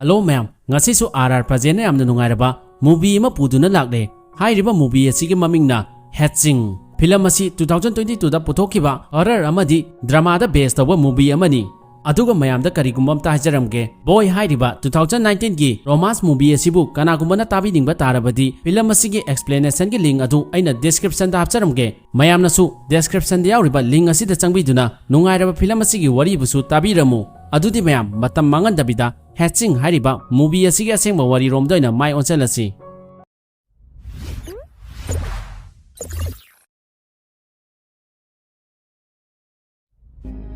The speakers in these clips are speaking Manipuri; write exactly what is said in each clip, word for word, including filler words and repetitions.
ꯍꯜꯂꯣ ꯃꯌꯥꯝ, ꯉꯁꯤꯁꯨ ꯑꯥꯔ ꯑꯥꯔ ꯄ꯭ꯔꯖꯦꯟꯅ ꯌꯥꯝꯅ ꯅꯨꯡꯉꯥꯏꯔꯕ movie ꯑꯃ ꯄꯨꯗꯨꯅ ꯂꯥꯛꯂꯦ꯫ ꯍꯥꯏꯔꯤꯕ movie ꯑꯁꯤꯒꯤ ꯃꯃꯤꯡꯅ Hatching꯫ Film ꯑꯁꯤ two thousand twenty twoꯗ ꯄꯨꯊꯣꯛꯈꯤꯕ horror ꯑꯃꯗꯤ dramaꯗ base ꯇꯧꯕ movie ꯑꯃꯅꯤ꯫ ꯑꯗꯨꯒ ꯃꯌꯥꯝꯗ ꯀꯔꯤꯒꯨꯝꯕ ꯑꯝꯇ ꯍꯥꯏꯖꯔꯝꯒꯦ, Boy ꯍꯥꯏꯔꯤꯕ two thousand nineteenꯒꯤ romance movie ꯑꯁꯤꯕꯨ ꯀꯅꯥꯒꯨꯝꯕꯅ ꯇꯥꯕꯤꯅꯤꯡꯕ ꯇꯥꯔꯕꯗꯤ, film ꯑꯁꯤꯒꯤ explanationꯒꯤ link ꯑꯗꯨ ꯑꯩꯅ descriptionꯗ ꯍꯥꯞꯆꯔꯝꯒꯦ꯫ ꯃꯌꯥꯝꯅꯁꯨ descriptionꯗ ꯌꯥꯎꯔꯤꯕ link ꯑꯁꯤꯗ ꯆꯪꯕꯤꯗꯨꯅ ꯅꯨꯡꯉꯥꯏꯔꯕ film ꯑꯁꯤꯒꯤ ꯋꯥꯔꯤꯕꯨꯁꯨ ꯇꯥꯕꯤꯔꯝꯃꯨ꯫ ꯑꯗꯨꯗꯤ ꯃꯌꯥꯝ, ꯃꯇꯝ ꯃꯥꯡꯍꯟꯗꯕꯤꯗ Hatching ꯍꯥꯏꯔꯤꯕ movie ꯑꯁꯤꯒꯤ ꯑꯁꯦꯡꯕ ꯋꯥꯔꯤꯔꯣꯝꯗ ꯑꯣꯏꯅ ꯃꯥꯏ ꯑꯣꯟꯁꯤꯜꯂꯁꯤ꯫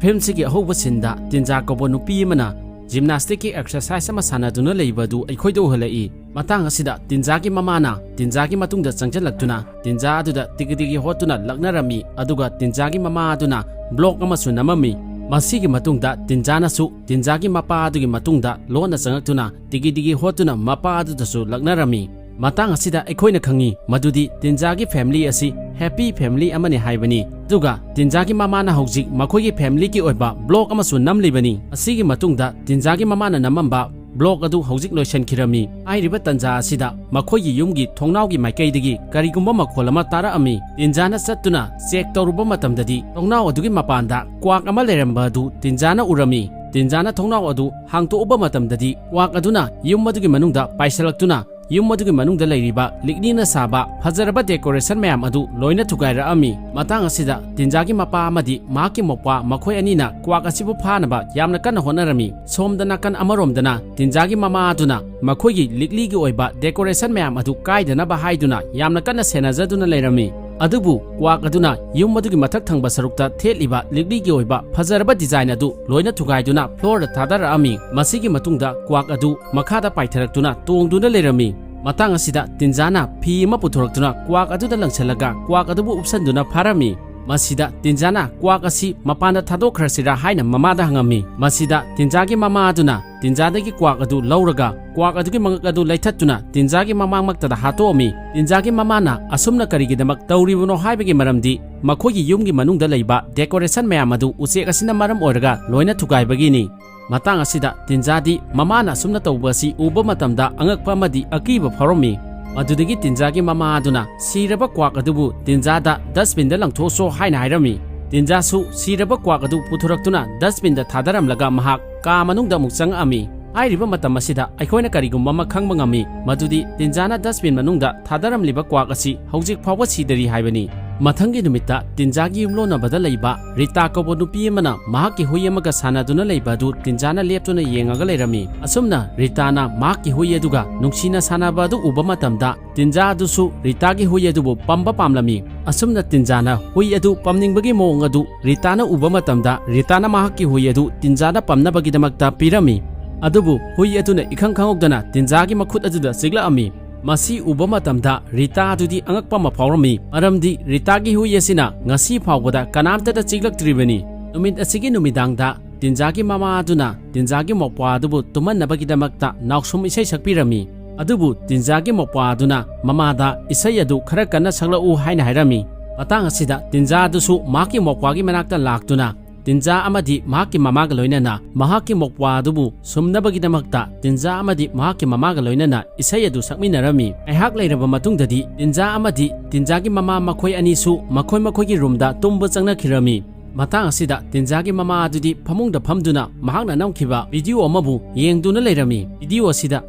Filmꯁꯤꯒꯤ ꯑꯍꯧꯕ sceneꯗ ꯇꯤꯟꯖꯥ ꯀꯧꯕ ꯅꯨꯄꯤ ꯑꯃꯅ gymnasticꯀꯤ exercise ꯑꯃ ꯁꯥꯟꯅꯗꯨꯅ ꯂꯩꯕ ꯑꯗꯨ ꯑꯩꯈꯣꯏꯗ ꯎꯍꯜꯂꯛꯏ꯫ ꯃꯇꯥꯡ ꯑꯁꯤꯗ ꯇꯤꯟꯖꯥꯒꯤ ꯃꯃꯥꯅ ꯇꯤꯟꯖꯥꯒꯤ ꯃꯇꯨꯡꯗ ꯆꯪꯁꯤꯜꯂꯛꯇꯨꯅ ꯇꯤꯟꯖꯥ ꯑꯗꯨꯗ ꯇꯤꯒꯤ ꯇꯤꯒꯤ ꯍꯣꯠꯇꯨꯅ ꯂꯛꯅꯔꯝꯃꯤ, ꯑꯗꯨꯒ ꯇꯤꯟꯖꯥꯒꯤ ꯃꯃꯥ ꯑꯗꯨꯅ block ꯑꯃꯁꯨ ꯅꯝꯃꯝꯃꯤ꯫ ꯃꯁꯤꯒꯤ ꯃꯇꯨꯡꯗ ꯇꯤꯟꯖꯥꯅꯁꯨ ꯇꯤꯟꯖꯥꯒꯤ ꯃꯄꯥ ꯑꯗꯨꯒꯤ ꯃꯇꯨꯡꯗ ꯂꯣꯟꯅ ꯆꯪꯂꯛꯇꯨꯅ ꯇꯤꯒꯤ ꯇꯤꯒꯤ ꯍꯣꯠꯇꯨꯅ ꯃꯄꯥ ꯑꯗꯨꯗꯁꯨ ꯂꯛꯅꯔꯝꯃꯤ꯫ ꯃꯇꯥꯡ ꯑꯁꯤꯗ ꯑꯩꯈꯣꯏꯅ ꯈꯪꯉꯤ ꯃꯗꯨꯗꯤ ꯇꯤꯟꯖꯥꯒꯤ family ꯑꯁꯤ happy family ꯑꯃꯅꯤ ꯍꯥꯏꯕꯅꯤ꯫ ꯑꯗꯨꯒ ꯇꯤꯟꯖꯥꯒꯤ ꯃꯃꯥꯅ ꯍꯧꯖꯤꯛ ꯃꯈꯣꯏꯒꯤ familyꯒꯤ ꯑꯣꯏꯕ block ꯑꯃꯁꯨ ꯅꯝꯂꯤꯕꯅꯤ꯫ ꯑꯁꯤꯒꯤ ꯃꯇꯨꯡꯗ ꯇꯤꯟꯖꯥꯒꯤ ꯃꯃꯥꯅ ꯅꯝꯃꯝꯕ block ꯑꯗꯨ ꯍꯧꯖꯤꯛ ꯂꯣꯏꯁꯤꯟꯈꯤꯔꯝꯃꯤ꯫ ꯍꯥꯏꯔꯤꯕ ꯇꯟꯖꯥ ꯑꯁꯤꯗ ꯃꯈꯣꯏꯒꯤ ꯌꯨꯝꯒꯤ ꯊꯣꯡꯅꯥꯎꯒꯤ ꯃꯥꯏꯀꯩꯗꯒꯤ ꯀꯔꯤꯒꯨꯝꯕ ꯃꯈꯣꯜ ꯑꯃ ꯇꯥꯔꯛꯑꯝꯃꯤ꯫ ꯇꯤꯟꯖꯥꯅ ꯆꯠꯇꯨꯅ check ꯇꯧꯔꯨꯕ ꯃꯇꯝꯗꯗꯤ ꯊꯣꯡꯅꯥꯎ ꯑꯗꯨꯒꯤ ꯃꯄꯥꯟꯗ ꯀ꯭ꯋꯥꯛ ꯑꯃ ꯂꯩꯔꯝꯕ ꯑꯗꯨ ꯇꯤꯟꯖꯥꯅ ꯎꯔꯝꯃꯤ꯫ ꯇꯤꯟꯖꯥꯅ ꯊꯣꯡꯅꯥꯎ ꯑꯗꯨ ꯍꯥꯡꯇꯣꯛꯎꯕ ꯃꯇꯝꯗꯗꯤ ꯀ꯭ꯋꯥꯛ ꯑꯗꯨꯅ ꯌꯨꯝ ꯑꯗꯨꯒꯤ ꯃꯅꯨꯡꯗ ꯄꯥꯏꯁꯤꯜꯂꯛꯇꯨꯅ ꯌꯨꯝ ꯑꯗꯨꯒꯤ ꯃꯅꯨꯡꯗ ꯂꯩꯔꯤꯕ ꯂꯤꯛꯂꯤꯅ ꯁꯥꯕ ꯐꯖꯔꯕ decoration ꯃꯌꯥꯝ ꯑꯗꯨ ꯂꯣꯏꯅ ꯊꯨꯒꯥꯏꯔꯛꯑꯝꯃꯤ꯫ ꯃꯇꯥꯡ ꯑꯁꯤꯗ ꯇꯤꯟꯖꯥꯒꯤ ꯃꯄꯥ ꯑꯃꯗꯤ ꯃꯍꯥꯛꯀꯤ ꯃꯧꯄ꯭ꯋꯥ ꯃꯈꯣꯏ ꯑꯅꯤꯅ ꯀ꯭ꯋꯥꯛ ꯑꯁꯤꯕꯨ ꯐꯥꯅꯕ ꯌꯥꯝꯅ ꯀꯟꯅ ꯍꯣꯠꯅꯔꯝꯃꯤ꯫ ꯁꯣꯝꯗ ꯅꯥꯀꯟ ꯑꯃꯔꯣꯝꯗꯅ ꯇꯤꯟꯖꯥꯒꯤ ꯃꯃꯥ ꯑꯗꯨꯅ ꯃꯈꯣꯏꯒꯤ ꯂꯤꯛꯂꯤꯒꯤ ꯑꯣꯏꯕ decoration ꯃꯌꯥꯝ ꯑꯗꯨ ꯀꯥꯏꯗꯅꯕ ꯍꯥꯏꯗꯨꯅ ꯌꯥꯝꯅ ꯀꯟꯅ ꯁꯦꯟꯅꯖꯗꯨꯅ ꯂꯩꯔꯝꯃꯤ꯫ ꯑꯗꯨꯕꯨ ꯀ꯭ꯋꯥꯛ ꯑꯗꯨꯅ ꯌꯨꯝ ꯑꯗꯨꯒꯤ ꯃꯊꯛ ꯊꯪꯕ ꯁꯔꯨꯛꯇ ꯊꯦꯠꯂꯤꯕ ꯂꯤꯛꯂꯤꯒꯤ ꯑꯣꯏꯕ ꯐꯖꯔꯕ design ꯑꯗꯨ ꯂꯣꯏꯅ ꯊꯨꯒꯥꯏꯗꯨꯅ floorꯗ ꯊꯥꯗꯔꯛꯑꯝꯃꯤ꯫ ꯃꯁꯤꯒꯤ ꯃꯇꯨꯡꯗ ꯀ꯭ꯋꯥꯛ ꯑꯗꯨ ꯃꯈꯥꯗ ꯄꯥꯏꯊꯔꯛꯇꯨꯅ ꯇꯣꯡꯗꯨꯅ ꯂꯩꯔꯝꯃꯤ꯫ ꯃꯇꯥꯡ ꯑꯁꯤꯗ ꯇꯤꯟꯖꯥꯅ ꯐꯤ ꯑꯃ ꯄꯨꯊꯣꯔꯛꯇꯨꯅ ꯀ꯭ꯋꯥꯛ ꯑꯗꯨꯗ ꯂꯪꯁꯤꯜꯂꯒ ꯀ꯭ꯋꯥꯛ ꯑꯗꯨꯕꯨ ꯎꯞꯁꯟꯗꯨꯅ ꯐꯥꯔꯝꯃꯤ꯫ ꯃꯁꯤꯗ ꯇꯤꯟꯖꯥꯅ ꯀ꯭ꯋꯥꯛ ꯑꯁꯤ ꯃꯄꯥꯟꯗ ꯊꯥꯗꯣꯛꯈ꯭ꯔꯁꯤꯔꯥ ꯍꯥꯏꯅ ꯃꯃꯥꯗ ꯍꯪꯉꯝꯃꯤ꯫ ꯃꯁꯤꯗ ꯇꯤꯟꯖꯥꯒꯤ ꯃꯃꯥ ꯑꯗꯨꯅ ꯇꯤꯟꯖꯥꯗꯒꯤ ꯀ꯭ꯋꯥꯛ ꯑꯗꯨ ꯂꯧꯔꯒ ꯀ꯭ꯋꯥꯛ ꯑꯗꯨꯒꯤ ꯃꯉꯛ ꯑꯗꯨ ꯂꯩꯊꯠꯇꯨꯅ ꯇꯤꯟꯖꯥꯒꯤ ꯃꯃꯥꯡꯃꯛꯇꯗ ꯍꯥꯠꯇꯣꯛꯑꯝꯃꯤ꯫ ꯇꯤꯟꯖꯥꯒꯤ ꯃꯃꯥꯅ ꯑꯁꯨꯝꯅ ꯀꯔꯤꯒꯤꯗꯃꯛ ꯇꯧꯔꯤꯕꯅꯣ ꯍꯥꯏꯕꯒꯤ ꯃꯔꯝꯗꯤ ꯃꯈꯣꯏꯒꯤ ꯌꯨꯝꯒꯤ ꯃꯅꯨꯡꯗ ꯂꯩꯕ decoration ꯃꯌꯥꯝ ꯑꯗꯨ ꯎꯆꯦꯛ ꯑꯁꯤꯅ ꯃꯔꯝ ꯑꯣꯏꯔꯒ ꯂꯣꯏꯅ ꯊꯨꯒꯥꯏꯕꯒꯤꯅꯤ꯫ ꯃꯇꯥꯡ ꯑꯁꯤꯗ ꯇꯤꯟꯖꯥꯗꯤ ꯃꯃꯥꯅ ꯑꯁꯨꯝꯅ ꯇꯧꯕ ꯑꯁꯤ ꯎꯕ ꯃꯇꯝꯗ ꯑꯉꯛꯄ ꯑꯃꯗꯤ ꯑꯀꯤꯕ ꯐꯥꯎꯔꯝꯃꯤ꯫ ꯃꯗꯨꯗꯒꯤ ꯇꯤꯟꯖꯥꯒꯤ ꯃꯃꯥ ꯑꯗꯨꯅ ꯁꯤꯔꯕ ꯀ꯭ꯋꯥꯛ ꯑꯗꯨꯕꯨ ꯇꯤꯟꯖꯥꯗ ꯗꯁꯕꯤꯟꯗ ꯂꯪꯊꯣꯛꯁꯣ ꯍꯥꯏꯅ ꯍꯥꯏꯔꯝꯃꯤ꯫ ꯇꯤꯟꯖꯥꯁꯨ ꯁꯤꯔꯕ ꯀ꯭ꯋꯥꯛ ꯑꯗꯨ ꯄꯨꯊꯣꯔꯛꯇꯨꯅ ꯗꯁꯕꯤꯟꯗ ꯊꯥꯗꯔꯝꯂꯒ ꯃꯍꯥꯛ ꯀꯥ ꯃꯅꯨꯡꯗ ꯑꯃꯨꯛ ꯆꯪꯉꯛꯑꯝꯃꯤ꯫ ꯍꯥꯏꯔꯤꯕ ꯃꯇꯝ ꯑꯁꯤꯗ ꯑꯩꯈꯣꯏꯅ ꯀꯔꯤꯒꯨꯝꯕ ꯑꯃ ꯈꯪꯕ ꯉꯝꯃꯤ, ꯃꯗꯨꯗꯤ ꯇꯤꯟꯖꯥꯅ ꯗꯁꯕꯤꯟ ꯃꯅꯨꯡꯗ ꯊꯥꯗꯔꯝꯂꯤꯕ ꯀ꯭ꯋꯥꯛ ꯑꯁꯤ ꯍꯧꯖꯤꯛ ꯐꯥꯎꯕ ꯁꯤꯗꯔꯤ ꯍꯥꯏꯕꯅꯤ꯫ ꯃꯊꯪꯒꯤ ꯅꯨꯃꯤꯠꯇ ꯇꯤꯟꯖꯥꯒꯤ ꯌꯨꯝꯂꯣꯟꯅꯕꯗ ꯂꯩꯕ ꯔꯤꯇꯥ ꯀꯧꯕ ꯅꯨꯄꯤ ꯑꯃꯅ ꯃꯍꯥꯛꯀꯤ ꯍꯨꯏ ꯑꯃꯒ ꯁꯥꯟꯅꯗꯨꯅ ꯂꯩꯕ ꯑꯗꯨ ꯇꯤꯟꯖꯥꯅ ꯂꯦꯞꯇꯨꯅ ꯌꯦꯡꯉꯒ ꯂꯩꯔꯝꯃꯤ꯫ ꯑꯁꯨꯝꯅ ꯔꯤꯇꯥꯅ ꯃꯍꯥꯛꯀꯤ ꯍꯨꯏ ꯑꯗꯨꯒ ꯅꯨꯡꯁꯤꯅ ꯁꯥꯟꯅꯕ ꯑꯗꯨ ꯎꯕ ꯃꯇꯝꯗ ꯇꯤꯟꯖꯥ ꯑꯗꯨꯁꯨ ꯔꯤꯇꯥꯒꯤ ꯍꯨꯏ ꯑꯗꯨꯕꯨ ꯄꯝꯕ ꯄꯥꯝꯂꯝꯃꯤ꯫ ꯑꯁꯨꯝꯅ ꯇꯤꯟꯖꯥꯅ ꯍꯨꯏ ꯑꯗꯨ ꯄꯝꯅꯤꯡꯕꯒꯤ ꯃꯑꯣꯡ ꯑꯗꯨ ꯔꯤꯇꯥꯅ ꯎꯕ ꯃꯇꯝꯗ ꯔꯤꯇꯥꯅ ꯃꯍꯥꯛꯀꯤ ꯍꯨꯏ ꯑꯗꯨ ꯇꯤꯟꯖꯥꯅ ꯄꯝꯅꯕꯒꯤꯗꯃꯛꯇ ꯄꯤꯔꯝꯃꯤ꯫ ꯑꯗꯨꯕꯨ ꯍꯨꯏ ꯑꯗꯨꯅ ꯏꯈꯪ ꯈꯪꯍꯧꯗꯅ ꯇꯤꯟꯖꯥꯒꯤ ꯃꯈꯨꯠ ꯑꯗꯨꯗ ꯆꯤꯛꯂꯛꯑꯝꯃꯤ꯫ ꯃꯁꯤ ꯎꯕ ꯃꯇꯝꯗ ꯔꯤꯇꯥ ꯑꯗꯨꯗꯤ ꯑꯉꯛꯄ ꯑꯃ ꯐꯥꯎꯔꯝꯃꯤ, ꯃꯔꯝꯗꯤ ꯔꯤꯇꯥꯒꯤ ꯍꯨꯏ ꯑꯁꯤꯅ ꯉꯁꯤ ꯐꯥꯎꯕꯗ ꯀꯅꯥꯝꯇꯗ ꯆꯤꯛꯂꯛꯇ꯭ꯔꯤꯕꯅꯤ꯫ ꯅꯨꯃꯤꯠ ꯑꯁꯤꯒꯤ ꯅꯨꯃꯤꯗꯥꯡꯗ ꯇꯤꯟꯖꯥꯒꯤ ꯃꯃꯥ ꯑꯗꯨꯅ ꯇꯤꯟꯖꯥꯒꯤ ꯃꯧꯄ꯭ꯋꯥ ꯑꯗꯨꯕꯨ ꯇꯨꯝꯍꯟꯅꯕꯒꯤꯗꯃꯛꯇ ꯅꯥꯎꯁꯨꯝ ꯏꯁꯩ ꯁꯛꯄꯤꯔꯝꯃꯤ꯫ ꯑꯗꯨꯕꯨ ꯇꯤꯟꯖꯥꯒꯤ ꯃꯧꯄ꯭ꯋꯥ ꯑꯗꯨꯅ ꯃꯃꯥꯗ ꯏꯁꯩ ꯑꯗꯨ ꯈꯔ ꯀꯟꯅ ꯁꯛꯂꯛꯎ ꯍꯥꯏꯅ ꯍꯥꯏꯔꯝꯃꯤ꯫ ꯃꯇꯥꯡ ꯑꯁꯤꯗ ꯇꯤꯟꯖꯥ ꯑꯗꯨꯁꯨ ꯃꯍꯥꯛꯀꯤ ꯃꯧꯄ꯭ꯋꯥꯒꯤ ꯃꯅꯥꯛꯇ ꯂꯥꯛꯇꯨꯅ ꯇꯤꯟꯖꯥ ꯑꯃꯗꯤ ꯃꯍꯥꯛꯀꯤ ꯃꯃꯥꯒ ꯂꯣꯏꯅꯅ ꯃꯍꯥꯛꯀꯤ ꯃꯧꯄ꯭ꯋꯥ ꯑꯗꯨꯕꯨ ꯁꯨꯝꯅꯕꯒꯤꯗꯃꯛꯇ ꯇꯤꯟꯖꯥ ꯑꯃꯗꯤ ꯃꯍꯥꯛꯀꯤ ꯃꯃꯥꯒ ꯂꯣꯏꯅꯅ ꯏꯁꯩ ꯑꯗꯨ ꯁꯛꯃꯤꯟꯅꯔꯝꯃꯤ꯫ ꯉꯥꯏꯍꯥꯛ ꯂꯩꯔꯕ ꯃꯇꯨꯡꯗꯗꯤ ꯇꯤꯟꯖꯥ ꯑꯃꯗꯤ ꯇꯤꯟꯖꯥꯒꯤ ꯃꯃꯥ ꯃꯈꯣꯏ ꯑꯅꯤꯁꯨ ꯃꯈꯣꯏ ꯃꯈꯣꯏꯒꯤ ꯔꯨꯝꯗ ꯇꯨꯝꯕ ꯆꯪꯅꯈꯤꯔꯝꯃꯤ꯫ ꯃꯇꯥꯡ ꯑꯁꯤꯗ ꯇꯤꯟꯖꯥꯒꯤ ꯃꯃꯥ ꯑꯗꯨꯗꯤ ꯐꯃꯨꯡꯗ ꯐꯝꯗꯨꯅ ꯃꯍꯥꯛꯅ ꯅꯝꯈꯤꯕ ꯚꯤꯗꯤꯑꯣ ꯑꯃꯕꯨ ꯌꯦꯡꯗꯨꯅ ꯂꯩꯔꯝꯃꯤ꯫ ꯚꯤꯗꯤꯑꯣ ꯑꯁꯤꯗ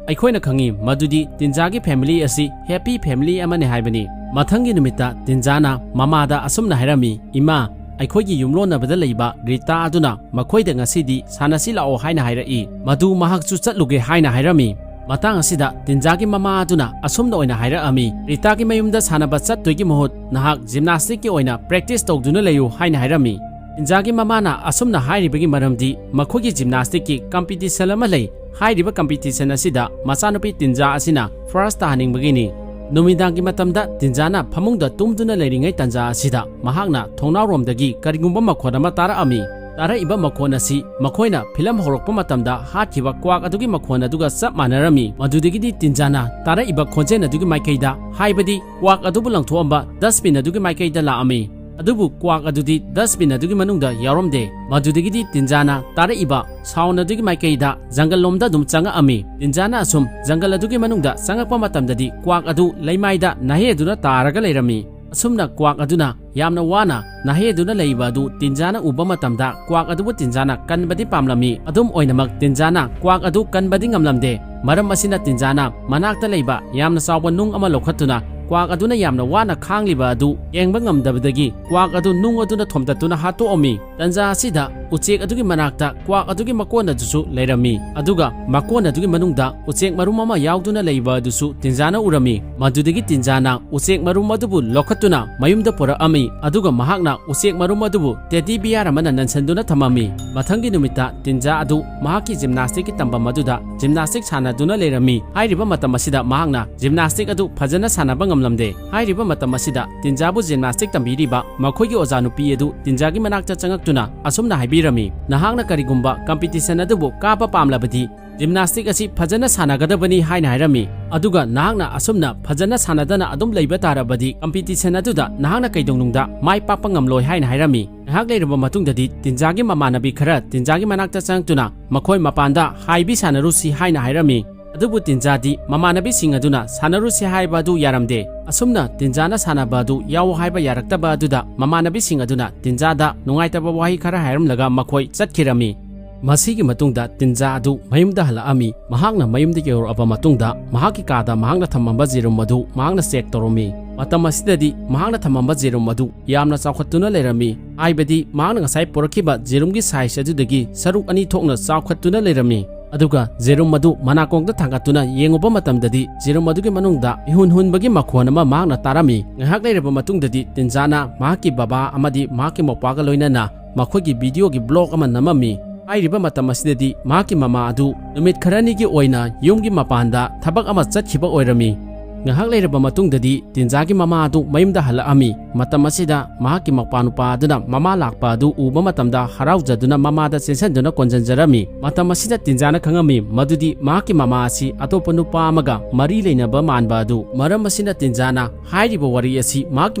ꯑꯩꯈꯣꯏꯅ ꯈꯪꯉꯤ ꯃꯗꯨꯗꯤ ꯇꯤꯟꯖꯥꯒꯤ ꯐꯦꯃꯤꯂꯤ ꯑꯁꯤ ꯍꯦꯄꯤ ꯐꯦꯃꯤꯂꯤ ꯑꯃꯅꯤ ꯍꯥꯏꯕꯅꯤ꯫ ꯃꯊꯪꯒꯤ ꯅꯨꯃꯤꯠꯇ ꯇꯤꯟꯖꯥꯅ ꯃꯃꯥꯗ ꯑꯁꯨꯝꯅ ꯍꯥꯏꯔꯝꯃꯤ, "ꯏꯃꯥ, ꯑꯩꯈꯣꯏꯒꯤ ꯌꯨꯝꯂꯣꯟꯅꯕꯗ ꯂꯩꯕ ꯔꯤꯇꯥ ꯑꯗꯨꯅ ꯃꯈꯣꯏꯗ ꯉꯁꯤꯗꯤ ꯁꯥꯟꯅꯁꯤ ꯂꯥꯛꯑꯣ ꯍꯥꯏꯅ ꯍꯥꯏꯔꯛꯏ꯫ ꯃꯗꯨ ꯃꯍꯥꯛꯁꯨ ꯆꯠꯂꯨꯒꯦ ꯍꯥꯏꯅ ꯍꯥꯏꯔꯝꯃꯤ꯫" ꯃꯇꯥꯡ ꯑꯁꯤꯗ ꯇꯤꯟꯖꯥꯒꯤ ꯃꯃꯥ ꯑꯗꯨꯅ ꯑꯁꯨꯝꯅ ꯑꯣꯏꯅ ꯍꯥꯏꯔꯛꯑꯝꯃꯤ, "ꯔꯤꯇꯥꯒꯤ ꯃꯌꯨꯝꯗ ꯁꯥꯟꯅꯕ ꯆꯠꯇꯣꯏꯒꯤ ꯃꯍꯨꯠ ꯅꯍꯥꯛ ꯖꯤꯝꯅꯥꯁꯇꯤꯛꯀꯤ ꯑꯣꯏꯅ ꯄ꯭ꯔꯦꯛꯇꯤꯁ ꯇꯧꯗꯨꯅ ꯂꯩꯌꯨ" ꯍꯥꯏꯅ ꯍꯥꯏꯔꯝꯃꯤ꯫ ꯇꯤꯟꯖꯥꯒꯤ ꯃꯃꯥꯅ ꯑꯁꯨꯝꯅ ꯍꯥꯏꯔꯤꯕꯒꯤ ꯃꯔꯝꯗꯤ ꯃꯈꯣꯏꯒꯤ ꯖꯤꯝꯅꯥꯁꯇꯤꯛꯀꯤ ꯀꯝꯄꯤꯇꯤꯁꯟ ꯑꯃ ꯂꯩ꯫ ꯍꯥꯏꯔꯤꯕ ꯀꯝꯄꯤꯇꯤꯁꯟ ꯑꯁꯤꯗ ꯃꯆꯥꯅꯨꯄꯤ ꯇꯤꯟꯖꯥ ꯑꯁꯤꯅ ꯐꯥꯔꯁ ꯇꯥꯍꯟꯅꯤꯡꯕꯒꯤꯅꯤ꯫ ꯅꯨꯃꯤꯗꯥꯡꯒꯤ ꯃꯇꯝꯗ ꯇꯤꯟꯖꯥꯅ ꯐꯃꯨꯡꯗ ꯇꯨꯝꯗꯨꯅ ꯂꯩꯔꯤꯉꯩ ꯇꯥꯟꯖꯥ ꯑꯁꯤꯗ ꯃꯍꯥꯛꯅ ꯊꯣꯡꯅꯥꯎꯔꯣꯝꯗꯒꯤ ꯀꯔꯤꯒꯨꯝꯕ ꯃꯈꯣꯟ ꯑꯃ ꯇꯥꯔꯛꯑꯝꯃꯤ꯫ ꯇꯥꯔꯛꯏꯕ ꯃꯈꯣꯟ ꯑꯁꯤ ꯃꯈꯣꯏꯅ ꯐꯤꯂꯝ ꯍꯧꯔꯛꯄ ꯃꯇꯝꯗ ꯍꯥꯠꯈꯤꯕ ꯀ꯭ꯋꯥꯛ ꯑꯗꯨꯒꯤ ꯃꯈꯣꯟ ꯑꯗꯨꯒ ꯆꯞ ꯃꯥꯟꯅꯔꯝꯃꯤ꯫ ꯃꯗꯨꯗꯒꯤꯗꯤ ꯇꯤꯟꯖꯥꯅ ꯇꯥꯔꯛꯏꯕ ꯈꯣꯟꯖꯦꯜ ꯑꯗꯨꯒꯤ ꯃꯥꯏꯀꯩꯗ, ꯍꯥꯏꯕꯗꯤ ꯀ꯭ꯋꯥꯛ ꯑꯗꯨꯕꯨ ꯂꯪꯊꯣꯛꯑꯝꯕ ꯗꯁꯕꯤꯟ ꯑꯗꯨꯒꯤ ꯃꯥꯏꯀꯩꯗ ꯂꯥꯛꯑꯝꯃꯤ꯫ ꯑꯗꯨꯕꯨ ꯀ꯭ꯋꯥꯛ ꯑꯗꯨꯗꯤ dustbin ꯑꯗꯨꯒꯤ ꯃꯅꯨꯡꯗ ꯌꯥꯎꯔꯝꯗꯦ꯫ ꯃꯗꯨꯗꯒꯤꯗꯤ ꯇꯤꯟꯖꯥꯅ ꯇꯥꯔꯛꯏꯕ sound ꯑꯗꯨꯒꯤ ꯃꯥꯏꯀꯩꯗ ꯖꯪꯒꯜ ꯂꯣꯝꯗ ꯑꯗꯨꯝ ꯆꯪꯉꯛꯑꯝꯃꯤ꯫ ꯇꯤꯟꯖꯥꯅ ꯑꯁꯨꯝ ꯖꯪꯒꯜ ꯑꯗꯨꯒꯤ ꯃꯅꯨꯡꯗ ꯆꯪꯉꯛꯄ ꯃꯇꯝꯗꯗꯤ ꯀ꯭ꯋꯥꯛ ꯑꯗꯨ ꯂꯩꯃꯥꯏꯗ ꯅꯥꯍꯦꯗꯨꯅ ꯇꯥꯔꯒ ꯂꯩꯔꯝꯃꯤ꯫ ꯑꯁꯨꯝꯅ ꯀ꯭ꯋꯥꯛ ꯑꯗꯨꯅ ꯌꯥꯝꯅ ꯋꯥꯅ ꯅꯥꯍꯦꯗꯨꯅ ꯂꯩꯕ ꯑꯗꯨ ꯇꯤꯟꯖꯥꯅ ꯎꯕ ꯃꯇꯝꯗ ꯀ꯭ꯋꯥꯛ ꯑꯗꯨꯕꯨ ꯇꯤꯟꯖꯥꯅ ꯀꯟꯕꯗꯤ ꯄꯥꯝꯂꯝꯃꯤ꯫ ꯑꯗꯨꯝ ꯑꯣꯏꯅꯃꯛ ꯇꯤꯟꯖꯥꯅ ꯀ꯭ꯋꯥꯛ ꯑꯗꯨ ꯀꯟꯕꯗꯤ ꯉꯝꯂꯝꯗꯦ꯫ ꯃꯔꯝ ꯑꯁꯤꯅ ꯇꯤꯟꯖꯥꯅ ꯃꯅꯥꯛꯇ ꯂꯩꯕ ꯌꯥꯝꯅ ꯆꯥꯎꯕ ꯅꯨꯡ ꯑꯃ ꯂꯧꯈꯠꯇꯨꯅ ꯀ꯭ꯋꯥꯛ ꯑꯗꯨꯅ ꯌꯥꯝꯅ ꯋꯥꯅ ꯈꯥꯡꯂꯤꯕ ꯑꯗꯨ ꯌꯦꯡꯕ ꯉꯝꯗꯕꯗꯒꯤ ꯀ꯭ꯋꯥꯛ ꯑꯗꯨ ꯅꯨꯡ ꯑꯗꯨꯅ ꯊꯣꯝꯇꯠꯇꯨꯅ ꯍꯥꯠꯇꯣꯛꯑꯝꯃꯤ꯫ ꯇꯟꯖꯥ ꯑꯁꯤꯗ ꯎꯆꯦꯛ ꯑꯗꯨꯒꯤ ꯃꯅꯥꯛꯇ ꯀ꯭ꯋꯥꯛ ꯑꯗꯨꯒꯤ ꯃꯀꯣꯟ ꯑꯗꯨꯁꯨ ꯂꯩꯔꯝꯃꯤ꯫ ꯑꯗꯨꯒ ꯃꯀꯣꯟ ꯑꯗꯨꯒꯤ ꯃꯅꯨꯡꯗ ꯎꯆꯦꯛ ꯃꯔꯨꯝ ꯑꯃ ꯌꯥꯎꯗꯨꯅ ꯂꯩꯕ ꯑꯗꯨꯁꯨ ꯇꯤꯟꯖꯥꯅ ꯎꯔꯝꯃꯤ꯫ ꯃꯗꯨꯗꯒꯤ ꯇꯤꯟꯖꯥꯅ ꯎꯆꯦꯛ ꯃꯔꯨꯝ ꯑꯗꯨꯕꯨ ꯂꯧꯈꯠꯇꯨꯅ ꯃꯌꯨꯝꯗ ꯄꯨꯔꯛꯑꯝꯃꯤ꯫ ꯑꯗꯨꯒ ꯃꯍꯥꯛꯅ ꯎꯆꯦꯛ ꯃꯔꯨꯝ ꯑꯗꯨꯕꯨ teddy bear ꯑꯃꯅ ꯅꯟꯁꯟꯗꯨꯅ ꯊꯝꯃꯝꯃꯤ꯫ ꯃꯊꯪꯒꯤ ꯅꯨꯃꯤꯠꯇ ꯇꯤꯟꯖꯥ ꯑꯗꯨ ꯃꯍꯥꯛꯀꯤ gymnasticꯀꯤ ꯇꯝꯐꯝ ꯑꯗꯨꯗ gymnastic ꯁꯥꯟꯅꯗꯨꯅ ꯂꯩꯔꯝꯃꯤ꯫ ꯍꯥꯏꯔꯤꯕ ꯃꯇꯝ ꯑꯁꯤꯗ ꯃꯍꯥꯛꯅ gymnastic ꯑꯗꯨ ꯐꯖꯅ ꯁꯥꯟꯅꯕ ꯉꯝꯂꯝꯗꯦ꯫ ꯍꯥꯏꯔꯤꯕ ꯃꯇꯝ ꯑꯁꯤꯗ ꯇꯤꯟꯖꯥꯕꯨ gymnastic ꯇꯝꯕꯤꯔꯤꯕ ꯃꯈꯣꯏꯒꯤ ꯑꯣꯖꯥ ꯅꯨꯄꯤ ꯑꯗꯨ ꯇꯤꯟꯖꯥꯒꯤ ꯃꯅꯥꯛꯇ ꯆꯪꯉꯛꯇꯨꯅ ꯑꯁꯨꯝꯅ ꯍꯥꯏꯕꯤꯔꯝꯃꯤ, "ꯅꯍꯥꯛꯅ ꯀꯔꯤꯒꯨꯝꯕ competition ꯑꯗꯨꯕꯨ ꯀꯥꯕ ꯄꯥꯝꯂꯕꯗꯤ gymnastic ꯑꯁꯤ ꯐꯖꯅ ꯁꯥꯟꯅꯒꯗꯕꯅꯤ" ꯍꯥꯏꯅ ꯍꯥꯏꯔꯝꯃꯤ꯫ ꯑꯗꯨꯒ ꯅꯍꯥꯛꯅ ꯑꯁꯨꯝꯅ ꯐꯖꯅ ꯁꯥꯟꯅꯗꯅ ꯑꯗꯨꯝ ꯂꯩꯕ ꯇꯥꯔꯕꯗꯤ competition ꯑꯗꯨꯗ ꯅꯍꯥꯛꯅ ꯀꯩꯗꯧꯅꯨꯡꯗ ꯃꯥꯏ ꯄꯥꯛꯄ ꯉꯝꯂꯣꯏ ꯍꯥꯏꯅ ꯍꯥꯏꯔꯝꯃꯤ꯫ ꯉꯥꯏꯍꯥꯛ ꯂꯩꯔꯕ ꯃꯇꯨꯡꯗꯗꯤ ꯇꯤꯟꯖꯥꯒꯤ ꯃꯃꯥꯟꯅꯕꯤ ꯈꯔ ꯇꯤꯟꯖꯥꯒꯤ ꯃꯅꯥꯛꯇ ꯆꯪꯉꯛꯇꯨꯅ ꯃꯈꯣꯏ ꯃꯄꯥꯟꯗ ꯍꯥꯏꯕꯤ ꯁꯥꯟꯅꯔꯨꯁꯤ ꯍꯥꯏꯅ ꯍꯥꯏꯔꯝꯃꯤ꯫ ꯑꯗꯨꯕꯨ ꯇꯤꯟꯖꯥꯗꯤ ꯃꯃꯥꯟꯅꯕꯤꯁꯤꯡ ꯑꯗꯨꯅ ꯁꯥꯟꯅꯔꯨꯁꯤ ꯍꯥꯏꯕ ꯑꯗꯨ ꯌꯥꯔꯝꯗꯦ꯫ ꯑꯁꯨꯝꯅ ꯇꯤꯟꯖꯥꯅ ꯁꯥꯟꯅꯕ ꯑꯗꯨ ꯌꯥꯎꯑꯣ ꯍꯥꯏꯕ ꯌꯥꯔꯛꯇꯕ ꯑꯗꯨꯗ ꯃꯃꯥꯟꯅꯕꯤꯁꯤꯡ ꯑꯗꯨꯅ ꯇꯤꯟꯖꯥꯗ ꯅꯨꯡꯉꯥꯏꯇꯕ ꯋꯥꯍꯩ ꯈꯔ ꯍꯥꯏꯔꯝꯂꯒ ꯃꯈꯣꯏ ꯆꯠꯈꯤꯔꯝꯃꯤ꯫ ꯃꯁꯤꯒꯤ ꯃꯇꯨꯡꯗ ꯇꯤꯟꯖꯥ ꯑꯗꯨ ꯃꯌꯨꯝꯗ ꯍꯜꯂꯛꯑꯝꯃꯤ꯫ ꯃꯍꯥꯛꯅ ꯃꯌꯨꯝꯗ ꯌꯧꯔꯛꯑꯕ ꯃꯇꯨꯡꯗ ꯃꯍꯥꯛꯀꯤ ꯀꯥꯗ ꯃꯍꯥꯛꯅ ꯊꯝꯃꯝꯕ ꯖꯦꯔꯨꯝ ꯑꯗꯨ ꯃꯍꯥꯛꯅ check ꯇꯧꯔꯝꯃꯤ꯫ ꯃꯇꯝ ꯑꯁꯤꯗꯗꯤ ꯃꯍꯥꯛꯅ ꯊꯝꯃꯝꯕ ꯖꯦꯔꯨꯝ ꯑꯗꯨ ꯌꯥꯝꯅ ꯆꯥꯎꯈꯠꯇꯨꯅ ꯂꯩꯔꯝꯃꯤ, ꯍꯥꯏꯕꯗꯤ ꯃꯍꯥꯛꯅ ꯉꯁꯥꯏ ꯄꯨꯔꯛꯈꯤꯕ ꯖꯦꯔꯨꯝꯒꯤ size ꯑꯗꯨꯗꯒꯤ ꯁꯔꯨꯛ ꯑꯅꯤ ꯊꯣꯛꯅ ꯆꯥꯎꯈꯠꯇꯨꯅ ꯂꯩꯔꯝꯃꯤ꯫ ꯑꯗꯨꯒ ꯖꯦꯔꯨꯝ ꯑꯗꯨ ꯃꯅꯥꯀꯣꯡꯗ ꯊꯥꯡꯒꯠꯇꯨꯅ ꯌꯦꯡꯉꯨꯕ ꯃꯇꯝꯗꯗꯤ ꯖꯦꯔꯨꯝ ꯑꯗꯨꯒꯤ ꯃꯅꯨꯡꯗ ꯏꯍꯨꯟ ꯍꯨꯟꯕꯒꯤ ꯃꯈꯣꯟ ꯑꯃ ꯃꯍꯥꯛꯅ ꯇꯥꯔꯝꯃꯤ꯫ ꯉꯥꯏꯍꯥꯛ ꯂꯩꯔꯕ ꯃꯇꯨꯡꯗꯗꯤ ꯇꯤꯟꯖꯥꯅ ꯃꯍꯥꯛꯀꯤ ꯕꯕꯥ ꯑꯃꯗꯤ ꯃꯍꯥꯛꯀꯤ ꯃꯧꯄ꯭ꯋꯥꯒ ꯂꯣꯏꯅꯅ ꯃꯈꯣꯏꯒꯤ videoꯒꯤ vlog ꯑꯃ ꯅꯝꯃꯝꯃꯤ꯫ ꯍꯥꯏꯔꯤꯕ ꯃꯇꯝ ꯑꯁꯤꯗꯗꯤ ꯃꯍꯥꯛꯀꯤ ꯃꯃꯥ ꯑꯗꯨ ꯅꯨꯃꯤꯠ ꯈꯔꯅꯤꯒꯤ ꯑꯣꯏꯅ ꯌꯨꯝꯒꯤ ꯃꯄꯥꯟꯗ ꯊꯕꯛ ꯑꯃ ꯆꯠꯈꯤꯕ ꯑꯣꯏꯔꯝꯃꯤ꯫ ꯉꯥꯏꯍꯥꯛ ꯂꯩꯔꯕ ꯃꯇꯨꯡꯗꯗꯤ ꯇꯤꯟꯖꯥꯒꯤ ꯃꯃꯥ ꯑꯗꯨ ꯃꯌꯨꯝꯗ ꯍꯜꯂꯛꯑꯝꯃꯤ꯫ ꯃꯇꯝ ꯑꯁꯤꯗ ꯃꯍꯥꯛꯀꯤ ꯃꯄꯥ ꯅꯨꯄꯥ ꯑꯗꯨꯅ ꯃꯃꯥ ꯂꯥꯛꯄ ꯑꯗꯨ ꯎꯕ ꯃꯇꯝꯗ ꯍꯔꯥꯎꯖꯗꯨꯅ ꯃꯃꯥꯗ ꯆꯦꯟꯁꯤꯟꯗꯨꯅ ꯀꯣꯟꯁꯤꯟꯖꯔꯝꯃꯤ꯫ ꯃꯇꯝ ꯑꯁꯤꯗ ꯇꯤꯟꯖꯥꯅ ꯈꯪꯉꯝꯃꯤ ꯃꯗꯨꯗꯤ ꯃꯍꯥꯛꯀꯤ ꯃꯃꯥ ꯑꯁꯤ ꯑꯇꯣꯞꯄ ꯅꯨꯄꯥ ꯑꯃꯒ ꯃꯔꯤ ꯂꯩꯅꯕ ꯃꯥꯟꯕ ꯑꯗꯨ꯫ ꯃꯔꯝ ꯑꯁꯤꯅ ꯇꯤꯟꯖꯥꯅ ꯍꯥꯏꯔꯤꯕ ꯋꯥꯔꯤ ꯑꯁꯤ ꯃꯍꯥꯛꯀꯤ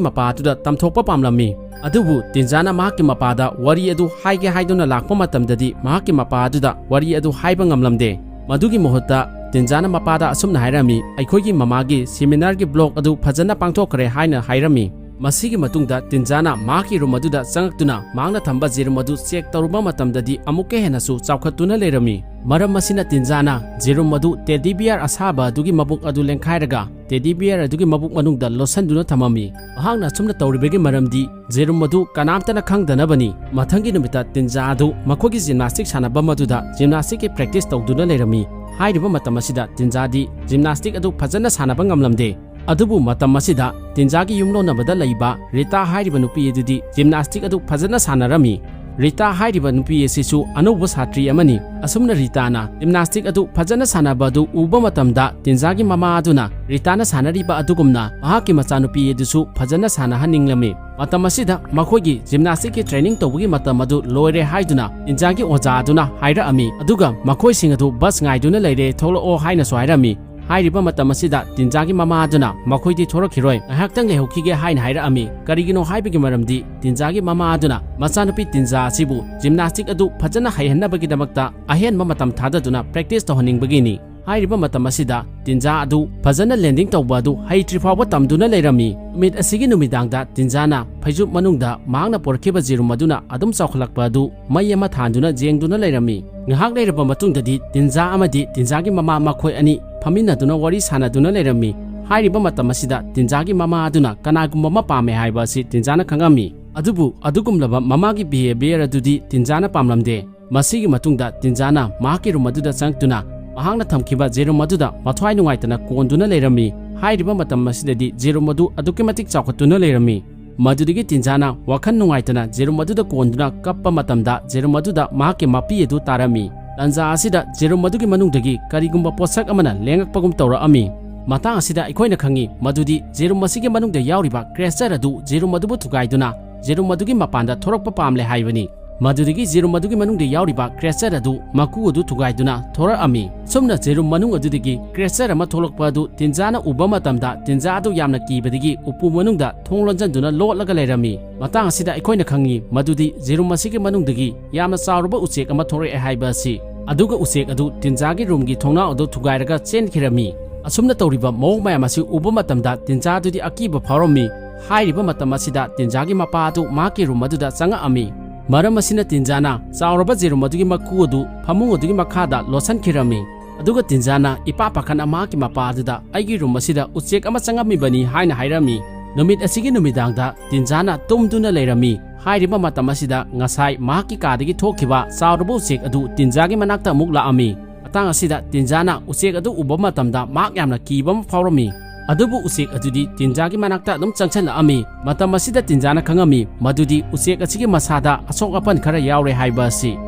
ꯃꯄꯥ ꯑꯗꯨꯗ ꯇꯝꯊꯣꯛꯄ ꯄꯥꯝꯂꯝꯃꯤ꯫ ꯑꯗꯨꯕꯨ ꯇꯤꯟꯖꯥꯅ ꯃꯍꯥꯛꯀꯤ ꯃꯄꯥꯗ ꯋꯥꯔꯤ ꯑꯗꯨ ꯍꯥꯏꯒꯦ ꯍꯥꯏꯗꯨꯅ ꯂꯥꯛꯄ ꯃꯇꯝꯗꯗꯤ ꯃꯍꯥꯛꯀꯤ ꯃꯄꯥ ꯑꯗꯨꯗ ꯋꯥꯔꯤ ꯑꯗꯨ ꯍꯥꯏꯕ ꯉꯝꯂꯝꯗꯦ꯫ ꯃꯗꯨꯒꯤ ꯃꯍꯨꯠꯇ ꯇꯤꯟꯖꯥꯅ ꯃꯄꯥꯗ ꯑꯁꯨꯝꯅ ꯍꯥꯏꯔꯝꯃꯤ, "ꯑꯩꯈꯣꯏꯒꯤ ꯃꯃꯥꯒꯤ ꯁꯦꯃꯤꯅꯥꯔꯒꯤ ꯕ꯭ꯂꯣꯛ ꯑꯗꯨ ꯐꯖꯅ ꯄꯥꯡꯊꯣꯛꯈ꯭ꯔꯦ" ꯍꯥꯏꯅ ꯍꯥꯏꯔꯝꯃꯤ꯫ ꯃꯁꯤꯒꯤ ꯃꯇꯨꯡꯗ ꯇꯤꯟꯖꯥꯅ ꯃꯍꯥꯛꯀꯤ ꯔꯨꯝ ꯑꯗꯨꯗ ꯆꯪꯉꯛꯇꯨꯅ ꯃꯍꯥꯛꯅ ꯊꯝꯕ ꯖꯦꯔꯨꯝ ꯑꯗꯨ ꯆꯦꯛ ꯇꯧꯔꯨꯕ ꯃꯇꯝꯗꯗꯤ ꯑꯃꯨꯛꯀ ꯍꯦꯟꯅꯁꯨ ꯆꯥꯎꯈꯠꯇꯨꯅ ꯂꯩꯔꯝꯃꯤ꯫ ꯃꯔꯝ ꯑꯁꯤꯅ ꯇꯤꯟꯖꯥꯅ ꯖꯦꯔꯨꯝ ꯑꯗꯨ ꯇꯦꯗꯤ ꯕꯤꯌꯥꯔ ꯑꯁꯥꯕ ꯑꯗꯨꯒꯤ ꯃꯕꯨꯛ ꯑꯗꯨ ꯂꯦꯟꯈꯥꯏꯔꯒ ꯇꯦꯗꯤ ꯕꯤꯌꯥꯔ ꯑꯗꯨꯒꯤ ꯃꯕꯨꯛ ꯃꯅꯨꯡꯗ ꯂꯣꯠꯁꯤꯟꯗꯨꯅ ꯊꯝꯃꯝꯃꯤ꯫ ꯃꯍꯥꯛꯅ ꯑꯁꯨꯝꯅ ꯇꯧꯔꯤꯕꯒꯤ ꯃꯔꯝꯗꯤ ꯖꯦꯔꯨꯝ ꯑꯗꯨ ꯀꯅꯥꯝꯇꯅ ꯈꯪꯗꯅꯕꯅꯤ꯫ ꯃꯊꯪꯒꯤ ꯅꯨꯃꯤꯠꯇ ꯇꯤꯟꯖꯥ ꯑꯗꯨ ꯃꯈꯣꯏꯒꯤ ꯖꯤꯝꯅꯥꯁꯇꯤꯛ ꯁꯥꯟꯅꯐꯝ ꯑꯗꯨꯗ ꯖꯤꯝꯅꯥꯁꯇꯤꯛꯀꯤ ꯄ꯭ꯔꯦꯛꯇꯤꯁ ꯇꯧꯗꯨꯅ ꯂꯩꯔꯝꯃꯤ꯫ ꯍꯥꯏꯔꯤꯕ ꯃꯇꯝ ꯑꯁꯤꯗ ꯇꯤꯟꯖꯥꯗꯤ ꯖꯤꯝꯅꯥꯁꯇꯤꯛ ꯑꯗꯨ ꯐꯖꯅ ꯁꯥꯟꯅꯕ ꯉꯝꯂꯝꯗꯦ꯫ ꯑꯗꯨꯕꯨ ꯃꯇꯝ ꯑꯁꯤꯗ ꯇꯤꯟꯖꯥꯒꯤ ꯌꯨꯝꯂꯣꯟꯅꯕꯗ ꯂꯩꯕ ꯔꯤꯇꯥ ꯍꯥꯏꯔꯤꯕ ꯅꯨꯄꯤ ꯑꯗꯨꯗꯤ ꯖꯤꯝꯅꯥꯁꯇꯤꯛ ꯑꯗꯨ ꯐꯖꯅ ꯁꯥꯟꯅꯔꯝꯃꯤ꯫ ꯔꯤꯇꯥ ꯍꯥꯏꯔꯤꯕ ꯅꯨꯄꯤ ꯑꯁꯤꯁꯨ ꯑꯅꯧꯕ ꯁꯥꯇ꯭ꯔꯤ ꯑꯃꯅꯤ꯫ ꯑꯁꯨꯝꯅ ꯔꯤꯇꯥꯅ ꯖꯤꯝꯅꯥꯁꯇꯤꯛ ꯑꯗꯨ ꯐꯖꯅ ꯁꯥꯟꯅꯕ ꯑꯗꯨ ꯎꯕ ꯃꯇꯝꯗ ꯇꯤꯟꯖꯥꯒꯤ ꯃꯃꯥ ꯑꯗꯨꯅ ꯔꯤꯇꯥꯅ ꯁꯥꯟꯅꯔꯤꯕ ꯑꯗꯨꯒꯨꯝꯅ ꯃꯍꯥꯛꯀꯤ ꯃꯆꯥꯅꯨꯄꯤ ꯑꯗꯨꯁꯨ ꯐꯖꯅ ꯁꯥꯟꯅꯍꯟꯅꯤꯡꯂꯝꯃꯤ꯫ ꯃꯇꯝ ꯑꯁꯤꯗ ꯃꯈꯣꯏꯒꯤ ꯖꯤꯝꯅꯥꯁꯇꯤꯛꯀꯤ ꯇ꯭ꯔꯦꯅꯤꯡ ꯇꯧꯕꯒꯤ ꯃꯇꯝ ꯑꯗꯨ ꯂꯣꯏꯔꯦ ꯍꯥꯏꯗꯨꯅ ꯇꯤꯟꯖꯥꯒꯤ ꯑꯣꯖꯥ ꯑꯗꯨꯅ ꯍꯥꯏꯔꯛꯑꯝꯃꯤ꯫ ꯑꯗꯨꯒ ꯃꯈꯣꯏꯁꯤꯡ ꯑꯗꯨ ꯕꯁ ꯉꯥꯏꯗꯨꯅ ꯂꯩꯔꯦ, ꯊꯣꯛꯂꯛꯑꯣ ꯍꯥꯏꯅꯁꯨ ꯍꯥꯏꯔꯝꯃꯤ꯫ ꯍꯥꯏꯔꯤꯕ ꯃꯇꯝ ꯑꯁꯤꯗ ꯇꯤꯟꯖꯥꯒꯤ ꯃꯃꯥ ꯑꯗꯨꯅ ꯃꯈꯣꯏꯗꯤ ꯊꯣꯔꯛꯈꯤꯔꯣꯏ, ꯉꯥꯏꯍꯥꯛꯇꯪ ꯂꯩꯍꯧꯈꯤꯒꯦ ꯍꯥꯏꯅ ꯍꯥꯏꯔꯛꯑꯝꯃꯤ꯫ ꯀꯔꯤꯒꯤꯅꯣ ꯍꯥꯏꯕꯒꯤ ꯃꯔꯝꯗꯤ ꯇꯤꯟꯖꯥꯒꯤ ꯃꯃꯥ ꯑꯗꯨꯅ ꯃꯆꯥꯅꯨꯄꯤ ꯇꯤꯟꯖꯥ ꯑꯁꯤꯕꯨ ꯖꯤꯝꯅꯥꯁꯇꯤꯛ ꯑꯗꯨ ꯐꯖꯅ ꯍꯩꯍꯟꯅꯕꯒꯤꯗꯃꯛꯇ ꯑꯍꯦꯟꯕ ꯃꯇꯝ ꯊꯥꯗꯗꯨꯅ ꯄ꯭ꯔꯦꯛꯇꯤꯁ ꯇꯧꯍꯟꯅꯤꯡꯕꯒꯤꯅꯤ꯫ ꯍꯥꯏꯔꯤꯕ ꯃꯇꯝ ꯑꯁꯤꯗ ꯇꯤꯟꯖꯥ ꯑꯗꯨ ꯐꯖꯅ ꯂꯦꯟꯗꯤꯡ ꯇꯧꯕ ꯑꯗꯨ ꯍꯩꯇ꯭ꯔꯤ ꯐꯥꯎꯕ ꯇꯝꯗꯨꯅ ꯂꯩꯔꯝꯃꯤ꯫ ꯅꯨꯃꯤꯠ ꯑꯁꯤꯒꯤ ꯅꯨꯃꯤꯗꯥꯡꯗ ꯇꯤꯟꯖꯥꯅ ꯐꯩꯖꯨꯞ ꯃꯅꯨꯡꯗ ꯃꯍꯥꯛꯅ ꯄꯨꯔꯛꯈꯤꯕ ꯖꯦꯔꯨꯝ ꯑꯗꯨꯅ ꯑꯗꯨꯝ ꯆꯥꯎꯈꯠꯂꯛꯄ ꯑꯗꯨ ꯃꯩ ꯑꯃ ꯊꯥꯟꯗꯨꯅ ꯌꯦꯡꯗꯨꯅ ꯂꯩꯔꯝꯃꯤ꯫ ꯉꯥꯏꯍꯥꯛ ꯂꯩꯔꯕ ꯃꯇꯨꯡꯗꯗꯤ ꯇꯤꯟꯖꯥ ꯑꯃꯗꯤ ꯇꯤꯟꯖꯥꯒꯤ ꯃꯃꯥ ꯃꯈꯣꯏ ꯑꯅꯤ ꯐꯝꯃꯤꯟꯅꯗꯨꯅ ꯋꯥꯔꯤ ꯁꯥꯟꯅꯗꯨꯅ ꯂꯩꯔꯝꯃꯤ꯫ ꯍꯥꯏꯔꯤꯕ ꯃꯇꯝ ꯑꯁꯤꯗ ꯇꯤꯟꯖꯥꯒꯤ ꯃꯃꯥ ꯑꯗꯨꯅ ꯀꯅꯥꯒꯨꯝꯕ ꯑꯃ ꯄꯥꯝꯃꯦ ꯍꯥꯏꯕ ꯑꯁꯤ ꯇꯤꯟꯖꯥꯅ ꯈꯪꯉꯝꯃꯤ꯫ ꯑꯗꯨꯕꯨ ꯑꯗꯨꯒꯨꯝꯂꯕ ꯃꯃꯥꯒꯤ ꯕꯤꯍꯦꯕꯤꯌꯔ ꯑꯗꯨꯗꯤ ꯇꯤꯟꯖꯥꯅ ꯄꯥꯝꯂꯝꯗꯦ꯫ ꯃꯁꯤꯒꯤ ꯃꯇꯨꯡꯗ ꯇꯤꯟꯖꯥꯅ ꯃꯍꯥꯛꯀꯤ ꯔꯨꯝ ꯑꯗꯨꯗ ꯆꯪꯂꯛꯇꯨꯅ ꯃꯍꯥꯛꯅ ꯊꯝꯈꯤꯕ ꯖꯦꯔꯨꯝ ꯑꯗꯨꯗ ꯃꯊ꯭ꯋꯥꯏ ꯅꯨꯡꯉꯥꯏꯇꯅ ꯀꯣꯟꯗꯨꯅ ꯂꯩꯔꯝꯃꯤ꯫ ꯍꯥꯏꯔꯤꯕ ꯃꯇꯝ ꯑꯁꯤꯗꯗꯤ ꯖꯦꯔꯨꯝ ꯑꯗꯨ ꯑꯗꯨꯛꯀꯤ ꯃꯇꯤꯛ ꯆꯥꯎꯈꯠꯇꯨꯅ ꯂꯩꯔꯝꯃꯤ꯫ ꯃꯗꯨꯗꯒꯤ ꯇꯤꯟꯖꯥꯅ ꯋꯥꯈꯜ ꯅꯨꯡꯉꯥꯏꯇꯅ ꯖꯦꯔꯨꯝ ꯑꯗꯨꯗ ꯀꯣꯟꯗꯨꯅ ꯀꯞꯄ ꯃꯇꯝꯗ ꯖꯦꯔꯨꯝ ꯑꯗꯨꯗ ꯃꯍꯥꯛꯀꯤ ꯃꯄꯤ ꯑꯗꯨ ꯇꯥꯔꯝꯃꯤ꯫ ꯇꯥꯟꯖꯥ ꯑꯁꯤꯗ ꯖꯦꯔꯨꯝ ꯑꯗꯨꯒꯤ ꯃꯅꯨꯡꯗꯒꯤ ꯀꯔꯤꯒꯨꯝꯕ ꯄꯣꯠꯁꯛ ꯑꯃꯅ ꯂꯦꯡꯉꯛꯄꯒꯨꯝ ꯇꯧꯔꯛꯑꯝꯃꯤ꯫ ꯃꯇꯥꯡ ꯑꯁꯤꯗ ꯑꯩꯈꯣꯏꯅ ꯈꯪꯉꯤ ꯃꯗꯨꯗꯤ ꯖꯦꯔꯨꯝ ꯑꯁꯤꯒꯤ ꯃꯅꯨꯡꯗ ꯌꯥꯎꯔꯤꯕ creature ꯑꯗꯨ ꯖꯦꯔꯨꯝ ꯑꯗꯨꯕꯨ ꯊꯨꯒꯥꯏꯗꯨꯅ ꯖꯦꯔꯨꯝ ꯑꯗꯨꯒꯤ ꯃꯄꯥꯟꯗ ꯊꯣꯔꯛꯄ ꯄꯥꯝꯂꯦ ꯍꯥꯏꯕꯅꯤ꯫ ꯃꯗꯨꯗꯒꯤ ꯖꯦꯔꯨꯝ ꯑꯗꯨꯒꯤ ꯃꯅꯨꯡꯗ ꯌꯥꯎꯔꯤꯕ creature ꯑꯗꯨ ꯃꯀꯨ ꯑꯗꯨ ꯊꯨꯒꯥꯏꯗꯨꯅ ꯊꯣꯔꯛꯑꯝꯃꯤ꯫ ꯁꯨꯝꯅ ꯖꯦꯔꯨꯝ ꯃꯅꯨꯡ ꯑꯗꯨꯗꯒꯤ creature ꯑꯃ ꯊꯣꯛꯂꯛꯄ ꯑꯗꯨ ꯇꯤꯟꯖꯥꯅ ꯎꯕ ꯃꯇꯝꯗ ꯇꯤꯟꯖꯥ ꯑꯗꯨ ꯌꯥꯝꯅ ꯀꯤꯕꯗꯒꯤ ꯎꯄꯨ ꯃꯅꯨꯡꯗ ꯊꯣꯡ ꯂꯣꯟꯁꯤꯟꯗꯨꯅ ꯂꯣꯠꯂꯒ ꯂꯩꯔꯝꯃꯤ꯫ ꯃꯇꯥꯡ ꯑꯁꯤꯗ ꯑꯩꯈꯣꯏꯅ ꯈꯪꯉꯤ ꯃꯗꯨꯗꯤ ꯖꯦꯔꯨꯝ ꯑꯁꯤꯒꯤ ꯃꯅꯨꯡꯗꯒꯤ ꯌꯥꯝꯅ ꯆꯥꯎꯔꯕ ꯎꯆꯦꯛ ꯑꯃ ꯊꯣꯔꯛꯑꯦ ꯍꯥꯏꯕ ꯑꯁꯤ꯫ ꯑꯗꯨꯒ ꯎꯆꯦꯛ ꯑꯗꯨ ꯇꯤꯟꯖꯥꯒꯤ ꯔꯨꯝꯒꯤ ꯊꯣꯡꯅꯥꯎ ꯑꯗꯨ ꯊꯨꯒꯥꯏꯔꯒ ꯆꯦꯟꯈꯤꯔꯝꯃꯤ꯫ ꯑꯁꯨꯝꯅ ꯇꯧꯔꯤꯕ ꯃꯑꯣꯡ ꯃꯌꯥꯝ ꯑꯁꯤ ꯎꯕ ꯃꯇꯝꯗ ꯇꯤꯟꯖꯥꯗꯨꯗꯤ ꯑꯀꯤꯕ ꯐꯥꯎꯔꯝꯃꯤ꯫ ꯍꯥꯏꯔꯤꯕ ꯃꯇꯝ ꯑꯁꯤꯗ ꯇꯤꯟꯖꯥꯒꯤ ꯃꯄꯥ ꯑꯗꯨ ꯃꯍꯥꯛꯀꯤ ꯔꯨꯝ ꯑꯗꯨꯗ ꯆꯪꯉꯛꯑꯝꯃꯤ꯫ ꯃꯔꯝ ꯑꯁꯤꯅ ꯇꯤꯟꯖꯥꯅ ꯆꯥꯎꯔꯕ ꯖꯦꯔꯨꯝ ꯑꯗꯨꯒꯤ ꯃꯀꯨ ꯑꯗꯨ ꯐꯃꯨꯡ ꯑꯗꯨꯒꯤ ꯃꯈꯥꯗ ꯂꯣꯠꯁꯤꯟꯈꯤꯔꯝꯃꯤ꯫ ꯑꯗꯨꯒ ꯇꯤꯟꯖꯥꯅ ꯏꯄꯥ ꯄꯥꯈꯠꯅ ꯃꯍꯥꯛꯀꯤ ꯃꯄꯥ ꯑꯗꯨꯗ "ꯑꯩꯒꯤ ꯔꯨꯝ ꯑꯁꯤꯗ ꯎꯆꯦꯛ ꯑꯃ ꯆꯪꯉꯝꯃꯤꯕꯅꯤ" ꯍꯥꯏꯅ ꯍꯥꯏꯔꯝꯃꯤ꯫ ꯅꯨꯃꯤꯠ ꯑꯁꯤꯒꯤ ꯅꯨꯃꯤꯗꯥꯡꯗ ꯇꯤꯟꯖꯥꯅ ꯇꯨꯝꯗꯨꯅ ꯂꯩꯔꯝꯃꯤ꯫ ꯍꯥꯏꯔꯤꯕ ꯃꯇꯝ ꯑꯁꯤꯗ ꯉꯁꯥꯏ ꯃꯍꯥꯛꯀꯤ ꯀꯥꯗꯒꯤ ꯊꯣꯛꯈꯤꯕ ꯆꯥꯎꯔꯕ ꯎꯆꯦꯛ ꯑꯗꯨ ꯇꯤꯟꯖꯥꯒꯤ ꯃꯅꯥꯛꯇ ꯑꯃꯨꯛ ꯂꯥꯛꯑꯝꯃꯤ꯫ ꯃꯇꯥꯡ ꯑꯁꯤꯗ ꯇꯤꯟꯖꯥꯅ ꯎꯆꯦꯛ ꯑꯗꯨ ꯎꯕ ꯃꯇꯝꯗ ꯃꯍꯥꯛ ꯌꯥꯝꯅ ꯀꯤꯕ ꯑꯃ ꯐꯥꯎꯔꯝꯃꯤ꯫ ꯑꯗꯨꯕꯨ ꯎꯆꯦꯛ ꯑꯗꯨꯗꯤ ꯇꯤꯟꯖꯥꯒꯤ ꯃꯅꯥꯛꯇ ꯑꯗꯨꯝ ꯆꯪꯁꯤꯜꯂꯛꯑꯝꯃꯤ꯫ ꯃꯇꯝ ꯑꯁꯤꯗ ꯇꯤꯟꯖꯥꯅ ꯈꯪꯉꯝꯃꯤ ꯃꯗꯨꯗꯤ ꯎꯆꯦꯛ ꯑꯁꯤꯒꯤ ꯃꯁꯥꯗ ꯑꯁꯣꯛ ꯑꯄꯟ ꯈꯔ ꯌꯥꯎꯔꯦ ꯍꯥꯏꯕ ꯑꯁꯤ꯫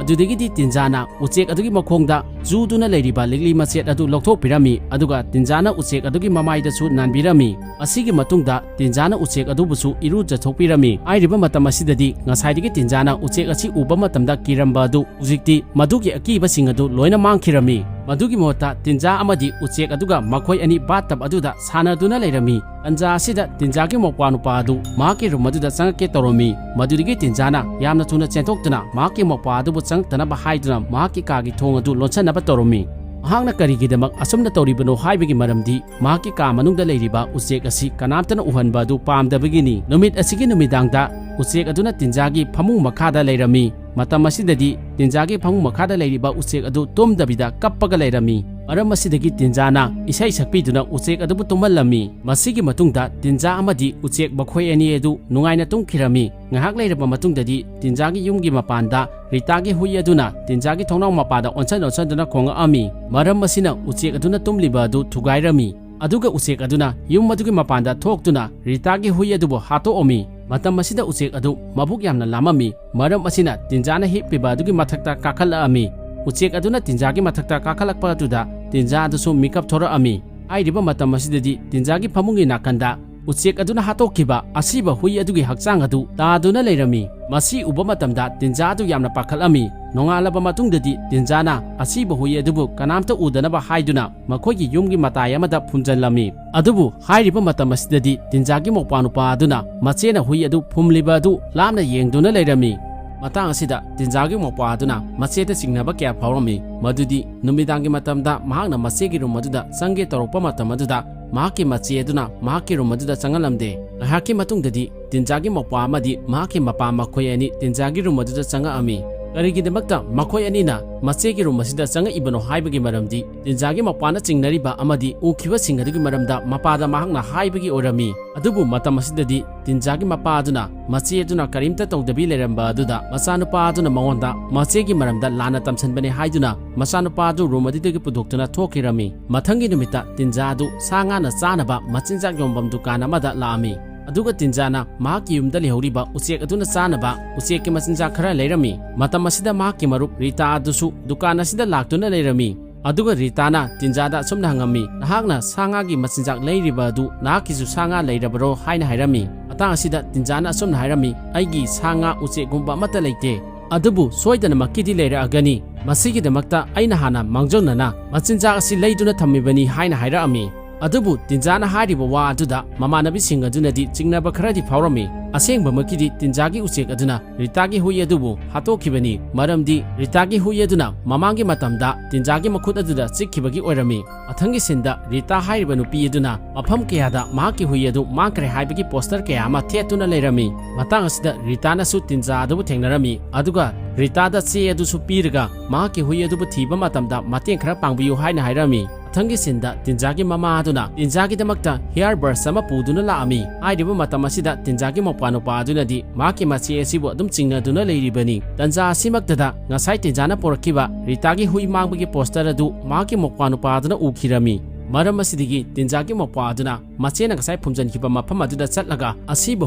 ꯑꯗꯨꯗꯒꯤꯗꯤ ꯇꯤꯟꯖꯥꯅ ꯎꯆꯦꯛ ꯑꯗꯨꯒꯤ ꯃꯈꯣꯡꯗ ꯖꯨꯗꯨꯅ ꯂꯩꯔꯤꯕ ꯂꯤꯛꯂꯤ ꯃꯆꯦꯠ ꯑꯗꯨ ꯂꯧꯊꯣꯛꯄꯤꯔꯝꯃꯤ, ꯑꯗꯨꯒ ꯇꯤꯟꯖꯥꯅ ꯎꯆꯦꯛ ꯑꯗꯨꯒꯤ ꯃꯃꯥꯏꯗꯁꯨ ꯅꯥꯟꯕꯤꯔꯝꯃꯤ꯫ ꯑꯁꯤꯒꯤ ꯃꯇꯨꯡꯗ ꯇꯤꯟꯖꯥꯅ ꯎꯆꯦꯛ ꯑꯗꯨꯕꯨꯁꯨ ꯏꯔꯨꯖꯊꯣꯛꯄꯤꯔꯝꯃꯤ꯫ ꯍꯥꯏꯔꯤꯕ ꯃꯇꯝ ꯑꯁꯤꯗꯗꯤ ꯉꯁꯥꯏꯗꯒꯤ ꯇꯤꯟꯖꯥꯅ ꯎꯆꯦꯛ ꯑꯁꯤ ꯎꯕ ꯃꯇꯝꯗ ꯀꯤꯔꯝꯕ ꯑꯗꯨ ꯍꯧꯖꯤꯛꯇꯤ ꯃꯗꯨꯒꯤ ꯑꯀꯤꯕꯁꯤꯡ ꯑꯗꯨ ꯂꯣꯏꯅ ꯃꯥꯡꯈꯤꯔꯝꯃꯤ꯫ ꯃꯗꯨꯒꯤ ꯃꯍꯨꯠꯇ ꯇꯤꯟꯖꯥ ꯑꯃꯗꯤ ꯎꯆꯦꯛ ꯑꯗꯨꯒ ꯃꯈꯣꯏ ꯑꯅꯤ bathtub ꯑꯗꯨꯗ ꯁꯥꯟꯅꯗꯨꯅ ꯂꯩꯔꯝꯃꯤ꯫ ꯇꯟꯖꯥ ꯑꯁꯤꯗ ꯇꯤꯟꯖꯥꯒꯤ ꯃꯧꯄ꯭ꯋꯥ ꯅꯨꯄꯥ ꯑꯗꯨ ꯃꯍꯥꯛꯀꯤ ꯔꯨꯝ ꯑꯗꯨꯗ ꯆꯪꯉꯛꯀꯦ ꯇꯧꯔꯝꯃꯤ꯫ ꯃꯗꯨꯗꯒꯤ ꯇꯤꯟꯖꯥꯅ ꯌꯥꯝꯅ ꯊꯨꯅ ꯆꯦꯟꯊꯣꯛꯇꯨꯅ ꯃꯍꯥꯛꯀꯤ ꯃꯧꯄ꯭ꯋꯥ ꯑꯗꯨꯕꯨ ꯆꯪꯉꯛꯇꯅꯕ ꯍꯥꯏꯗꯨꯅ ꯃꯍꯥꯛꯀꯤ ꯀꯥꯒꯤ ꯊꯣꯡ ꯑꯗꯨ ꯂꯣꯟꯁꯤꯟꯅꯕ ꯇꯧꯔꯝꯃꯤ꯫ ꯃꯍꯥꯛꯅ ꯀꯔꯤꯒꯤꯗꯃꯛ ꯑꯁꯨꯝꯅ ꯇꯧꯔꯤꯕꯅꯣ ꯍꯥꯏꯕꯒꯤ ꯃꯔꯝꯗꯤ ꯃꯍꯥꯛꯀꯤ ꯀꯥ ꯃꯅꯨꯡꯗ ꯂꯩꯔꯤꯕ ꯎꯆꯦꯛ ꯑꯁꯤ ꯀꯅꯥꯝꯇꯅ ꯎꯍꯟꯕ ꯑꯗꯨ ꯄꯥꯝꯗꯕꯒꯤꯅꯤ꯫ ꯅꯨꯃꯤꯠ ꯑꯁꯤꯒꯤ ꯅꯨꯃꯤꯗꯥꯡꯗ ꯎꯆꯦꯛ ꯑꯗꯨꯅ ꯇꯤꯟꯖꯥꯒꯤ ꯐꯃꯨꯡ ꯃꯈꯥꯗ ꯂꯩꯔꯝꯃꯤ꯫ ꯃꯇꯝ ꯑꯁꯤꯗꯗꯤ ꯇꯤꯟꯖꯥꯒꯤ ꯐꯃꯨꯡ ꯃꯈꯥꯗ ꯂꯩꯔꯤꯕ ꯎꯆꯦꯛ ꯑꯗꯨ ꯇꯨꯝꯗꯕꯤꯗ ꯀꯞꯄꯒ ꯂꯩꯔꯝꯃꯤ꯫ ꯃꯔꯝ ꯑꯁꯤꯗꯒꯤ ꯇꯤꯟꯖꯥꯅ ꯏꯁꯩ ꯁꯛꯄꯤꯗꯨꯅ ꯎꯆꯦꯛ ꯑꯗꯨꯕꯨ ꯇꯨꯝꯍꯜꯂꯝꯃꯤ꯫ ꯃꯁꯤꯒꯤ ꯃꯇꯨꯡꯗ ꯇꯤꯟꯖꯥ ꯑꯃꯗꯤ ꯎꯆꯦꯛ ꯃꯈꯣꯏ ꯑꯅꯤ ꯑꯗꯨ ꯅꯨꯡꯉꯥꯏꯅ ꯇꯨꯝꯈꯤꯔꯝꯃꯤ꯫ ꯉꯥꯏꯍꯥꯛ ꯂꯩꯔꯕ ꯃꯇꯨꯡꯗꯗꯤ ꯇꯤꯟꯖꯥꯒꯤ ꯌꯨꯝꯒꯤ ꯃꯄꯥꯟꯗ ꯔꯤꯇꯥꯒꯤ ꯍꯨꯏ ꯑꯗꯨꯅ ꯇꯤꯟꯖꯥꯒꯤ ꯊꯣꯡꯅꯥꯎ ꯃꯄꯥꯗ ꯑꯣꯟꯁꯟ ꯑꯣꯟꯁꯟꯗꯨꯅ ꯈꯣꯡꯉꯛꯑꯝꯃꯤ꯫ ꯃꯔꯝ ꯑꯁꯤꯅ ꯎꯆꯦꯛ ꯑꯗꯨꯅ ꯇꯨꯝꯂꯤꯕ ꯑꯗꯨ ꯊꯨꯒꯥꯏꯔꯝꯃꯤ꯫ ꯑꯗꯨꯒ ꯎꯆꯦꯛ ꯑꯗꯨꯅ ꯌꯨꯝ ꯑꯗꯨꯒꯤ ꯃꯄꯥꯟꯗ ꯊꯣꯛꯇꯨꯅ ꯔꯤꯇꯥꯒꯤ ꯍꯨꯏ ꯑꯗꯨꯕꯨ ꯍꯥꯠꯇꯣꯛꯑꯝꯃꯤ꯫ ꯃꯇꯝ ꯑꯁꯤꯗ ꯎꯆꯦꯛ ꯑꯗꯨ ꯃꯕꯨꯛ ꯌꯥꯝꯅ ꯂꯥꯝꯃꯝꯃꯤ꯫ ꯃꯔꯝ ꯑꯁꯤꯅ ꯇꯤꯟꯖꯥꯅ ꯍꯤꯞꯄꯤꯕ ꯑꯗꯨꯒꯤ ꯃꯊꯛꯇ ꯀꯥꯈꯠꯂꯛꯑꯝꯃꯤ꯫ ꯎꯆꯦꯛ ꯑꯗꯨꯅ ꯇꯤꯟꯖꯥꯒꯤ ꯃꯊꯛꯇ ꯀꯥꯈꯠꯂꯛꯄ ꯑꯗꯨꯗ ꯇꯤꯟꯖꯥ ꯑꯗꯨꯁꯨ ꯃꯤꯀꯞ ꯊꯣꯔꯛꯑꯝꯃꯤ꯫ ꯍꯥꯏꯔꯤꯕ ꯃꯇꯝ ꯑꯁꯤꯗꯗꯤ ꯇꯤꯟꯖꯥꯒꯤ ꯐꯃꯨꯡꯒꯤ ꯅꯥꯀꯟꯗ ꯎꯆꯦꯛ ꯑꯗꯨꯅ ꯍꯥꯠꯇꯣꯛꯈꯤꯕ ꯑꯁꯤꯕ ꯍꯨꯏ ꯑꯗꯨꯒꯤ ꯍꯛꯆꯥꯡ ꯑꯗꯨ ꯇꯥꯗꯨꯅ ꯂꯩꯔꯝꯃꯤ꯫ ꯃꯁꯤ ꯎꯕ ꯃꯇꯝꯗ ꯇꯤꯟꯖꯥ ꯑꯗꯨ ꯌꯥꯝꯅ ꯄꯥꯈꯠꯂꯝꯃꯤ꯫ ꯅꯣꯡꯉꯥꯜꯂꯕ ꯃꯇꯨꯡꯗꯗꯤ ꯇꯤꯟꯖꯥꯅ ꯑꯁꯤꯕ ꯍꯨꯏ ꯑꯗꯨꯕꯨ ꯀꯅꯥꯝꯇ ꯎꯗꯅꯕ ꯍꯥꯏꯗꯨꯅ ꯃꯈꯣꯏꯒꯤ ꯌꯨꯝꯒꯤ ꯃꯇꯥꯏ ꯑꯃꯗ ꯐꯨꯝꯖꯤꯜꯂꯝꯃꯤ꯫ ꯑꯗꯨꯕꯨ ꯍꯥꯏꯔꯤꯕ ꯃꯇꯝ ꯑꯁꯤꯗꯗꯤ ꯇꯤꯟꯖꯥꯒꯤ ꯃꯧꯄ꯭ꯋꯥ ꯅꯨꯄꯥ ꯑꯗꯨꯅ ꯃꯆꯦꯅ ꯍꯨꯏ ꯑꯗꯨ ꯐꯨꯝꯂꯤꯕ ꯑꯗꯨ ꯂꯥꯞꯅ ꯌꯦꯡꯗꯨꯅ ꯂꯩꯔꯝꯃꯤ꯫ ꯃꯇꯥꯡ ꯑꯁꯤꯗ ꯇꯤꯟꯖꯥꯒꯤ ꯃꯧꯄ꯭ꯋꯥ ꯑꯗꯨꯅ ꯃꯆꯦꯗ ꯆꯤꯡꯅꯕ ꯀꯌꯥ ꯐꯥꯎꯔꯝꯃꯤ, ꯃꯗꯨꯗꯤ ꯅꯨꯃꯤꯗꯥꯡꯒꯤ ꯃꯇꯝꯗ ꯃꯍꯥꯛꯅ ꯃꯆꯦꯒꯤ ꯔꯨꯝ ꯑꯗꯨꯗ ꯆꯪꯒꯦ ꯇꯧꯔꯛꯄ ꯃꯇꯝ ꯑꯗꯨꯗ ꯃꯍꯥꯛꯀꯤ ꯃꯆꯦ ꯑꯗꯨꯅ ꯃꯍꯥꯛꯀꯤ ꯔꯨꯝ ꯑꯗꯨꯗ ꯆꯪꯍꯜꯂꯝꯗꯦ꯫ ꯉꯥꯏꯍꯥꯛꯀꯤ ꯃꯇꯨꯡꯗꯗꯤ ꯇꯤꯟꯖꯥꯒꯤ ꯃꯧꯄ꯭ꯋꯥ ꯑꯃꯗꯤ ꯃꯍꯥꯛꯀꯤ ꯃꯄꯥ ꯃꯈꯣꯏ ꯑꯅꯤ ꯇꯤꯟꯖꯥꯒꯤ ꯔꯨꯝ ꯑꯗꯨꯗ ꯆꯪꯉꯛꯑꯝꯃꯤ꯫ ꯀꯔꯤꯒꯤꯗꯃꯛꯇ ꯃꯈꯣꯏ ꯑꯅꯤꯅ ꯃꯆꯦꯒꯤ ꯔꯨꯝ ꯑꯁꯤꯗ ꯆꯪꯉꯛꯏꯕꯅꯣ ꯍꯥꯏꯕꯒꯤ ꯃꯔꯝꯗꯤ ꯇꯤꯟꯖꯥꯒꯤ ꯃꯄꯥꯅ ꯆꯤꯡꯅꯔꯤꯕ ꯑꯃꯗꯤ ꯎꯈꯤꯕꯁꯤꯡ ꯑꯗꯨꯒꯤ ꯃꯔꯝꯗ ꯃꯄꯥꯗ ꯃꯍꯥꯛꯅ ꯍꯥꯏꯕꯒꯤ ꯑꯣꯏꯔꯝꯃꯤ꯫ ꯑꯗꯨꯕꯨ ꯃꯇꯝ ꯑꯁꯤꯗꯗꯤ ꯇꯤꯟꯖꯥꯒꯤ ꯃꯄꯥ ꯑꯗꯨꯅ ꯃꯆꯦ ꯑꯗꯨꯅ ꯀꯔꯤꯝꯇ ꯇꯧꯗꯕꯤ ꯂꯩꯔꯝꯕ ꯑꯗꯨꯗ ꯃꯆꯥꯅꯨꯄꯥ ꯑꯗꯨꯅ ꯃꯉꯣꯟꯗ ꯃꯆꯦꯒꯤ ꯃꯔꯝꯗ ꯂꯥꯟꯅ ꯇꯝꯁꯤꯟꯕꯅꯤ ꯍꯥꯏꯗꯨꯅ ꯃꯆꯥꯅꯨꯄꯥ ꯑꯗꯨ ꯔꯨꯝ ꯑꯗꯨꯗꯒꯤ ꯄꯨꯊꯣꯛꯇꯨꯅ ꯊꯣꯛꯈꯤꯔꯝꯃꯤ꯫ ꯃꯊꯪꯒꯤ ꯅꯨꯃꯤꯠꯇ ꯇꯤꯟꯖꯥ ꯑꯗꯨ ꯁꯥ ꯉꯥꯅ ꯆꯥꯅꯕ ꯃꯆꯤꯟꯖꯥꯛ ꯌꯣꯟꯐꯝ ꯗꯨꯀꯥꯟ ꯑꯃꯗ ꯂꯥꯛꯑꯝꯃꯤ꯫ ꯑꯗꯨꯒ ꯇꯤꯟꯖꯥꯅ ꯃꯍꯥꯛꯀꯤ ꯌꯨꯝꯗ ꯂꯩꯍꯧꯔꯤꯕ ꯎꯆꯦꯛ ꯑꯗꯨꯅ ꯆꯥꯅꯕ ꯎꯆꯦꯛꯀꯤ ꯃꯆꯤꯟꯖꯥꯛ ꯈꯔ ꯂꯩꯔꯝꯃꯤ꯫ ꯃꯇꯝ ꯑꯁꯤꯗ ꯃꯍꯥꯛꯀꯤ ꯃꯔꯨꯞ ꯔꯤꯇꯥ ꯑꯗꯨꯁꯨ ꯗꯨꯀꯥꯟ ꯑꯁꯤꯗ ꯂꯥꯛꯇꯨꯅ ꯂꯩꯔꯝꯃꯤ꯫ ꯑꯗꯨꯒ ꯔꯤꯇꯥꯅ ꯇꯤꯟꯖꯥꯗ ꯑꯁꯨꯝꯅ ꯍꯪꯉꯝꯃꯤ, "ꯅꯍꯥꯛꯅ ꯁꯥ ꯉꯥꯒꯤ ꯃꯆꯤꯟꯖꯥꯛ ꯂꯩꯔꯤꯕ ꯑꯗꯨ ꯅꯍꯥꯛꯀꯤꯁꯨ ꯁꯥ ꯉꯥ ꯂꯩꯔꯕꯔꯣ?" ꯍꯥꯏꯅ ꯍꯥꯏꯔꯝꯃꯤ꯫ ꯃꯇꯥꯡ ꯑꯁꯤꯗ ꯇꯤꯟꯖꯥꯅ ꯑꯁꯨꯝꯅ ꯍꯥꯏꯔꯝꯃꯤ, "ꯑꯩꯒꯤ ꯁꯥ ꯉꯥ ꯎꯆꯦꯛꯒꯨꯝꯕ ꯑꯃꯠꯇ ꯂꯩꯇꯦ꯫ ꯑꯗꯨꯕꯨ ꯁꯣꯏꯗꯅꯃꯛꯀꯤꯗꯤ ꯂꯩꯔꯛꯑꯒꯅꯤ꯫ ꯃꯁꯤꯒꯤꯗꯃꯛꯇ ꯑꯩꯅ ꯍꯥꯟꯅ ꯃꯥꯡꯖꯧꯅꯅ ꯃꯆꯤꯟꯖꯥꯛ ꯑꯁꯤ ꯂꯩꯗꯨꯅ ꯊꯝꯃꯤꯕꯅꯤ" ꯍꯥꯏꯅ ꯍꯥꯏꯔꯛꯑꯝꯃꯤ꯫ ꯑꯗꯨꯕꯨ ꯇꯤꯟꯖꯥꯅ ꯍꯥꯏꯔꯤꯕ ꯋꯥ ꯑꯗꯨꯗ ꯃꯃꯥꯟꯅꯕꯤꯁꯤꯡ ꯑꯗꯨꯅꯗꯤ ꯆꯤꯡꯅꯕ ꯈꯔꯗꯤ ꯐꯥꯎꯔꯝꯃꯤ꯫ ꯑꯁꯦꯡꯕꯃꯛꯀꯤꯗꯤ ꯇꯤꯟꯖꯥꯒꯤ ꯎꯆꯦꯛ ꯑꯗꯨꯅ ꯔꯤꯇꯥꯒꯤ ꯍꯨꯏ ꯑꯗꯨꯕꯨ ꯍꯥꯠꯇꯣꯛꯈꯤꯕꯅꯤ, ꯃꯔꯝꯗꯤ ꯔꯤꯇꯥꯒꯤ ꯍꯨꯏ ꯑꯗꯨꯅ ꯃꯃꯥꯡꯒꯤ ꯃꯇꯝꯗ ꯇꯤꯟꯖꯥꯒꯤ ꯃꯈꯨꯠ ꯑꯗꯨꯗ ꯆꯤꯛꯈꯤꯕꯒꯤ ꯑꯣꯏꯔꯝꯃꯤ꯫ ꯃꯊꯪꯒꯤ ꯁꯤꯟꯗ ꯔꯤꯇꯥ ꯍꯥꯏꯔꯤꯕ ꯅꯨꯄꯤ ꯑꯗꯨꯅ ꯃꯐꯝ ꯀꯌꯥꯗ ꯃꯍꯥꯛꯀꯤ ꯍꯨꯏ ꯑꯗꯨ ꯃꯥꯡꯈ꯭ꯔꯦ ꯍꯥꯏꯕꯒꯤ ꯄꯣꯁꯇꯔ ꯀꯌꯥ ꯑꯃ ꯊꯦꯠꯇꯨꯅ ꯂꯩꯔꯝꯃꯤ꯫ ꯃꯇꯥꯡ ꯑꯁꯤꯗ ꯔꯤꯇꯥꯅꯁꯨ ꯇꯤꯟꯖꯥ ꯑꯗꯨꯕꯨ ꯊꯦꯡꯅꯔꯝꯃꯤ, ꯑꯗꯨꯒ ꯔꯤꯇꯥꯗ ꯆꯦ ꯑꯗꯨꯁꯨ ꯄꯤꯔꯒ ꯃꯍꯥꯛꯀꯤ ꯍꯨꯏ ꯑꯗꯨꯕꯨ ꯊꯤꯕ ꯃꯇꯝꯗ ꯃꯇꯦꯡ ꯈꯔ ꯄꯥꯡꯕꯤꯌꯨ ꯍꯥꯏꯅ ꯍꯥꯏꯔꯝꯃꯤ꯫ ꯃꯊꯪꯒꯤ ꯁꯤꯟꯗ ꯇꯤꯟꯖꯥꯒꯤ ꯃꯃꯥ ꯑꯗꯨꯅ ꯇꯤꯟꯖꯥꯒꯤꯗꯃꯛꯇ ꯍꯤꯌꯥꯔ ꯕ꯭ꯔꯁ ꯑꯃ ꯄꯨꯗꯨꯅ ꯂꯥꯛꯑꯝꯃꯤ꯫ ꯍꯥꯏꯔꯤꯕ ꯃꯇꯝ ꯑꯁꯤꯗ ꯇꯤꯟꯖꯥꯒꯤ ꯃꯧꯄ꯭ꯋꯥ ꯅꯨꯄꯥ ꯑꯗꯨꯅꯗꯤ ꯃꯍꯥꯛꯀꯤ ꯃꯆꯦ ꯑꯁꯤꯕꯨ ꯑꯗꯨꯝ ꯆꯤꯡꯅꯗꯨꯅ ꯂꯩꯔꯤꯕꯅꯤ꯫ ꯇꯟꯖꯥ ꯑꯁꯤꯃꯛꯇꯗ ꯉꯁꯥꯏ ꯇꯤꯟꯖꯥꯅ ꯄꯨꯔꯛꯈꯤꯕ ꯔꯤꯇꯥꯒꯤ ꯍꯨꯏ ꯃꯥꯡꯕꯒꯤ ꯄꯣꯁꯇꯔ ꯑꯗꯨ ꯃꯍꯥꯛꯀꯤ ꯃꯧꯄ꯭ꯋꯥ ꯅꯨꯄꯥ ꯑꯗꯨꯅ ꯎꯈꯤꯔꯝꯃꯤ꯫ ꯃꯔꯝ ꯑꯁꯤꯗꯒꯤ ꯇꯤꯟꯖꯥꯒꯤ ꯃꯧꯄ꯭ꯋꯥ ꯑꯗꯨꯅ ꯃꯆꯦꯅ ꯉꯁꯥꯏ ꯐꯨꯝꯖꯤꯟꯈꯤꯕ ꯃꯐꯝ ꯑꯗꯨꯗ ꯆꯠꯂꯒ ꯑꯁꯤꯕ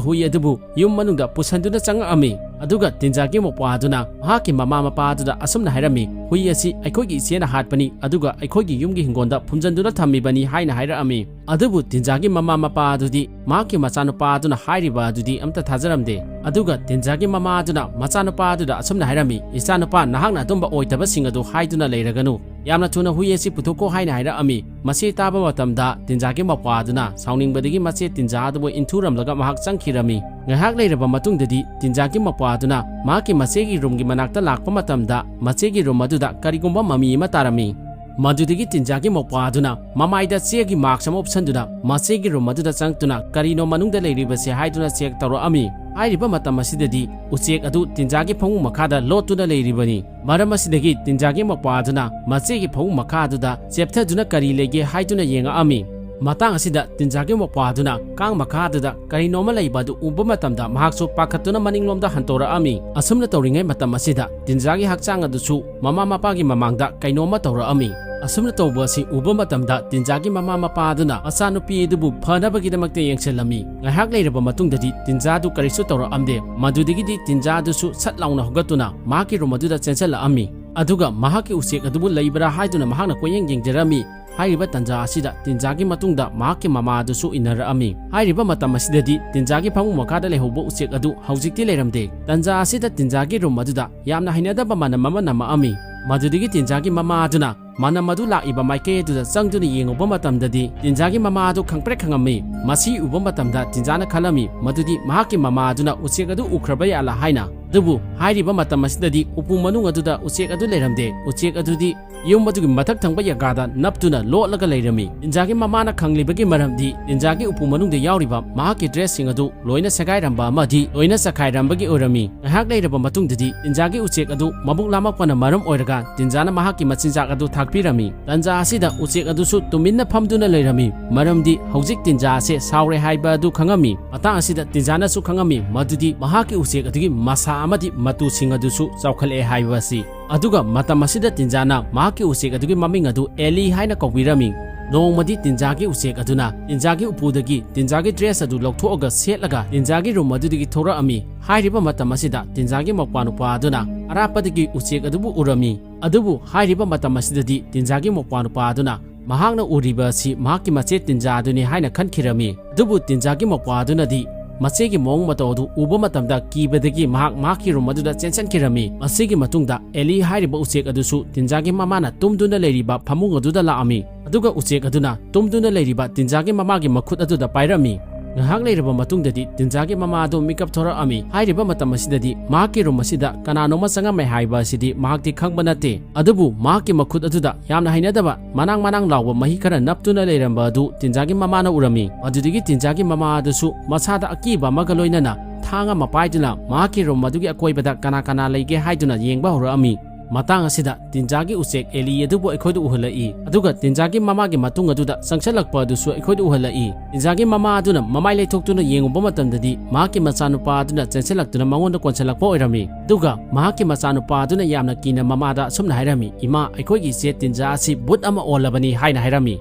ꯍꯨꯏ ꯑꯗꯨꯕꯨ ꯌꯨꯝ ꯃꯅꯨꯡꯗ ꯄꯨꯁꯟꯗꯨꯅ ꯆꯪꯉꯛꯑꯝꯃꯤ꯫ ꯑꯗꯨꯒ ꯇꯤꯟꯖꯥꯒꯤ ꯃꯧꯄ꯭ꯋꯥ ꯑꯗꯨꯅ ꯃꯍꯥꯛꯀꯤ ꯃꯃꯥ ꯃꯄꯥ ꯑꯗꯨꯗ ꯑꯁꯨꯝꯅ ꯍꯥꯏꯔꯝꯃꯤ, "ꯍꯨꯏ ꯑꯁꯤ ꯑꯩꯈꯣꯏꯒꯤ ꯏꯆꯦꯅ ꯍꯥꯠꯄꯅꯤ, ꯑꯗꯨꯒ ꯑꯩꯈꯣꯏꯒꯤ ꯌꯨꯝꯒꯤ ꯍꯤꯡꯒꯣꯜꯗ ꯐꯨꯝꯖꯤꯟꯗꯨꯅ ꯊꯝꯃꯤꯕꯅꯤ" ꯍꯥꯏꯅ ꯍꯥꯏꯔꯛꯑꯝꯃꯤ꯫ ꯑꯗꯨꯕꯨ ꯇꯤꯟꯖꯥꯒꯤ ꯃꯃꯥ ꯃꯄꯥ ꯑꯗꯨꯗꯤ ꯃꯍꯥꯛꯀꯤ ꯃꯆꯥꯅꯨꯄꯥ ꯑꯗꯨꯅ ꯍꯥꯏꯔꯤꯕ ꯑꯗꯨꯗꯤ ꯑꯝꯇ ꯊꯥꯖꯔꯝꯗꯦ꯫ ꯑꯗꯨꯒ ꯇꯤꯟꯖꯥꯒꯤ ꯃꯃꯥ ꯑꯗꯨꯅ ꯃꯆꯥꯅꯨꯄꯥ ꯑꯗꯨꯗ ꯑꯁꯨꯝꯅ ꯍꯥꯏꯔꯝꯃꯤ, "ꯏꯆꯥꯅꯨꯄꯥ, ꯅꯍꯥꯛꯅ ꯑꯗꯨꯝꯕ ꯑꯣꯏꯗꯕꯁꯤꯡ ꯑꯗꯨ ꯍꯥꯏꯗꯨꯅ ꯂꯩꯔꯒꯅꯨ꯫ ꯌꯥꯝꯅ ꯊꯨꯅ ꯍꯨꯏ ꯑꯁꯤ ꯄꯨꯊꯣꯛꯈꯣ" ꯍꯥꯏꯅ ꯍꯥꯏꯔꯛꯑꯝꯃꯤ꯫ ꯃꯁꯤ ꯇꯥꯕ ꯃꯇꯝꯗ ꯇꯤꯟꯖꯥꯒꯤ ꯃꯧꯄ꯭ꯋꯥ ꯑꯗꯨꯅ ꯁꯥꯎꯅꯤꯡꯕꯗꯒꯤ ꯃꯆꯦ ꯇꯤꯟꯖꯥ ꯑꯗꯨꯕꯨ ꯏꯟꯊꯨꯔꯝꯂꯒ ꯃꯍꯥꯛ ꯆꯪꯈꯤꯔꯝꯃꯤ꯫ ꯉꯥꯏꯍꯥꯛ ꯂꯩꯔꯕ ꯃꯇꯨꯡꯗꯗꯤ ꯇꯤꯟꯖꯥꯒꯤ ꯃꯧꯄ꯭ꯋꯥ ꯑꯗꯨꯅ ꯃꯍꯥꯛꯀꯤ ꯃꯆꯦꯒꯤ ꯔꯨꯝꯒꯤ ꯃꯅꯥꯛꯇ ꯂꯥꯛꯄ ꯃꯇꯝꯗ ꯃꯆꯦꯒꯤ ꯔꯨꯝ ꯑꯗꯨꯗ ꯀꯔꯤꯒꯨꯝꯕ ꯃꯃꯤ ꯑꯃ ꯇꯥꯔꯝꯃꯤ꯫ ꯃꯗꯨꯗꯒꯤ ꯇꯤꯟꯖꯥꯒꯤ ꯃꯧꯄ꯭ꯋꯥ ꯑꯗꯨꯅ ꯃꯃꯥꯏꯗ ꯆꯦꯒꯤ ꯃꯥꯛꯁ ꯑꯃ ꯎꯞꯁꯟꯗꯨꯅ ꯃꯆꯦꯒꯤ ꯔꯨꯝ ꯑꯗꯨꯗ ꯆꯪꯂꯛꯇꯨꯅ ꯀꯔꯤꯅꯣ ꯃꯅꯨꯡꯗ ꯂꯩꯔꯤꯕꯁꯦ ꯍꯥꯏꯗꯨꯅ ꯆꯦꯛ ꯇꯧꯔꯛꯑꯝꯃꯤ꯫ ꯍꯥꯏꯔꯤꯕ ꯃꯇꯝ ꯑꯁꯤꯗꯗꯤ ꯎꯆꯦꯛ ꯑꯗꯨ ꯇꯤꯟꯖꯥꯒꯤ ꯐꯃꯨꯡ ꯃꯈꯥꯗ ꯂꯣꯠꯇꯨꯅ ꯂꯩꯔꯤꯕꯅꯤ꯫ ꯃꯔꯝ ꯑꯁꯤꯗꯒꯤ ꯇꯤꯟꯖꯥꯒꯤ ꯃꯧꯄ꯭ꯋꯥ ꯑꯗꯨꯅ ꯃꯆꯦꯒꯤ ꯐꯃꯨꯡ ꯃꯈꯥ ꯑꯗꯨꯗ ꯆꯦꯞꯊꯗꯨꯅ ꯀꯔꯤ ꯂꯩꯒꯦ ꯍꯥꯏꯗꯨꯅ ꯌꯦꯡꯉꯛꯑꯝꯃꯤ꯫ ꯃꯇꯥꯡ ꯑꯁꯤꯗ ꯇꯤꯟꯖꯥꯒꯤ ꯃꯧꯄ꯭ꯋꯥ ꯑꯗꯨꯅ ꯀꯥꯡ ꯃꯈꯥ ꯑꯗꯨꯗ ꯀꯔꯤꯅꯣꯃ ꯂꯩꯕ ꯑꯗꯨ ꯎꯕ ꯃꯇꯝꯗ ꯃꯍꯥꯛꯁꯨ ꯄꯥꯈꯠꯇꯨꯅ ꯃꯅꯤꯡꯂꯣꯝꯗ ꯍꯟꯇꯣꯔꯛꯑꯝꯃꯤ꯫ ꯑꯁꯨꯝꯅ ꯇꯧꯔꯤꯉꯩ ꯃꯇꯝ ꯑꯁꯤꯗ ꯇꯤꯟꯖꯥꯒꯤ ꯍꯛꯆꯥꯡ ꯑꯗꯨꯁꯨ ꯃꯃꯥ ꯃꯄꯥꯒꯤ ꯃꯃꯥꯡꯗ ꯀꯩꯅꯣꯝꯃ ꯇꯧꯔꯛꯑꯝꯃꯤ꯫ ꯑꯁꯨꯝꯅ ꯇꯧꯕ ꯑꯁꯤ ꯎꯕ ꯃꯇꯝꯗ ꯇꯤꯟꯖꯥꯒꯤ ꯃꯃꯥ ꯃꯄꯥ ꯑꯗꯨꯅ ꯃꯆꯥꯅꯨꯄꯤ ꯑꯗꯨꯕꯨ ꯐꯅꯕꯒꯤꯗꯃꯛꯇ ꯌꯦꯡꯁꯤꯜꯂꯝꯃꯤ꯫ ꯉꯥꯏꯍꯥꯛ ꯂꯩꯔꯕ ꯃꯇꯨꯡꯗꯗꯤ ꯇꯤꯟꯖꯥꯗꯨ ꯀꯔꯤꯁꯨ ꯇꯧꯔꯛꯑꯝꯗꯦ꯫ ꯃꯗꯨꯗꯒꯤꯗꯤ ꯇꯤꯟꯖꯥꯗꯨꯁꯨ ꯁꯠ ꯂꯥꯎꯅ ꯍꯧꯒꯠꯇꯨꯅ ꯃꯍꯥꯛꯀꯤ ꯔꯨꯝ ꯑꯗꯨꯗ ꯆꯦꯟꯁꯤꯜꯂꯛꯑꯝꯃꯤ꯫ ꯑꯗꯨꯒ ꯃꯍꯥꯛꯀꯤ ꯎꯆꯦꯛ ꯑꯗꯨꯕꯨ ꯂꯩꯕ꯭ꯔꯥ ꯍꯥꯏꯗꯨꯅ ꯃꯍꯥꯛꯅ ꯀꯣꯏꯌꯦꯡ ꯌꯦꯡꯖꯔꯝꯃꯤ꯫ ꯍꯥꯏꯔꯤꯕ ꯇꯟꯖꯥ ꯑꯁꯤꯗ ꯇꯤꯟꯖꯥꯒꯤ ꯃꯇꯨꯡꯗ ꯃꯍꯥꯛꯀꯤ ꯃꯃꯥ ꯑꯗꯨꯁꯨ ꯏꯟꯅꯔꯛꯑꯝꯃꯤ꯫ ꯍꯥꯏꯔꯤꯕ ꯃꯇꯝ ꯑꯁꯤꯗꯗꯤ ꯇꯤꯟꯖꯥꯒꯤ ꯐꯃꯨꯡ ꯃꯈꯥꯗ ꯂꯩꯍꯧꯕ ꯎꯆꯦꯛ ꯑꯗꯨ ꯍꯧꯖꯤꯛꯇꯤ ꯂꯩꯔꯝꯗꯦ꯫ ꯇꯟꯖꯥ ꯑꯁꯤꯗ ꯇꯤꯟꯖꯥꯒꯤ ꯔꯨꯝ ꯑꯗꯨꯗ ꯌꯥꯝꯅ ꯍꯩꯅꯗꯕ ꯃꯅꯝ ꯑꯃ ꯅꯝꯃꯛꯑꯝꯃꯤ꯫ ꯃꯗꯨꯗꯒꯤ ꯇꯤꯟꯖꯥꯒꯤ ꯃꯃꯥ ꯑꯗꯨꯅ ꯃꯅꯝ ꯑꯗꯨ ꯂꯥꯛꯏꯕ ꯃꯥꯏꯀꯩ ꯑꯗꯨꯗ ꯆꯪꯗꯨꯅ ꯌꯦꯡꯉꯨꯕ ꯃꯇꯝꯗꯗꯤ ꯇꯤꯟꯖꯥꯒꯤ ꯃꯃꯥ ꯑꯗꯨ ꯈꯪꯄ꯭ꯔꯦꯛ ꯈꯪꯉꯝꯃꯤ꯫ ꯃꯁꯤ ꯎꯕ ꯃꯇꯝꯗ ꯇꯤꯟꯖꯥꯅ ꯈꯜꯂꯝꯃꯤ ꯃꯗꯨꯗꯤ ꯃꯍꯥꯛꯀꯤ ꯃꯃꯥ ꯑꯗꯨꯅ ꯎꯆꯦꯛ ꯑꯗꯨ ꯎꯈ꯭ꯔꯕ ꯌꯥꯠꯂ ꯍꯥꯏꯅ꯫ ꯑꯗꯨꯕꯨ ꯍꯥꯏꯔꯤꯕ ꯃꯇꯝ ꯑꯁꯤꯗꯗꯤ ꯎꯄꯨ ꯃꯅꯨꯡ ꯑꯗꯨꯗ ꯎꯆꯦꯛ ꯑꯗꯨ ꯂꯩꯔꯝꯗꯦ꯫ ꯎꯆꯦꯛ ꯑꯗꯨꯗꯤ ꯌꯨꯝ ꯑꯗꯨꯒꯤ ꯃꯊꯛ ꯊꯪꯕ ꯖꯒꯥꯗ ꯅꯞꯇꯨꯅ ꯂꯣꯠꯂꯒ ꯂꯩꯔꯝꯃꯤ꯫ ꯇꯤꯟꯖꯥꯒꯤ ꯃꯃꯥꯅ ꯈꯪꯂꯤꯕꯒꯤ ꯃꯔꯝꯗꯤ ꯇꯤꯟꯖꯥꯒꯤ ꯎꯄꯨ ꯃꯅꯨꯡꯗ ꯌꯥꯎꯔꯤꯕ ꯃꯍꯥꯛꯀꯤ ꯗ꯭ꯔꯦꯁꯁꯤꯡ ꯑꯗꯨ ꯂꯣꯏꯅ ꯁꯦꯒꯥꯏꯔꯝꯕ ꯑꯃꯗꯤ ꯂꯣꯏꯅ ꯆꯈꯥꯏꯔꯝꯕꯒꯤ ꯑꯣꯏꯔꯝꯃꯤ꯫ ꯉꯥꯏꯍꯥꯛ ꯂꯩꯔꯕ ꯃꯇꯨꯡꯗꯗꯤ ꯇꯤꯟꯖꯥꯒꯤ ꯎꯆꯦꯛ ꯑꯗꯨ ꯃꯕꯨꯛ ꯂꯥꯝꯃꯛꯄꯅ ꯃꯔꯝ ꯑꯣꯏꯔꯒ ꯇꯤꯟꯖꯥꯅ ꯃꯍꯥꯛꯀꯤ ꯃꯆꯤꯟꯖꯥꯛ ꯑꯗꯨ ꯊꯥꯛꯄꯤꯔꯝꯃꯤ꯫ ꯇꯟꯖꯥ ꯑꯁꯤꯗ ꯎꯆꯦꯛ ꯑꯗꯨꯁꯨ ꯇꯨꯃꯤꯟꯅ ꯐꯝꯗꯨꯅ ꯂꯩꯔꯝꯃꯤ, ꯃꯔꯝꯗꯤ ꯍꯧꯖꯤꯛ ꯇꯤꯟꯖꯥ ꯑꯁꯤ ꯁꯥꯎꯔꯦ ꯍꯥꯏꯕ ꯑꯗꯨ ꯈꯪꯉꯝꯃꯤ꯫ ꯃꯇꯥꯡ ꯑꯁꯤꯗ ꯇꯤꯟꯖꯥꯅꯁꯨ ꯈꯪꯉꯝꯃꯤ ꯃꯗꯨꯗꯤ ꯃꯍꯥꯛꯀꯤ ꯎꯆꯦꯛ ꯑꯗꯨꯒꯤ ꯃꯁꯥ ꯑꯃꯗꯤ ꯃꯇꯨꯁꯤꯡ ꯑꯗꯨꯁꯨ ꯆꯥꯎꯈꯠꯂꯛꯑꯦ ꯍꯥꯏꯕ ꯑꯁꯤ꯫ ꯑꯗꯨꯒ ꯃꯇꯝ ꯑꯁꯤꯗ ꯇꯤꯟꯖꯥꯅ ꯃꯍꯥꯛꯀꯤ ꯎꯆꯦꯛ ꯑꯗꯨꯒꯤ ꯃꯃꯤꯡ ꯑꯗꯨ ꯑꯦꯂꯤ ꯍꯥꯏꯅ ꯀꯧꯕꯤꯔꯝꯃꯤ꯫ ꯅꯣꯡꯃꯗꯤ ꯇꯤꯟꯖꯥꯒꯤ ꯎꯆꯦꯛ ꯑꯗꯨꯅ ꯇꯤꯟꯖꯥꯒꯤ ꯎꯄꯨꯗꯒꯤ ꯇꯤꯟꯖꯥꯒꯤ dress ꯑꯗꯨ ꯂꯧꯊꯣꯛꯑꯒ ꯁꯦꯠꯂꯒ ꯇꯤꯟꯖꯥꯒꯤ room ꯑꯗꯨꯗꯒꯤ ꯊꯣꯔꯛꯑꯝꯃꯤ꯫ ꯍꯥꯏꯔꯤꯕ ꯃꯇꯝ ꯑꯁꯤꯗ ꯇꯤꯟꯖꯥꯒꯤ ꯃꯧꯄ꯭ꯋꯥ ꯅꯨꯄꯥ ꯑꯗꯨꯅ ꯑꯔꯥꯞꯄꯗꯒꯤ ꯎꯆꯦꯛ ꯑꯗꯨꯕꯨ ꯎꯔꯝꯃꯤ꯫ ꯑꯗꯨꯕꯨ ꯍꯥꯏꯔꯤꯕ ꯃꯇꯝ ꯑꯁꯤꯗꯗꯤ ꯇꯤꯟꯖꯥꯒꯤ ꯃꯧꯄ꯭ꯋꯥ ꯅꯨꯄꯥ ꯑꯗꯨꯅ ꯃꯍꯥꯛꯅ ꯎꯔꯤꯕ ꯑꯁꯤ ꯃꯍꯥꯛꯀꯤ ꯃꯆꯦ ꯇꯤꯟꯖꯥ ꯑꯗꯨꯅꯤ ꯍꯥꯏꯅ ꯈꯟꯈꯤꯔꯝꯃꯤ꯫ ꯑꯗꯨꯕꯨ ꯇꯤꯟꯖꯥꯒꯤ ꯃꯧꯄ꯭ꯋꯥ ꯑꯗꯨꯅꯗꯤ ꯃꯆꯦꯒꯤ ꯃꯑꯣꯡ ꯃꯇꯧ ꯑꯗꯨ ꯎꯕ ꯃꯇꯝꯗ ꯀꯤꯕꯗꯒꯤ ꯃꯍꯥꯛ ꯃꯍꯥꯛꯀꯤ room ꯑꯗꯨꯗ ꯆꯦꯟꯁꯤꯟꯈꯤꯔꯝꯃꯤ꯫ ꯃꯁꯤꯒꯤ ꯃꯇꯨꯡꯗ ꯑꯦꯂꯤ ꯍꯥꯏꯔꯤꯕ ꯎꯆꯦꯛ ꯑꯗꯨꯁꯨ ꯇꯤꯟꯖꯥꯒꯤ ꯃꯃꯥꯅ ꯇꯨꯝꯗꯨꯅ ꯂꯩꯔꯤꯕ ꯐꯃꯨꯡ ꯑꯗꯨꯗ ꯂꯥꯛꯑꯝꯃꯤ꯫ ꯑꯗꯨꯒ ꯎꯆꯦꯛ ꯑꯗꯨꯅ ꯇꯨꯝꯗꯨꯅ ꯂꯩꯔꯤꯕ ꯇꯤꯟꯖꯥꯒꯤ ꯃꯃꯥꯒꯤ ꯃꯈꯨꯠ ꯑꯗꯨꯗ ꯄꯥꯏꯔꯝꯃꯤ꯫ ꯉꯥꯏꯍꯥꯛ ꯂꯩꯔꯕ ꯃꯇꯨꯡꯗꯗꯤ ꯇꯤꯟꯖꯥꯒꯤ ꯃꯃꯥ ꯑꯗꯨ ꯃꯤꯀꯞ ꯊꯣꯔꯛꯑꯝꯃꯤ꯫ ꯍꯥꯏꯔꯤꯕ ꯃꯇꯝ ꯑꯁꯤꯗꯗꯤ ꯃꯍꯥꯛꯀꯤ room ꯑꯁꯤꯗ ꯀꯅꯥꯅꯣꯃ ꯆꯪꯉꯝꯃꯦ ꯍꯥꯏꯕ ꯑꯁꯤꯗꯤ ꯃꯍꯥꯛꯇꯤ ꯈꯪꯕ ꯅꯠꯇꯦ꯫ ꯑꯗꯨꯕꯨ ꯃꯍꯥꯛꯀꯤ ꯃꯈꯨꯠ ꯑꯗꯨꯗ ꯌꯥꯝꯅ ꯍꯩꯅꯗꯕ ꯃꯅꯥꯡ ꯃꯅꯥꯡ ꯂꯥꯎꯕ ꯃꯍꯤ ꯈꯔ ꯅꯞꯇꯨꯅ ꯂꯩꯔꯝꯕ ꯑꯗꯨ ꯇꯤꯟꯖꯥꯒꯤ ꯃꯃꯥꯅ ꯎꯔꯝꯃꯤ꯫ ꯑꯗꯨꯗꯒꯤ ꯇꯤꯟꯖꯥꯒꯤ ꯃꯃꯥ ꯑꯗꯨꯁꯨ ꯃꯁꯥꯗ ꯑꯀꯤꯕ ꯑꯃꯒ ꯂꯣꯏꯅꯅ ꯊꯥꯡ ꯑꯃ ꯄꯥꯏꯗꯨꯅ ꯃꯍꯥꯛꯀꯤ room ꯑꯗꯨꯒꯤ ꯑꯀꯣꯏꯕꯗ ꯀꯅꯥ ꯀꯅꯥ ꯂꯩꯒꯦ ꯍꯥꯏꯗꯨꯅ ꯌꯦꯡꯕ ꯍꯧꯔꯛꯑꯝꯃꯤ꯫ ꯃꯇꯥꯡ ꯑꯁꯤꯗ ꯇꯤꯟꯖꯥꯒꯤ ꯎꯆꯦꯛ ꯑꯦꯂꯤ ꯑꯗꯨꯕꯨ ꯑꯩꯈꯣꯏꯗ ꯎꯍꯜꯂꯛꯏ꯫ ꯑꯗꯨꯒ ꯇꯤꯟꯖꯥꯒꯤ ꯃꯃꯥꯒꯤ ꯃꯇꯨꯡ ꯑꯗꯨꯗ ꯆꯪꯁꯤꯜꯂꯛꯄ ꯑꯗꯨꯁꯨ ꯑꯩꯈꯣꯏꯗ ꯎꯍꯜꯂꯛꯏ꯫ ꯇꯤꯟꯖꯥꯒꯤ ꯃꯃꯥ ꯑꯗꯨꯅ ꯃꯃꯥꯏ ꯂꯩꯊꯣꯛꯇꯨꯅ ꯌꯦꯡꯉꯨꯕ ꯃꯇꯝꯗꯗꯤ ꯃꯍꯥꯛꯀꯤ ꯃꯆꯥꯅꯨꯄꯥ ꯑꯗꯨꯅ ꯆꯦꯟꯁꯤꯜꯂꯛꯇꯨꯅ ꯃꯉꯣꯟꯗ ꯀꯣꯟꯁꯤꯜꯂꯛꯄ ꯑꯣꯏꯔꯝꯃꯤ꯫ ꯑꯗꯨꯒ ꯃꯍꯥꯛꯀꯤ ꯃꯆꯥꯅꯨꯄꯥ ꯑꯗꯨꯅ ꯌꯥꯝꯅ ꯀꯤꯅ ꯃꯃꯥꯗ ꯑꯁꯨꯝꯅ ꯍꯥꯏꯔꯝꯃꯤ, "ꯏꯃꯥ, ꯑꯩꯈꯣꯏꯒꯤ ꯏꯆꯦ ꯇꯤꯟꯖꯥ ꯑꯁꯤ ꯚꯨꯠ ꯑꯃ ꯑꯣꯜꯂꯕꯅꯤ" ꯍꯥꯏꯅ ꯍꯥꯏꯔꯝꯃꯤ꯫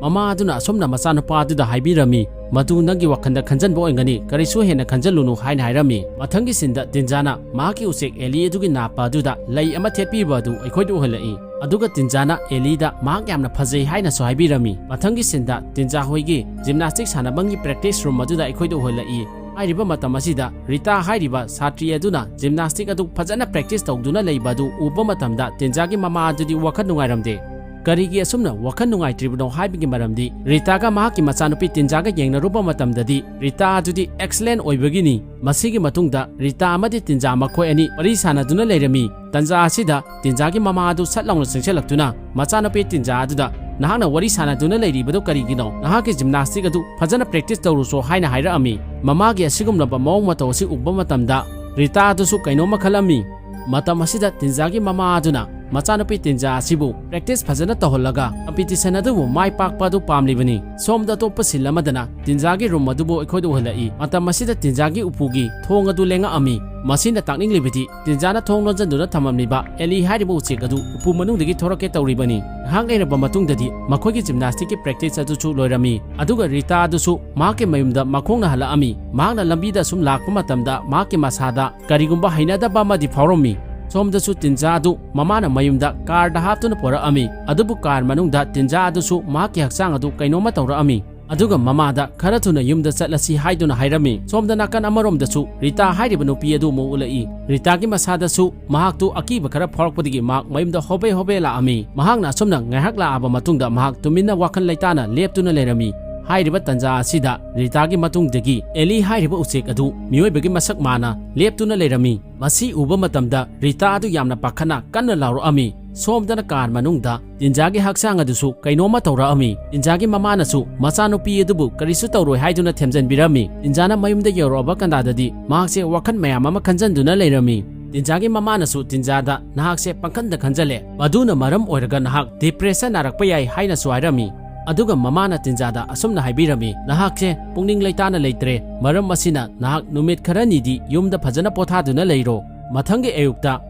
ꯃꯃꯥ ꯑꯗꯨꯅ ꯑꯁꯨꯝꯅ ꯃꯆꯥꯅꯨꯄꯥ ꯑꯗꯨꯗ ꯍꯥꯏꯕꯤꯔꯝꯃꯤ, "ꯃꯗꯨ ꯅꯪꯒꯤ ꯋꯥꯈꯜꯗ ꯈꯟꯖꯟꯕ ꯑꯣꯏꯒꯅꯤ, ꯀꯔꯤꯁꯨ ꯍꯦꯟꯅ ꯈꯟꯖꯜꯂꯨꯅꯨ" ꯍꯥꯏꯅ ꯍꯥꯏꯔꯝꯃꯤ꯫ ꯃꯊꯪꯒꯤ ꯁꯤꯟꯗ ꯇꯤꯟꯖꯥꯅ ꯃꯍꯥꯛꯀꯤ ꯎꯆꯦꯛ ꯑꯦꯂꯤ ꯑꯗꯨꯒꯤ ꯅꯥꯞꯄ ꯑꯗꯨꯗ ꯂꯩ ꯑꯃ ꯊꯦꯠꯄꯤꯕ ꯑꯗꯨ ꯑꯩꯈꯣꯏꯗ ꯎꯍꯜꯂꯛꯏ꯫ ꯑꯗꯨꯒ ꯇꯤꯟꯖꯥꯅ ꯑꯦꯂꯤꯗ ꯃꯍꯥꯛ ꯌꯥꯝꯅ ꯐꯖꯩ ꯍꯥꯏꯅꯁꯨ ꯍꯥꯏꯕꯤꯔꯝꯃꯤ꯫ ꯃꯊꯪꯒꯤ ꯁꯤꯟꯗ ꯇꯤꯟꯖꯥ ꯍꯣꯏꯒꯤ gymnastic ꯁꯥꯟꯅꯐꯝꯒꯤ practice room ꯑꯗꯨꯗ ꯑꯩꯈꯣꯏꯗ ꯎꯍꯜꯂꯛꯏ꯫ ꯍꯥꯏꯔꯤꯕ ꯃꯇꯝ ꯑꯁꯤꯗ ꯔꯤꯇꯥ ꯍꯥꯏꯔꯤꯕ ꯁꯥꯇ꯭ꯔꯤ ꯑꯗꯨꯅ gymnastic ꯑꯗꯨ ꯐꯖꯅ practice ꯇꯧꯗꯨꯅ ꯂꯩꯕ ꯑꯗꯨ ꯎꯕ ꯃꯇꯝꯗ ꯇꯤꯟꯖꯥꯒꯤ ꯃꯃꯥ ꯑꯗꯨꯗꯤ ꯋꯥꯈꯜ ꯅꯨꯡꯉꯥꯏꯔꯝꯗꯦ꯫ ꯀꯔꯤꯒꯤ ꯑꯁꯨꯝꯅ ꯋꯥꯈꯜ ꯅꯨꯡꯉꯥꯏꯇ꯭ꯔꯤꯕꯅꯣ ꯍꯥꯏꯕꯒꯤ ꯃꯔꯝꯗꯤ ꯔꯤꯇꯥꯒ ꯃꯍꯥꯛꯀꯤ ꯃꯆꯥꯅꯨꯄꯤ ꯇꯤꯟꯖꯥꯒ ꯌꯦꯡꯅꯔꯨꯕ ꯃꯇꯝꯗꯗꯤ ꯔꯤꯇꯥ ꯑꯗꯨꯗꯤ excellent ꯑꯣꯏꯕꯒꯤꯅꯤ꯫ ꯃꯁꯤꯒꯤ ꯃꯇꯨꯡꯗ ꯔꯤꯇꯥ ꯑꯃꯗꯤ ꯇꯤꯟꯖꯥ ꯃꯈꯣꯏ ꯑꯅꯤ ꯋꯥꯔꯤ ꯁꯥꯟꯅꯗꯨꯅ ꯂꯩꯔꯝꯃꯤ꯫ ꯇꯟꯖꯥ ꯑꯁꯤꯗ ꯇꯤꯟꯖꯥꯒꯤ ꯃꯃꯥ ꯑꯗꯨ ꯁꯠ ꯂꯥꯎꯅ ꯆꯪꯁꯤꯜꯂꯛꯇꯨꯅ ꯃꯆꯥꯅꯨꯄꯤ ꯇꯤꯟꯖꯥ ꯑꯗꯨꯗ, "ꯅꯍꯥꯛꯅ ꯋꯥꯔꯤ ꯁꯥꯟꯅꯗꯨꯅ ꯂꯩꯔꯤꯕꯗꯨ ꯀꯔꯤꯒꯤꯅꯣ? ꯅꯍꯥꯛꯀꯤ gymnastic ꯑꯗꯨ ꯐꯖꯅ practice ꯇꯧꯔꯨꯆꯣ" ꯍꯥꯏꯅ ꯍꯥꯏꯔꯛꯑꯝꯃꯤ꯫ ꯃꯃꯥꯒꯤ ꯑꯁꯤꯒꯨꯝꯂꯕ ꯃꯑꯣꯡ ꯃꯇꯧ ꯑꯁꯤ ꯎꯕ ꯃꯇꯝꯗ ꯔꯤꯇꯥ ꯑꯗꯨꯁꯨ ꯀꯩꯅꯣꯝꯃ ꯈꯜꯂꯝꯃꯤ꯫ ꯃꯇꯝ ꯑꯁꯤꯗ ꯇꯤꯟꯖꯥꯒꯤ ꯃꯃꯥ ꯑꯗꯨꯅ ꯃꯆꯥꯅꯨꯄꯤ ꯇꯤꯟꯖꯥ ꯑꯁꯤꯕꯨ practice ꯐꯖꯅ ꯇꯧꯍꯜꯂꯒ competition ꯑꯗꯨꯕꯨ ꯃꯥꯏ ꯄꯥꯛꯄ ꯑꯗꯨ ꯄꯥꯝꯂꯤꯕꯅꯤ꯫ ꯁꯣꯝꯗ ꯑꯇꯣꯞꯄ scene ꯑꯃꯗꯅ ꯇꯤꯟꯖꯥꯒꯤ room ꯑꯗꯨꯕꯨ ꯑꯩꯈꯣꯏꯗ ꯎꯍꯜꯂꯛꯏ꯫ ꯃꯇꯝ ꯑꯁꯤꯗ ꯇꯤꯟꯖꯥꯒꯤ ꯎꯄꯨꯒꯤ ꯊꯣꯡ ꯑꯗꯨ ꯂꯦꯡꯉꯛꯑꯝꯃꯤ꯫ ꯃꯁꯤꯅ ꯇꯥꯛꯅꯤꯡꯂꯤꯕꯗꯤ ꯇꯤꯟꯖꯥꯅ ꯊꯣꯡ ꯂꯣꯟꯖꯟꯗꯨꯅ ꯊꯝꯃꯝꯂꯤꯕ ꯑꯦꯂꯤ ꯍꯥꯏꯔꯤꯕ ꯎꯆꯦꯛ ꯑꯗꯨ ꯎꯄꯨ ꯃꯅꯨꯡꯗꯒꯤ ꯊꯣꯔꯛꯀꯦ ꯇꯧꯔꯤꯕꯅꯤ꯫ ꯉꯥꯏꯍꯥꯛ ꯂꯩꯔꯕ ꯃꯇꯨꯡꯗꯗꯤ ꯃꯈꯣꯏꯒꯤ gymnasticꯀꯤ practice ꯑꯗꯨꯁꯨ ꯂꯣꯏꯔꯝꯃꯤ꯫ ꯑꯗꯨꯒ ꯔꯤꯇꯥ ꯑꯗꯨꯁꯨ ꯃꯍꯥꯛꯀꯤ ꯃꯌꯨꯝꯗ ꯃꯈꯣꯡꯅ ꯍꯜꯂꯛꯑꯝꯃꯤ꯫ ꯃꯍꯥꯛꯅ ꯂꯝꯕꯤꯗ ꯁꯨꯝ ꯂꯥꯛꯄ ꯃꯇꯝꯗ ꯃꯍꯥꯛꯀꯤ ꯃꯁꯥꯗ ꯀꯔꯤꯒꯨꯝꯕ ꯍꯩꯅꯗꯕ ꯑꯃꯗꯤ ꯐꯥꯎꯔꯝꯃꯤ꯫ ꯁꯣꯝꯗꯁꯨ ꯇꯤꯟꯖꯥ ꯑꯗꯨ ꯃꯃꯥꯅ ꯃꯌꯨꯝꯗ carꯗ ꯍꯥꯞꯇꯨꯅ ꯄꯨꯔꯛꯑꯝꯃꯤ꯫ ꯑꯗꯨꯕꯨ car ꯃꯅꯨꯡꯗ ꯇꯤꯟꯖꯥ ꯑꯗꯨꯁꯨ ꯃꯍꯥꯛꯀꯤ ꯍꯛꯆꯥꯡ ꯑꯗꯨ ꯀꯩꯅꯣꯝꯃ ꯇꯧꯔꯛꯑꯝꯃꯤ꯫ ꯑꯗꯨꯒ ꯃꯃꯥꯗ ꯈꯔ ꯊꯨꯅ ꯌꯨꯝꯗ ꯆꯠꯂꯁꯤ ꯍꯥꯏꯗꯨꯅ ꯍꯥꯏꯔꯝꯃꯤ꯫ ꯁꯣꯝꯗ ꯅꯥꯀꯟ ꯑꯃꯔꯣꯝꯗꯁꯨ ꯔꯤꯇꯥ ꯍꯥꯏꯔꯤꯕ ꯅꯨꯄꯤ ꯑꯗꯨ ꯑꯃꯨꯛ ꯎꯠꯂꯛꯏ꯫ ꯔꯤꯇꯥꯒꯤ ꯃꯁꯥꯗꯁꯨ ꯃꯍꯥꯛꯇꯨ ꯑꯀꯤꯕ ꯈꯔ ꯐꯥꯎꯔꯛꯄꯗꯒꯤ ꯃꯍꯥꯛ ꯃꯌꯨꯝꯗ ꯍꯣꯕꯦ ꯍꯣꯕꯦ ꯂꯥꯛꯑꯝꯃꯤ꯫ ꯃꯍꯥꯛꯅ ꯑꯁꯨꯝꯅ ꯉꯥꯏꯍꯥꯛ ꯂꯥꯛꯑꯕ ꯃꯇꯨꯡꯗ ꯃꯍꯥꯛ ꯇꯨꯃꯤꯟꯅ ꯋꯥꯈꯜ ꯂꯩꯇꯥꯅ ꯂꯦꯞꯇꯨꯅ ꯂꯩꯔꯝꯃꯤ꯫ ꯍꯥꯏꯔꯤꯕ ꯇꯟꯖꯥ ꯑꯁꯤꯗ ꯔꯤꯇꯥꯒꯤ ꯃꯇꯨꯡꯗꯒꯤ ꯑꯦꯂꯤ ꯍꯥꯏꯔꯤꯕ ꯎꯆꯦꯛ ꯑꯗꯨ ꯃꯤꯑꯣꯏꯕꯒꯤ ꯃꯁꯛ ꯃꯥꯟꯅ ꯂꯦꯞꯇꯨꯅ ꯂꯩꯔꯝꯃꯤ꯫ ꯃꯁꯤ ꯎꯕ ꯃꯇꯝꯗ ꯔꯤꯇꯥ ꯑꯗꯨ ꯌꯥꯝꯅ ꯄꯥꯈꯠꯅ ꯀꯟꯅ ꯂꯥꯎꯔꯛꯑꯝꯃꯤ꯫ ꯁꯣꯝꯗꯅ car ꯃꯅꯨꯡꯗ ꯇꯤꯟꯖꯥꯒꯤ ꯍꯛꯆꯥꯡ ꯑꯗꯨꯁꯨ ꯀꯩꯅꯣꯝꯃ ꯇꯧꯔꯛꯑꯝꯃꯤ꯫ ꯇꯤꯟꯖꯥꯒꯤ ꯃꯃꯥꯅꯁꯨ ꯃꯆꯥꯅꯨꯄꯤ ꯑꯗꯨꯕꯨ ꯀꯔꯤꯁꯨ ꯇꯧꯔꯣꯏ ꯍꯥꯏꯗꯨꯅ ꯊꯦꯝꯖꯤꯟꯕꯤꯔꯝꯃꯤ꯫ ꯇꯤꯟꯖꯥꯅ ꯃꯌꯨꯝꯗ ꯌꯧꯔꯛꯑꯕ ꯀꯥꯟꯗꯗꯤ ꯃꯍꯥꯛꯁꯦ ꯋꯥꯈꯜ ꯃꯌꯥꯝ ꯑꯃ ꯈꯟꯖꯟꯗꯨꯅ ꯂꯩꯔꯝꯃꯤ꯫ ꯇꯤꯟꯖꯥꯒꯤ ꯃꯃꯥꯅꯁꯨ ꯇꯤꯟꯖꯥꯗ ꯅꯍꯥꯛꯁꯦ ꯄꯪꯈꯟꯗ ꯈꯟꯖꯜꯂꯦ, ꯃꯗꯨꯅ ꯃꯔꯝ ꯑꯣꯏꯔꯒ ꯅꯍꯥꯛ depression ꯅꯥꯔꯛꯄ ꯌꯥꯏ ꯍꯥꯏꯅꯁꯨ ꯍꯥꯏꯔꯝꯃꯤ꯫ ꯑꯗꯨꯒ ꯃꯃꯥꯅ ꯇꯤꯟꯖꯥꯗ ꯑꯁꯨꯝꯅ ꯍꯥꯏꯕꯤꯔꯝꯃꯤ, ꯅꯍꯥꯛꯁꯦ ꯄꯨꯛꯅꯤꯡ ꯂꯩꯇꯥꯅ ꯂꯩꯇ꯭ꯔꯦ, ꯃꯔꯝ ꯑꯁꯤꯅ ꯅꯍꯥꯛ ꯅꯨꯃꯤꯠ ꯈꯔꯅꯤꯗꯤ ꯌꯨꯝꯗ ꯐꯖꯅ ꯄꯣꯊꯥꯗꯨꯅ ꯂꯩꯔꯣ꯫ ꯃꯊꯪꯒꯤ ꯑꯌꯨꯛꯇ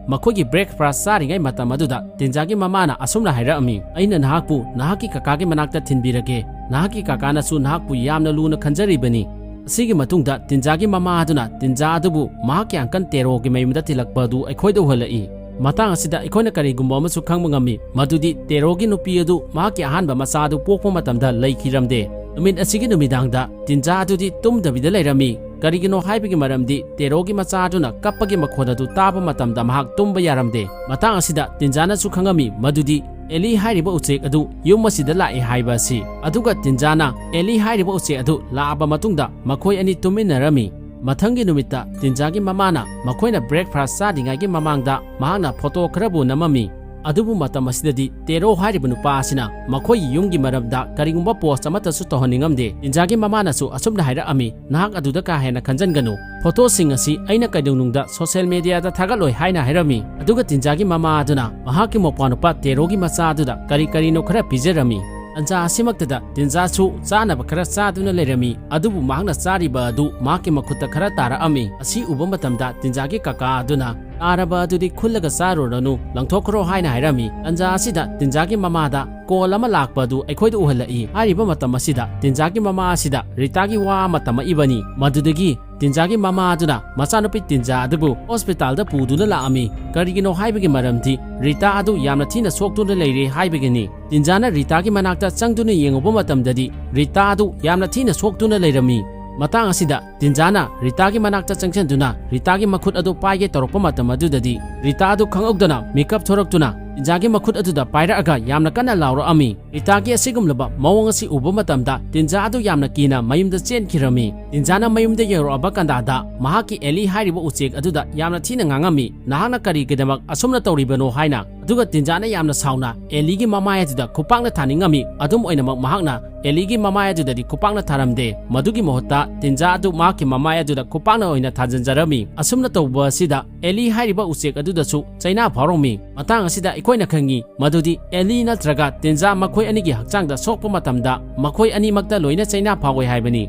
ꯃꯈꯣꯏꯒꯤ breakfast ꯆꯥꯔꯤꯉꯩ ꯃꯇꯝ ꯑꯗꯨꯗ ꯇꯤꯟꯖꯥꯒꯤ ꯃꯃꯥꯅ ꯑꯁꯨꯝꯅ ꯍꯥꯏꯔꯛꯑꯝꯃꯤ, "ꯑꯩꯅ ꯅꯍꯥꯛꯄꯨ ꯅꯍꯥꯛꯀꯤ ꯀꯀꯥꯒꯤ ꯃꯅꯥꯛꯇ ꯊꯤꯟꯕꯤꯔꯒꯦ꯫ ꯅꯍꯥꯛꯀꯤ ꯀꯀꯥꯅꯁꯨ ꯅꯍꯥꯛꯄꯨ ꯌꯥꯝꯅ ꯂꯨꯅ ꯈꯟꯖꯔꯤꯕꯅꯤ꯫" ꯑꯁꯤꯒꯤ ꯃꯇꯨꯡꯗ ꯇꯤꯟꯖꯥꯒꯤ ꯃꯃꯥ ꯑꯗꯨꯅ ꯇꯤꯟꯖꯥ ꯑꯗꯨꯕꯨ ꯃꯍꯥꯛꯀꯤ uncle ꯇꯦꯔꯣꯒꯤ ꯃꯌꯨꯝꯗ ꯊꯤꯜꯂꯛꯄ ꯑꯗꯨ ꯑꯩꯈꯣꯏꯗ ꯎꯍꯜꯂꯛꯏ꯫ ꯃꯇꯥꯡ ꯑꯁꯤꯗ ꯑꯩꯈꯣꯏꯅ ꯀꯔꯤꯒꯨꯝꯕ ꯑꯃꯁꯨ ꯈꯪꯕ ꯉꯝꯃꯤ, ꯃꯗꯨꯗꯤ ꯇꯦꯔꯣꯒꯤ ꯅꯨꯄꯤ ꯑꯗꯨ ꯃꯍꯥꯛꯀꯤ ꯑꯍꯥꯟꯕ ꯃꯆꯥ ꯑꯗꯨ ꯄꯣꯛꯄ ꯃꯇꯝꯗ ꯂꯩꯈꯤꯔꯝꯗꯦ꯫ ꯅꯨꯃꯤꯠ ꯑꯁꯤꯒꯤ ꯅꯨꯃꯤꯗꯥꯡꯗ ꯇꯤꯟꯖꯥ ꯑꯗꯨꯗꯤ ꯇꯨꯝꯗꯕꯤꯗ ꯂꯩꯔꯝꯃꯤ꯫ ꯀꯔꯤꯒꯤꯅꯣ ꯍꯥꯏꯕꯒꯤ ꯃꯔꯝꯗꯤ ꯇꯦꯔꯣꯒꯤ ꯃꯆꯥ ꯑꯗꯨꯅ ꯀꯞꯄꯒꯤ ꯃꯈꯣꯟ ꯑꯗꯨ ꯇꯥꯕ ꯃꯇꯝꯗ ꯃꯍꯥꯛ ꯇꯨꯝꯕ ꯌꯥꯔꯝꯗꯦ꯫ ꯃꯇꯥꯡ ꯑꯁꯤꯗ ꯇꯤꯟꯖꯥꯅꯁꯨ ꯈꯪꯉꯝꯃꯤ ꯃꯗꯨꯗꯤ ꯑꯦꯂꯤ ꯍꯥꯏꯔꯤꯕ ꯎꯆꯦꯛ ꯑꯗꯨ ꯌꯨꯝ ꯑꯁꯤꯗ ꯂꯥꯛꯏ ꯍꯥꯏꯕ ꯑꯁꯤ꯫ ꯑꯗꯨꯒ ꯇꯤꯟꯖꯥꯅ ꯑꯦꯂꯤ ꯍꯥꯏꯔꯤꯕ ꯎꯆꯦꯛ ꯑꯗꯨ ꯂꯥꯛꯑꯕ ꯃꯇꯨꯡꯗ ꯃꯈꯣꯏ ꯑꯅꯤ ꯇꯨꯃꯤꯟꯅꯔꯝꯃꯤ꯫ ꯃꯊꯪꯒꯤ ꯅꯨꯃꯤꯠꯇ ꯇꯤꯟꯖꯥꯒꯤ ꯃꯃꯥꯅ ꯃꯈꯣꯏꯅ breakfast ꯆꯥꯗ꯭ꯔꯤꯉꯩꯒꯤ ꯃꯃꯥꯡꯗ ꯃꯍꯥꯛꯅ photo ꯈꯔꯕꯨ ꯅꯝꯃꯝꯃꯤ꯫ ꯑꯗꯨꯕꯨ ꯃꯇꯝ ꯑꯁꯤꯗꯗꯤ ꯇꯦꯔꯣ ꯍꯥꯏꯔꯤꯕ ꯅꯨꯄꯥ ꯑꯁꯤꯅ ꯃꯈꯣꯏꯒꯤ ꯌꯨꯝꯒꯤ ꯃꯔꯝꯗ ꯀꯔꯤꯒꯨꯝꯕ ꯄꯣꯁ ꯑꯃꯠꯇꯁꯨ ꯇꯧꯍꯟꯅꯤꯡꯉꯝꯗꯦ꯫ ꯇꯤꯟꯖꯥꯒꯤ ꯃꯃꯥꯅꯁꯨ ꯑꯁꯨꯝꯅ ꯍꯥꯏꯔꯛꯑꯝꯃꯤ, "ꯅꯍꯥꯛ ꯑꯗꯨꯗ ꯀꯥ ꯍꯦꯟꯅ ꯈꯟꯖꯟꯒꯅꯨ꯫ ꯐꯣꯇꯣꯁꯤꯡ ꯑꯁꯤ ꯑꯩꯅ ꯀꯩꯗꯧꯅꯨꯡꯗ ꯁꯣꯁꯤꯌꯦꯜ ꯃꯦꯗꯤꯌꯥꯗ ꯊꯥꯒꯠꯂꯣꯏ" ꯍꯥꯏꯅ ꯍꯥꯏꯔꯝꯃꯤ꯫ ꯑꯗꯨꯒ ꯇꯤꯟꯖꯥꯒꯤ ꯃꯃꯥ ꯑꯗꯨꯅ ꯃꯍꯥꯛꯀꯤ ꯃꯧꯄ꯭ꯋꯥꯅꯨꯄꯥ ꯇꯦꯔꯣꯒꯤ ꯃꯆꯥ ꯑꯗꯨꯗ ꯀꯔꯤ ꯀꯔꯤꯅꯣ ꯈꯔ ꯄꯤꯖꯔꯝꯃꯤ꯫ ꯇꯟꯖꯥ ꯑꯁꯤꯃꯛꯇꯗ ꯇꯤꯟꯖꯥꯁꯨ ꯆꯥꯅꯕ ꯈꯔ ꯆꯥꯗꯨꯅ ꯂꯩꯔꯝꯃꯤ꯫ ꯑꯗꯨꯕꯨ ꯃꯍꯥꯛꯅ ꯆꯥꯔꯤꯕ ꯑꯗꯨ ꯃꯍꯥꯛꯀꯤ ꯃꯈꯨꯠꯇ ꯈꯔ ꯇꯥꯔꯛꯑꯝꯃꯤ꯫ ꯑꯁꯤ ꯎꯕ ꯃꯇꯝꯗ ꯇꯤꯟꯖꯥꯒꯤ ꯀꯀꯥ ꯑꯗꯨꯅ, "ꯇꯥꯔꯕ ꯑꯗꯨꯗꯤ ꯈꯨꯜꯂꯒ ꯆꯥꯔꯨꯔꯅꯨ, ꯂꯪꯊꯣꯛꯈ꯭ꯔꯣ" ꯍꯥꯏꯅ ꯍꯥꯏꯔꯝꯃꯤ꯫ ꯇꯟꯖꯥ ꯑꯁꯤꯗ ꯇꯤꯟꯖꯥꯒꯤ ꯃꯃꯥꯗ ꯀꯣꯜ ꯑꯃ ꯂꯥꯛꯄ ꯑꯗꯨ ꯑꯩꯈꯣꯏꯗ ꯎꯍꯜꯂꯛꯏ꯫ ꯍꯥꯏꯔꯤꯕ ꯃꯇꯝ ꯑꯁꯤꯗ ꯇꯤꯟꯖꯥꯒꯤ ꯃꯃꯥ ꯑꯁꯤꯗ ꯔꯤꯇꯥꯒꯤ ꯋꯥ ꯑꯃ ꯇꯝꯃꯛꯏꯕꯅꯤ꯫ ꯃꯗꯨꯗꯒꯤ ꯇꯤꯟꯖꯥꯒꯤ ꯃꯃꯥ ꯑꯗꯨꯅ ꯃꯆꯥꯅꯨꯄꯤ ꯇꯤꯟꯖꯥ ꯑꯗꯨꯕꯨ ꯍꯣꯁꯄꯤꯇꯥꯜꯗ ꯄꯨꯗꯨꯅ ꯂꯥꯛꯑꯝꯃꯤ꯫ ꯀꯔꯤꯒꯤꯅꯣ ꯍꯥꯏꯕꯒꯤ ꯃꯔꯝꯗꯤ ꯔꯤꯇꯥ ꯑꯗꯨ ꯌꯥꯝꯅ ꯊꯤꯅ ꯁꯣꯛꯇꯨꯅ ꯂꯩꯔꯦ ꯍꯥꯏꯕꯒꯤꯅꯤ꯫ ꯇꯤꯟꯖꯥꯅ ꯔꯤꯇꯥꯒꯤ ꯃꯅꯥꯛꯇ ꯆꯪꯗꯨꯅ ꯌꯦꯡꯉꯨꯕ ꯃꯇꯝꯗꯗꯤ ꯔꯤꯇꯥ ꯑꯗꯨ ꯌꯥꯝꯅ ꯊꯤꯅ ꯁꯣꯛꯇꯨꯅ ꯂꯩꯔꯝꯃꯤ꯫ ꯃꯇꯥꯡ ꯑꯁꯤꯗ ꯇꯤꯟꯖꯥꯅ ꯔꯤꯇꯥꯒꯤ ꯃꯅꯥꯛꯇ ꯆꯪꯁꯤꯟꯗꯨꯅ ꯔꯤꯇꯥꯒꯤ ꯃꯈꯨꯠ ꯑꯗꯨ ꯄꯥꯏꯒꯦ ꯇꯧꯔꯛꯄ ꯃꯇꯝ ꯑꯗꯨꯗꯗꯤ ꯔꯤꯇꯥ ꯑꯗꯨ ꯈꯪꯍꯧꯗꯅ ꯃꯤꯀꯞ ꯊꯣꯔꯛꯇꯨꯅ ꯇꯤꯟꯖꯥꯒꯤ ꯃꯈꯨꯠ ꯑꯗꯨꯗ ꯄꯥꯏꯔꯛꯑꯒ ꯌꯥꯝꯅ ꯀꯟꯅ ꯂꯥꯎꯔꯛꯑꯝꯃꯤ꯫ ꯔꯤꯇꯥꯒꯤ ꯑꯁꯤꯒꯨꯝꯂꯕ ꯃꯑꯣꯡ ꯑꯁꯤ ꯎꯕ ꯃꯇꯝꯗ ꯇꯤꯟꯖꯥ ꯑꯗꯨ ꯌꯥꯝꯅ ꯀꯤꯅ ꯃꯌꯨꯝꯗ ꯆꯦꯟꯈꯤꯔꯝꯃꯤ꯫ ꯇꯤꯟꯖꯥꯅ ꯃꯌꯨꯝꯗ ꯌꯧꯔꯛꯑꯕ ꯀꯥꯟꯗꯥꯗ ꯃꯍꯥꯛꯀꯤ ꯑꯦꯂꯤ ꯍꯥꯏꯔꯤꯕ ꯎꯆꯦꯛ ꯑꯗꯨꯗ ꯌꯥꯝꯅ ꯊꯤꯅ ꯉꯥꯡꯉꯝꯃꯤ, "ꯅꯍꯥꯛꯅ ꯀꯔꯤꯒꯤꯗꯃꯛ ꯑꯁꯨꯝꯅ ꯇꯧꯔꯤꯕꯅꯣ?" ꯍꯥꯏꯅ꯫ ꯑꯗꯨꯒ ꯇꯤꯟꯖꯥꯅ ꯌꯥꯝꯅ ꯁꯥꯎꯅ ꯑꯦꯂꯤꯒꯤ ꯃꯃꯥꯏ ꯑꯗꯨꯗ ꯈꯨꯄꯥꯛꯅ ꯊꯥꯅꯤꯡꯉꯝꯃꯤ꯫ ꯑꯗꯨꯝ ꯑꯣꯏꯅꯃꯛ ꯃꯍꯥꯛꯅ ꯑꯦꯂꯤꯒꯤ ꯃꯃꯥꯏ ꯑꯗꯨꯗꯗꯤ ꯈꯨꯄꯥꯛꯅ ꯊꯥꯔꯝꯗꯦ꯫ ꯃꯗꯨꯒꯤ ꯃꯍꯨꯠꯇ ꯇꯤꯟꯖꯥ ꯑꯗꯨ ꯃꯍꯥꯛꯀꯤ ꯃꯃꯥꯏ ꯑꯗꯨꯗ ꯈꯨꯄꯥꯛꯅ ꯑꯣꯏꯅ ꯊꯥꯖꯤꯟꯖꯔꯝꯃꯤ꯫ ꯑꯁꯨꯝꯅ ꯇꯧꯕ ꯑꯁꯤꯗ ꯑꯦꯂꯤ ꯍꯥꯏꯔꯤꯕ ꯎꯆꯦꯛ ꯑꯗꯨꯗꯁꯨ ꯆꯩꯅꯥ ꯐꯥꯎꯔꯝꯃꯤ꯫ ꯃꯇꯥꯡ ꯑꯁꯤꯗ ꯑꯩꯈꯣꯏꯅ ꯈꯪꯉꯤ ꯃꯗꯨꯗꯤ ꯑꯦꯂꯤ ꯅꯠꯇ꯭ꯔꯒ ꯇꯤꯟꯖꯥ ꯃꯈꯣꯏ ꯑꯅꯤꯒꯤ ꯍꯛꯆꯥꯡꯗ ꯁꯣꯛꯄ ꯃꯇꯝꯗ ꯃꯈꯣꯏ ꯑꯅꯤꯃꯛꯇ ꯂꯣꯏꯅ ꯆꯩꯅꯥ ꯐꯥꯎꯏ ꯍꯥꯏꯕꯅꯤ꯫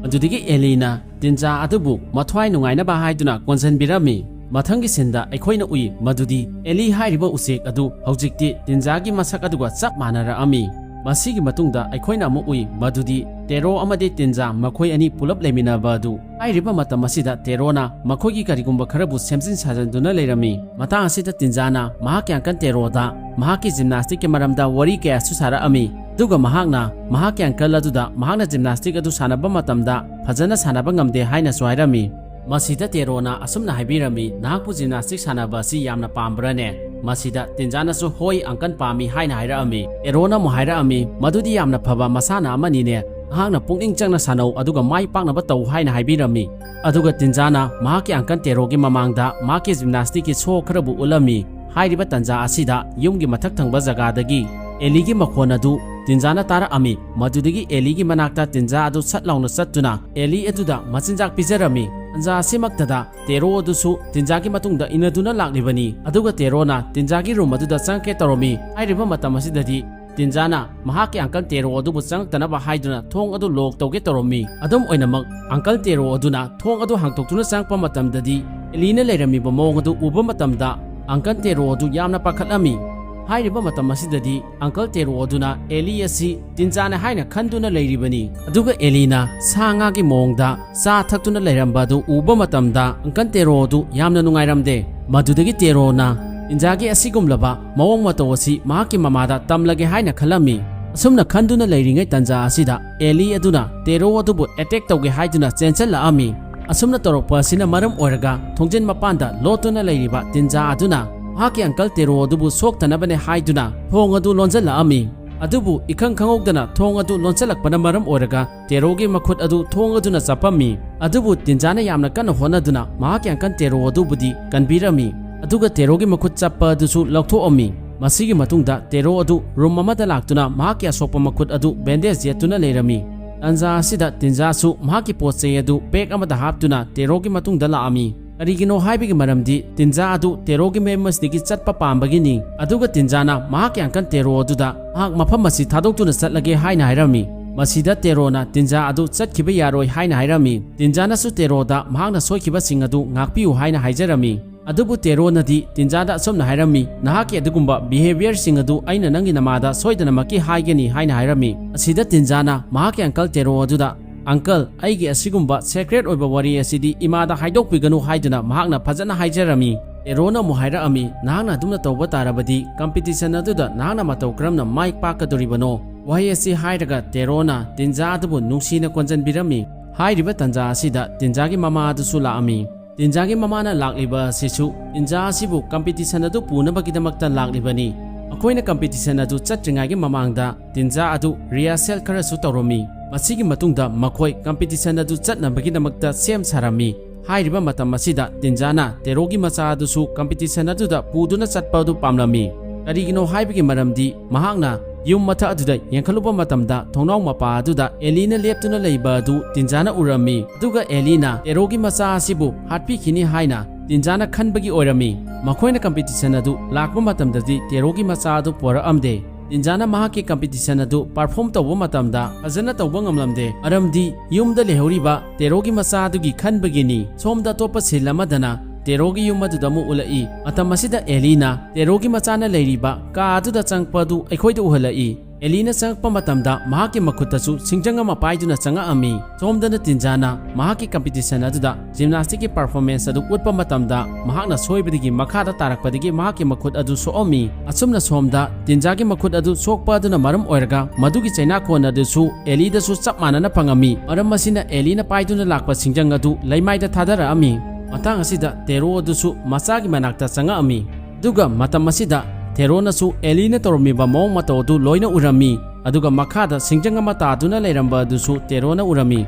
ꯑꯗꯨꯗꯒꯤ ꯑꯦꯂꯤꯅ ꯇꯤꯟꯖꯥ ꯑꯗꯨꯕꯨ ꯃꯊ꯭ꯋꯥꯏ ꯅꯨꯡꯉꯥꯏꯅꯕ ꯍꯥꯏꯗꯨꯅ ꯀꯣꯟꯁꯤꯟꯕꯤꯔꯝꯃꯤ꯫ ꯃꯊꯪꯒꯤ ꯁꯤꯟꯗ ꯑꯩꯈꯣꯏꯅ ꯎꯏ ꯃꯗꯨꯗꯤ ꯑꯦꯂꯤ ꯍꯥꯏꯔꯤꯕ ꯎꯆꯦꯛ ꯑꯗꯨ ꯍꯧꯖꯤꯛꯇꯤ ꯇꯤꯟꯖꯥꯒꯤ ꯃꯁꯛ ꯑꯗꯨꯒ ꯆꯞ ꯃꯥꯟꯅꯔꯛꯑꯝꯃꯤ꯫ ꯃꯁꯤꯒꯤ ꯃꯇꯨꯡꯗ ꯑꯩꯈꯣꯏꯅ ꯑꯃꯨꯛ ꯎꯏ ꯃꯗꯨꯗꯤ ꯇꯦꯔꯣ ꯑꯃꯗꯤ ꯇꯤꯟꯖꯥ ꯃꯈꯣꯏ ꯑꯅꯤ ꯄꯨꯂꯞ ꯂꯩꯃꯤꯟꯅꯕ ꯑꯗꯨ꯫ ꯍꯥꯏꯔꯤꯕ ꯃꯇꯝ ꯑꯁꯤꯗ ꯇꯦꯔꯣꯅ ꯃꯈꯣꯏꯒꯤ ꯀꯔꯤꯒꯨꯝꯕ ꯈꯔꯕꯨ ꯁꯦꯝꯖꯤꯟ ꯁꯥꯖꯤꯟꯗꯨꯅ ꯂꯩꯔꯝꯃꯤ꯫ ꯃꯇꯥꯡ ꯑꯁꯤꯗ ꯇꯤꯟꯖꯥꯅ ꯃꯍꯥꯛꯀꯤ ꯑꯪꯀꯜ ꯇꯦꯔꯣꯗ ꯃꯍꯥꯛꯀꯤ ꯖꯤꯝꯅꯥꯁꯇꯤꯛꯀꯤ ꯃꯔꯝꯗ ꯋꯥꯔꯤ ꯀꯌꯥꯁꯨ ꯁꯥꯔꯛꯑꯝꯃꯤ꯫ ꯑꯗꯨꯒ ꯃꯍꯥꯛꯅ ꯃꯍꯥꯛꯀꯤ ꯑꯪꯀꯜ ꯑꯗꯨꯗ ꯃꯍꯥꯛꯅ ꯖꯤꯝꯅꯥꯁꯇꯤꯛ ꯑꯗꯨ ꯁꯥꯟꯅꯕ ꯃꯇꯝꯗ ꯐꯖꯅ ꯁꯥꯟꯅꯕ ꯉꯝꯗꯦ ꯍꯥꯏꯅꯁꯨ ꯍꯥꯏꯔꯝꯃꯤ꯫ ꯃꯁꯤꯗ ꯇꯦꯔꯣꯅ ꯑꯁꯨꯝꯅ ꯍꯥꯏꯕꯤꯔꯝꯃꯤ, "ꯅꯍꯥꯛꯄꯨ ꯖꯤꯝꯅꯥꯁꯇꯤꯛ ꯁꯥꯟꯅꯕ ꯑꯁꯤ ꯌꯥꯝꯅ ꯄꯥꯝꯕ꯭ꯔꯥꯅꯦ?" ꯃꯁꯤꯗ ꯇꯤꯟꯖꯥꯅꯁꯨ, "ꯍꯣꯏ ꯑꯪꯀꯜ, ꯄꯥꯝꯃꯤ" ꯍꯥꯏꯅ ꯍꯥꯏꯔꯛꯑꯝꯃꯤ꯫ ꯇꯦꯔꯣꯅ ꯑꯃꯨꯛ ꯍꯥꯏꯔꯛꯑꯝꯃꯤ, "ꯃꯗꯨꯗꯤ ꯌꯥꯝꯅ ꯐꯕ ꯃꯁꯥꯟꯅ ꯑꯃꯅꯤꯅꯦ꯫ ꯅꯍꯥꯛꯅ ꯄꯨꯛꯅꯤꯡ ꯆꯪꯅ ꯁꯥꯟꯅꯧ ꯑꯗꯨꯒ ꯃꯥꯏ ꯄꯥꯛꯅꯕ ꯇꯧ" ꯍꯥꯏꯅ ꯍꯥꯏꯕꯤꯔꯝꯃꯤ꯫ ꯑꯗꯨꯒ ꯇꯤꯟꯖꯥꯅ ꯃꯍꯥꯛꯀꯤ ꯑꯪꯀꯜ ꯇꯦꯔꯣꯒꯤ ꯃꯃꯥꯡꯗ ꯃꯍꯥꯛꯀꯤ ꯖꯤꯝꯅꯥꯁꯇꯤꯛꯀꯤ ꯁꯣ ꯈꯔꯕꯨ ꯎꯠꯂꯝꯃꯤ꯫ ꯍꯥꯏꯔꯤꯕ ꯇꯟꯖꯥ ꯑꯁꯤꯗ ꯌꯨꯝꯒꯤ ꯃꯊꯛ ꯊꯪꯕ ꯖꯒꯥꯗꯒꯤ ꯑꯦꯂꯤꯒꯤ ꯃꯈꯣꯟ ꯑꯗꯨ ꯇꯤꯟꯖꯥꯅ ꯇꯥꯔꯛꯑꯝꯃꯤ꯫ ꯃꯗꯨꯗꯒꯤ ꯑꯦꯂꯤꯒꯤ ꯃꯅꯥꯛꯇ ꯇꯤꯟꯖꯥ ꯑꯗꯨ ꯁꯠ ꯂꯥꯎꯅ ꯆꯠꯇꯨꯅ ꯑꯦꯂꯤ ꯑꯗꯨꯗ ꯃꯆꯤꯟꯖꯥꯛ ꯄꯤꯖꯔꯝꯃꯤ꯫ ꯇꯟꯖꯥ ꯑꯁꯤꯃꯛꯇꯗ ꯇꯦꯔꯣ ꯑꯗꯨꯁꯨ ꯇꯤꯟꯖꯥꯒꯤ ꯃꯇꯨꯡꯗ ꯏꯟꯅꯗꯨꯅ ꯂꯥꯛꯂꯤꯕꯅꯤ꯫ ꯑꯗꯨꯒ ꯇꯦꯔꯣꯅ ꯇꯤꯟꯖꯥꯒꯤ ꯔꯨꯝ ꯑꯗꯨꯗ ꯆꯪꯉꯛꯀꯦ ꯇꯧꯔꯝꯃꯤ꯫ ꯍꯥꯏꯔꯤꯕ ꯃꯇꯝ ꯑꯁꯤꯗꯗꯤ ꯇꯤꯟꯖꯥꯅ ꯃꯍꯥꯛꯀꯤ ꯑꯪꯀꯜ ꯇꯦꯔꯣ ꯑꯗꯨꯕꯨ ꯆꯪꯉꯛꯇꯅꯕ ꯍꯥꯏꯗꯨꯅ ꯊꯣꯡ ꯑꯗꯨ ꯂꯣꯛ ꯇꯧꯒꯦ ꯇꯧꯔꯝꯃꯤ꯫ ꯑꯗꯨꯝ ꯑꯣꯏꯅꯃꯛ, ꯑꯪꯀꯜ ꯇꯦꯔꯣ ꯑꯗꯨꯅ ꯊꯣꯡ ꯑꯗꯨ ꯍꯥꯡꯗꯣꯛꯇꯨꯅ ꯆꯪꯉꯛꯄ ꯃꯇꯝꯗꯗꯤ, ꯑꯦꯂꯤꯅ ꯂꯩꯔꯝꯃꯤꯕ ꯃꯑꯣꯡ ꯑꯗꯨ ꯎꯕ ꯃꯇꯝꯗ, ꯑꯪꯀꯜ ꯇꯦꯔꯣ ꯑꯗꯨ ꯌꯥꯝꯅ ꯄꯥꯈꯠꯂꯝꯃꯤ꯫ ꯍꯥꯏꯔꯤꯕ ꯃꯇꯝ ꯑꯁꯤꯗꯗꯤ, ꯑꯪꯀꯜ ꯇꯦꯔꯣ ꯑꯗꯨꯅ ꯑꯦꯂꯤ ꯑꯁꯤ ꯇꯤꯟꯖꯥꯅ ꯍꯥꯏꯅ ꯈꯟꯗꯨꯅ ꯂꯩꯔꯤꯕꯅꯤ꯫ ꯑꯗꯨꯒ ꯑꯦꯂꯤꯅ ꯁꯥ ꯉꯥꯒꯤ ꯃꯑꯣꯡꯗ ꯆꯥ ꯊꯛꯇꯨꯅ ꯂꯩꯔꯝꯕ ꯑꯗꯨ ꯎꯕ ꯃꯇꯝꯗ, ꯑꯪꯀꯜ ꯇꯦꯔꯣ ꯑꯗꯨ ꯌꯥꯝꯅ ꯅꯨꯡꯉꯥꯏꯔꯝꯗꯦ꯫ ꯃꯗꯨꯗꯒꯤ ꯇꯦꯔꯣꯅ ꯇꯤꯟꯖꯥꯒꯤ ꯑꯁꯤꯒꯨꯝꯂꯕ ꯃꯑꯣꯡ ꯃꯇꯧ ꯑꯁꯤ ꯃꯍꯥꯛꯀꯤ ꯃꯃꯥꯗ ꯇꯝꯂꯒꯦ ꯍꯥꯏꯅ ꯈꯜꯂꯝꯃꯤ꯫ ꯑꯁꯨꯝꯅ ꯈꯟꯗꯨꯅ ꯂꯩꯔꯤꯉꯩ ꯇꯟꯖꯥ ꯑꯁꯤꯗ ꯑꯦꯂꯤ ꯑꯗꯨꯅ ꯇꯦꯔꯣ ꯑꯗꯨꯕꯨ ꯑꯦꯇꯦꯛ ꯇꯧꯒꯦ ꯍꯥꯏꯗꯨꯅ ꯆꯦꯟꯁꯤꯜꯂꯛꯑꯝꯃꯤ꯫ ꯑꯁꯨꯝꯅ ꯇꯧꯔꯛꯄ ꯑꯁꯤꯅ ꯃꯔꯝ ꯑꯣꯏꯔꯒ ꯊꯣꯡꯖꯤꯟ ꯃꯄꯥꯟꯗ ꯂꯣꯠꯇꯨꯅ ꯂꯩꯔꯤꯕ ꯇꯤꯟꯖꯥ ꯑꯗꯨꯅ ꯃꯍꯥꯛꯀꯤ ꯑꯪꯀꯜ ꯇꯦꯔꯣ ꯑꯗꯨꯕꯨ ꯁꯣꯛꯇꯅꯕꯅꯦ ꯍꯥꯏꯗꯨꯅ ꯊꯣꯡ ꯑꯗꯨ ꯂꯣꯟꯖꯜꯂꯛꯑꯝꯃꯤ꯫ ꯑꯗꯨꯕꯨ ꯏꯈꯪ ꯈꯪꯍꯧꯗꯅ ꯊꯣꯡ ꯑꯗꯨ ꯂꯣꯟꯁꯤꯜꯂꯛꯄꯅ ꯃꯔꯝ ꯑꯣꯏꯔꯒ ꯇꯦꯔꯣꯒꯤ ꯃꯈꯨꯠ ꯑꯗꯨ ꯊꯣꯡ ꯑꯗꯨꯅ ꯆꯞꯄꯝꯃꯤ꯫ ꯑꯗꯨꯕꯨ ꯇꯤꯟꯖꯥꯅ ꯌꯥꯝꯅ ꯀꯟꯅ ꯍꯣꯠꯅꯗꯨꯅ ꯃꯍꯥꯛꯀꯤ ꯑꯪꯀꯜ ꯇꯦꯔꯣ ꯑꯗꯨꯕꯨꯗꯤ ꯀꯟꯕꯤꯔꯝꯃꯤ꯫ ꯑꯗꯨꯒ ꯇꯦꯔꯣꯒꯤ ꯃꯈꯨꯠ ꯆꯞꯄ ꯑꯗꯨꯁꯨ ꯂꯧꯊꯣꯛꯑꯝꯃꯤ꯫ ꯃꯁꯤꯒꯤ ꯃꯇꯨꯡꯗ ꯇꯦꯔꯣ ꯑꯗꯨ ꯔꯨꯝ ꯑꯃꯗ ꯂꯥꯛꯇꯨꯅ ꯃꯍꯥꯛꯀꯤ ꯑꯁꯣꯛꯄ ꯃꯈꯨꯠ ꯑꯗꯨ ꯕꯦꯟꯗꯦꯖ ꯌꯦꯠꯇꯨꯅ ꯂꯩꯔꯝꯃꯤ꯫ ꯇꯥꯟꯖꯥ ꯑꯁꯤꯗ ꯇꯤꯟꯖꯥꯁꯨ ꯃꯍꯥꯛꯀꯤ ꯄꯣꯠ ꯆꯩ ꯑꯗꯨ ꯕꯦꯒ ꯑꯃꯗ ꯍꯥꯞꯇꯨꯅ ꯇꯦꯔꯣꯒꯤ ꯃꯇꯨꯡꯗ ꯂꯥꯛꯑꯝꯃꯤ꯫ ꯀꯔꯤꯒꯤꯅꯣ ꯍꯥꯏꯕꯒꯤ ꯃꯔꯝꯗꯤ ꯇꯤꯟꯖꯥ ꯑꯗꯨ ꯇꯦꯔꯣꯒꯤ ꯃꯌꯨꯝ ꯑꯁꯤꯗꯒꯤ ꯆꯠꯄ ꯄꯥꯝꯕꯒꯤꯅꯤ꯫ ꯑꯗꯨꯒ ꯇꯤꯟꯖꯥꯅ ꯃꯍꯥꯛꯀꯤ ꯑꯪꯀꯜ ꯇꯦꯔꯣ ꯑꯗꯨꯗ ꯃꯍꯥꯛ ꯃꯐꯝ ꯑꯁꯤ ꯊꯥꯗꯣꯛꯇꯨꯅ ꯆꯠꯂꯒꯦ ꯍꯥꯏꯅ ꯍꯥꯏꯔꯝꯃꯤ꯫ ꯃꯁꯤꯗ ꯇꯦꯔꯣꯅ ꯇꯤꯟꯖꯥ ꯑꯗꯨ ꯆꯠꯈꯤꯕ ꯌꯥꯔꯣꯏ ꯍꯥꯏꯅ ꯍꯥꯏꯔꯝꯃꯤ꯫ ꯇꯤꯟꯖꯥꯅꯁꯨ ꯇꯦꯔꯣꯗ ꯃꯍꯥꯛꯅ ꯁꯣꯏꯈꯤꯕꯁꯤꯡ ꯑꯗꯨ ꯉꯥꯛꯄꯤꯌꯨ ꯍꯥꯏꯅ ꯍꯥꯏꯖꯔꯝꯃꯤ꯫ ꯑꯗꯨꯕꯨ ꯇꯦꯔꯣꯅꯗꯤ ꯇꯤꯟꯖꯥꯗ ꯑꯁꯨꯝꯅ ꯍꯥꯏꯔꯝꯃꯤ, "ꯅꯍꯥꯛꯀꯤ ꯑꯗꯨꯒꯨꯝꯕ ꯕꯤꯍꯦꯕꯤꯌꯔꯁꯤꯡ ꯑꯗꯨ ꯑꯩꯅ ꯅꯪꯒꯤ ꯅꯃꯥꯗ ꯁꯣꯏꯗꯅꯃꯛꯀꯤ ꯍꯥꯏꯒꯅꯤ" ꯍꯥꯏꯅ ꯍꯥꯏꯔꯝꯃꯤ꯫ ꯑꯁꯤꯗ ꯇꯤꯟꯖꯥꯅ ꯃꯍꯥꯛꯀꯤ ꯑꯪꯀꯜ ꯇꯦꯔꯣ ꯑꯗꯨꯗ, "ꯑꯪꯀꯜ, ꯑꯩꯒꯤ ꯑꯁꯤꯒꯨꯝꯕ ꯁꯦꯀ꯭ꯔꯦꯠ ꯑꯣꯏꯕ ꯋꯥꯔꯤ ꯑꯁꯤꯗꯤ ꯏꯃꯥꯗ ꯍꯥꯏꯗꯣꯛꯄꯤꯒꯅꯨ" ꯍꯥꯏꯗꯨꯅ ꯃꯍꯥꯛꯅ ꯐꯖꯅ ꯍꯥꯏꯖꯔꯝꯃꯤ꯫ ꯇꯦꯔꯣꯅ ꯑꯃꯨꯛ ꯍꯥꯏꯔꯛꯑꯝꯃꯤ, "ꯅꯍꯥꯛꯅ ꯑꯗꯨꯝꯅ ꯇꯧꯕ ꯇꯥꯔꯕꯗꯤ ꯀꯝꯄꯤꯇꯤꯁꯟ ꯑꯗꯨꯗ ꯅꯍꯥꯛꯅ ꯃꯇꯧ ꯀꯔꯝꯅ ꯃꯥꯏ ꯄꯥꯛꯀꯗꯣꯔꯤꯕꯅꯣ?" ꯋꯥꯍꯩ ꯑꯁꯤ ꯍꯥꯏꯔꯒ ꯇꯦꯔꯣꯅ ꯇꯤꯟꯖꯥ ꯑꯗꯨꯕꯨ ꯅꯨꯡꯁꯤꯅ ꯀꯣꯟꯖꯟꯕꯤꯔꯝꯃꯤ꯫ ꯍꯥꯏꯔꯤꯕ ꯇꯟꯖꯥ ꯑꯁꯤꯗ ꯇꯤꯟꯖꯥꯒꯤ ꯃꯃꯥ ꯑꯗꯨꯁꯨ ꯂꯥꯛꯑꯝꯃꯤ꯫ ꯇꯤꯟꯖꯥꯒꯤ ꯃꯃꯥꯅ ꯂꯥꯛꯂꯤꯕ ꯑꯁꯤꯁꯨ ꯇꯤꯟꯖꯥ ꯑꯁꯤꯕꯨ ꯀꯝꯄꯤꯇꯤꯁꯟ ꯑꯗꯨ ꯄꯨꯅꯕꯒꯤꯗꯃꯛꯇ ꯂꯥꯛꯂꯤꯕꯅꯤ꯫ ꯑꯩꯈꯣꯏꯅ ꯀꯝꯄꯤꯇꯤꯁꯟ ꯑꯗꯨ ꯆꯠꯇ꯭ꯔꯤꯉꯩꯒꯤ ꯃꯃꯥꯡꯗ ꯇꯤꯟꯖꯥ ꯑꯗꯨ ꯔꯤꯍꯔꯁꯦꯜ ꯈꯔꯁꯨ ꯇꯧꯔꯝꯃꯤ꯫ ꯃꯁꯤꯒꯤ ꯃꯇꯨꯡꯗ ꯃꯈꯣꯏ ꯀꯝꯄꯤꯇꯤꯁꯟ ꯑꯗꯨ ꯆꯠꯅꯕꯒꯤꯗꯃꯛꯇ ꯁꯦꯝ ꯁꯥꯔꯝꯃꯤ꯫ ꯍꯥꯏꯔꯤꯕ ꯃꯇꯝ ꯑꯁꯤꯗ ꯇꯤꯟꯖꯥꯅ ꯇꯦꯔꯣꯒꯤ ꯃꯆꯥ ꯑꯗꯨꯁꯨ ꯀꯝꯄꯤꯇꯤꯁꯟ ꯑꯗꯨꯗ ꯄꯨꯗꯨꯅ ꯆꯠꯄ ꯑꯗꯨ ꯄꯥꯝꯂꯝꯃꯤ꯫ ꯀꯔꯤꯒꯤꯅꯣ ꯍꯥꯏꯕꯒꯤ ꯃꯔꯝꯗꯤ ꯃꯍꯥꯛꯅ ꯌꯨꯝ ꯃꯊꯛ ꯑꯗꯨꯗ ꯌꯦꯡꯈꯠꯂꯨꯕ ꯃꯇꯝꯗ ꯊꯣꯡꯅꯥꯎ ꯃꯄꯥ ꯑꯗꯨꯗ ꯑꯦꯂꯤꯅ ꯂꯦꯞꯇꯨꯅ ꯂꯩꯕ ꯑꯗꯨ ꯇꯤꯟꯖꯥꯅ ꯎꯔꯝꯃꯤ꯫ ꯑꯗꯨꯒ ꯑꯦꯂꯤꯅ ꯇꯦꯔꯣꯒꯤ ꯃꯆꯥ ꯑꯁꯤꯕꯨ ꯍꯥꯠꯄꯤꯈꯤꯅꯤ ꯍꯥꯏꯅ ꯇꯤꯟꯖꯥꯅ ꯈꯟꯕꯒꯤ ꯑꯣꯏꯔꯝꯃꯤ꯫ ꯃꯈꯣꯏꯅ ꯀꯝꯄꯤꯇꯤꯁꯟ ꯑꯗꯨ ꯂꯥꯛꯄ ꯃꯇꯝꯗꯗꯤ ꯇꯦꯔꯣꯒꯤ ꯃꯆꯥ ꯑꯗꯨ ꯄꯣꯔꯛꯑꯝꯗꯦ꯫ ꯇꯤꯟꯖꯥꯅ ꯃꯍꯥꯛꯀꯤ ꯀꯝꯄꯤꯇꯤꯁꯟ ꯑꯗꯨ ꯄꯔꯐꯣꯔꯝ ꯇꯧꯕ ꯃꯇꯝꯗ ꯐꯖꯅ ꯇꯧꯕ ꯉꯝꯂꯝꯗꯦ, ꯃꯔꯝꯗꯤ ꯌꯨꯝꯗ ꯂꯩꯍꯧꯔꯤꯕ ꯇꯦꯔꯣꯒꯤ ꯃꯆꯥ ꯑꯗꯨꯒꯤ ꯈꯟꯕꯒꯤꯅꯤ꯫ ꯁꯣꯝꯗ ꯑꯇꯣꯞꯄ ꯁꯤꯟ ꯑꯃꯗꯅ ꯇꯦꯔꯣꯒꯤ ꯌꯨꯝ ꯑꯗꯨꯗ ꯑꯃꯨꯛ ꯎꯠꯂꯛꯏ꯫ ꯃꯇꯝ ꯑꯁꯤꯗ ꯑꯦꯂꯤꯅ ꯇꯦꯔꯣꯒꯤ ꯃꯆꯥꯅ ꯂꯩꯔꯤꯕ ꯀꯥ ꯑꯗꯨꯗ ꯆꯪꯉꯛꯄ ꯑꯗꯨ ꯑꯩꯈꯣꯏꯗ ꯎꯍꯜꯂꯛꯏ꯫ ꯑꯦꯂꯤꯅ ꯆꯪꯉꯛꯄ ꯃꯇꯝꯗ ꯃꯍꯥꯛꯀꯤ ꯃꯈꯨꯠꯇꯁꯨ ꯁꯤꯡꯖꯪ ꯑꯃ ꯄꯥꯏꯗꯨꯅ ꯆꯪꯉꯛꯑꯝꯃꯤ꯫ ꯁꯣꯝꯗꯅ ꯇꯤꯟꯖꯥꯅ ꯃꯍꯥꯛꯀꯤ ꯀꯝꯄꯤꯇꯤꯁꯟ ꯑꯗꯨꯗ ꯖꯤꯝꯅꯥꯁꯇꯤꯛꯀꯤ ꯄꯔꯐꯣꯔꯃꯦꯟꯁ ꯑꯗꯨ ꯎꯠꯄ ꯃꯇꯝꯗ ꯃꯍꯥꯛꯅ ꯁꯣꯏꯕꯗꯒꯤ ꯃꯈꯥꯗ ꯇꯥꯔꯛꯄꯗꯒꯤ ꯃꯍꯥꯛꯀꯤ ꯃꯈꯨꯠ ꯑꯗꯨ ꯁꯣꯛꯑꯝꯃꯤ꯫ ꯑꯁꯨꯝꯅ ꯁꯣꯝꯗ ꯇꯤꯟꯖꯥꯒꯤ ꯃꯈꯨꯠ ꯑꯗꯨ ꯁꯣꯛꯄ ꯑꯗꯨꯅ ꯃꯔꯝ ꯑꯣꯏꯔꯒ ꯃꯗꯨꯒꯤ ꯆꯩꯅꯥꯈꯣꯟ ꯑꯗꯨꯁꯨ ꯑꯦꯂꯤꯗꯁꯨ ꯆꯞ ꯃꯥꯟꯅꯅ ꯐꯪꯉꯝꯃꯤ꯫ ꯃꯔꯝ ꯑꯁꯤꯅ ꯑꯦꯂꯤꯅ ꯄꯥꯏꯗꯨꯅ ꯂꯥꯛꯄ ꯁꯤꯡꯖꯪ ꯑꯗꯨ ꯂꯩꯃꯥꯏꯗ ꯊꯥꯗꯔꯛꯑꯝꯃꯤ꯫ ꯃꯇꯥꯡ ꯑꯁꯤꯗ ꯇꯦꯔꯣ ꯑꯗꯨꯁꯨ ꯃꯆꯥꯒꯤ ꯃꯅꯥꯛꯇ ꯆꯪꯉꯛꯑꯝꯃꯤ꯫ ꯑꯗꯨꯒ ꯃꯇꯝ ꯑꯁꯤꯗ ꯇꯦꯔꯣꯅꯁꯨ ꯑꯦꯂꯤꯅ ꯇꯧꯔꯝꯃꯤꯕ ꯃꯑꯣꯡ ꯃꯇꯧ ꯑꯗꯨ ꯂꯣꯏꯅ ꯎꯔꯝꯃꯤ꯫ ꯑꯗꯨꯒ ꯃꯈꯥꯗ ꯁꯤꯡꯖꯪ ꯑꯃ ꯇꯥꯗꯨꯅ ꯂꯩꯔꯝꯕ ꯑꯗꯨꯁꯨ ꯇꯦꯔꯣꯅ ꯎꯔꯝꯃꯤ꯫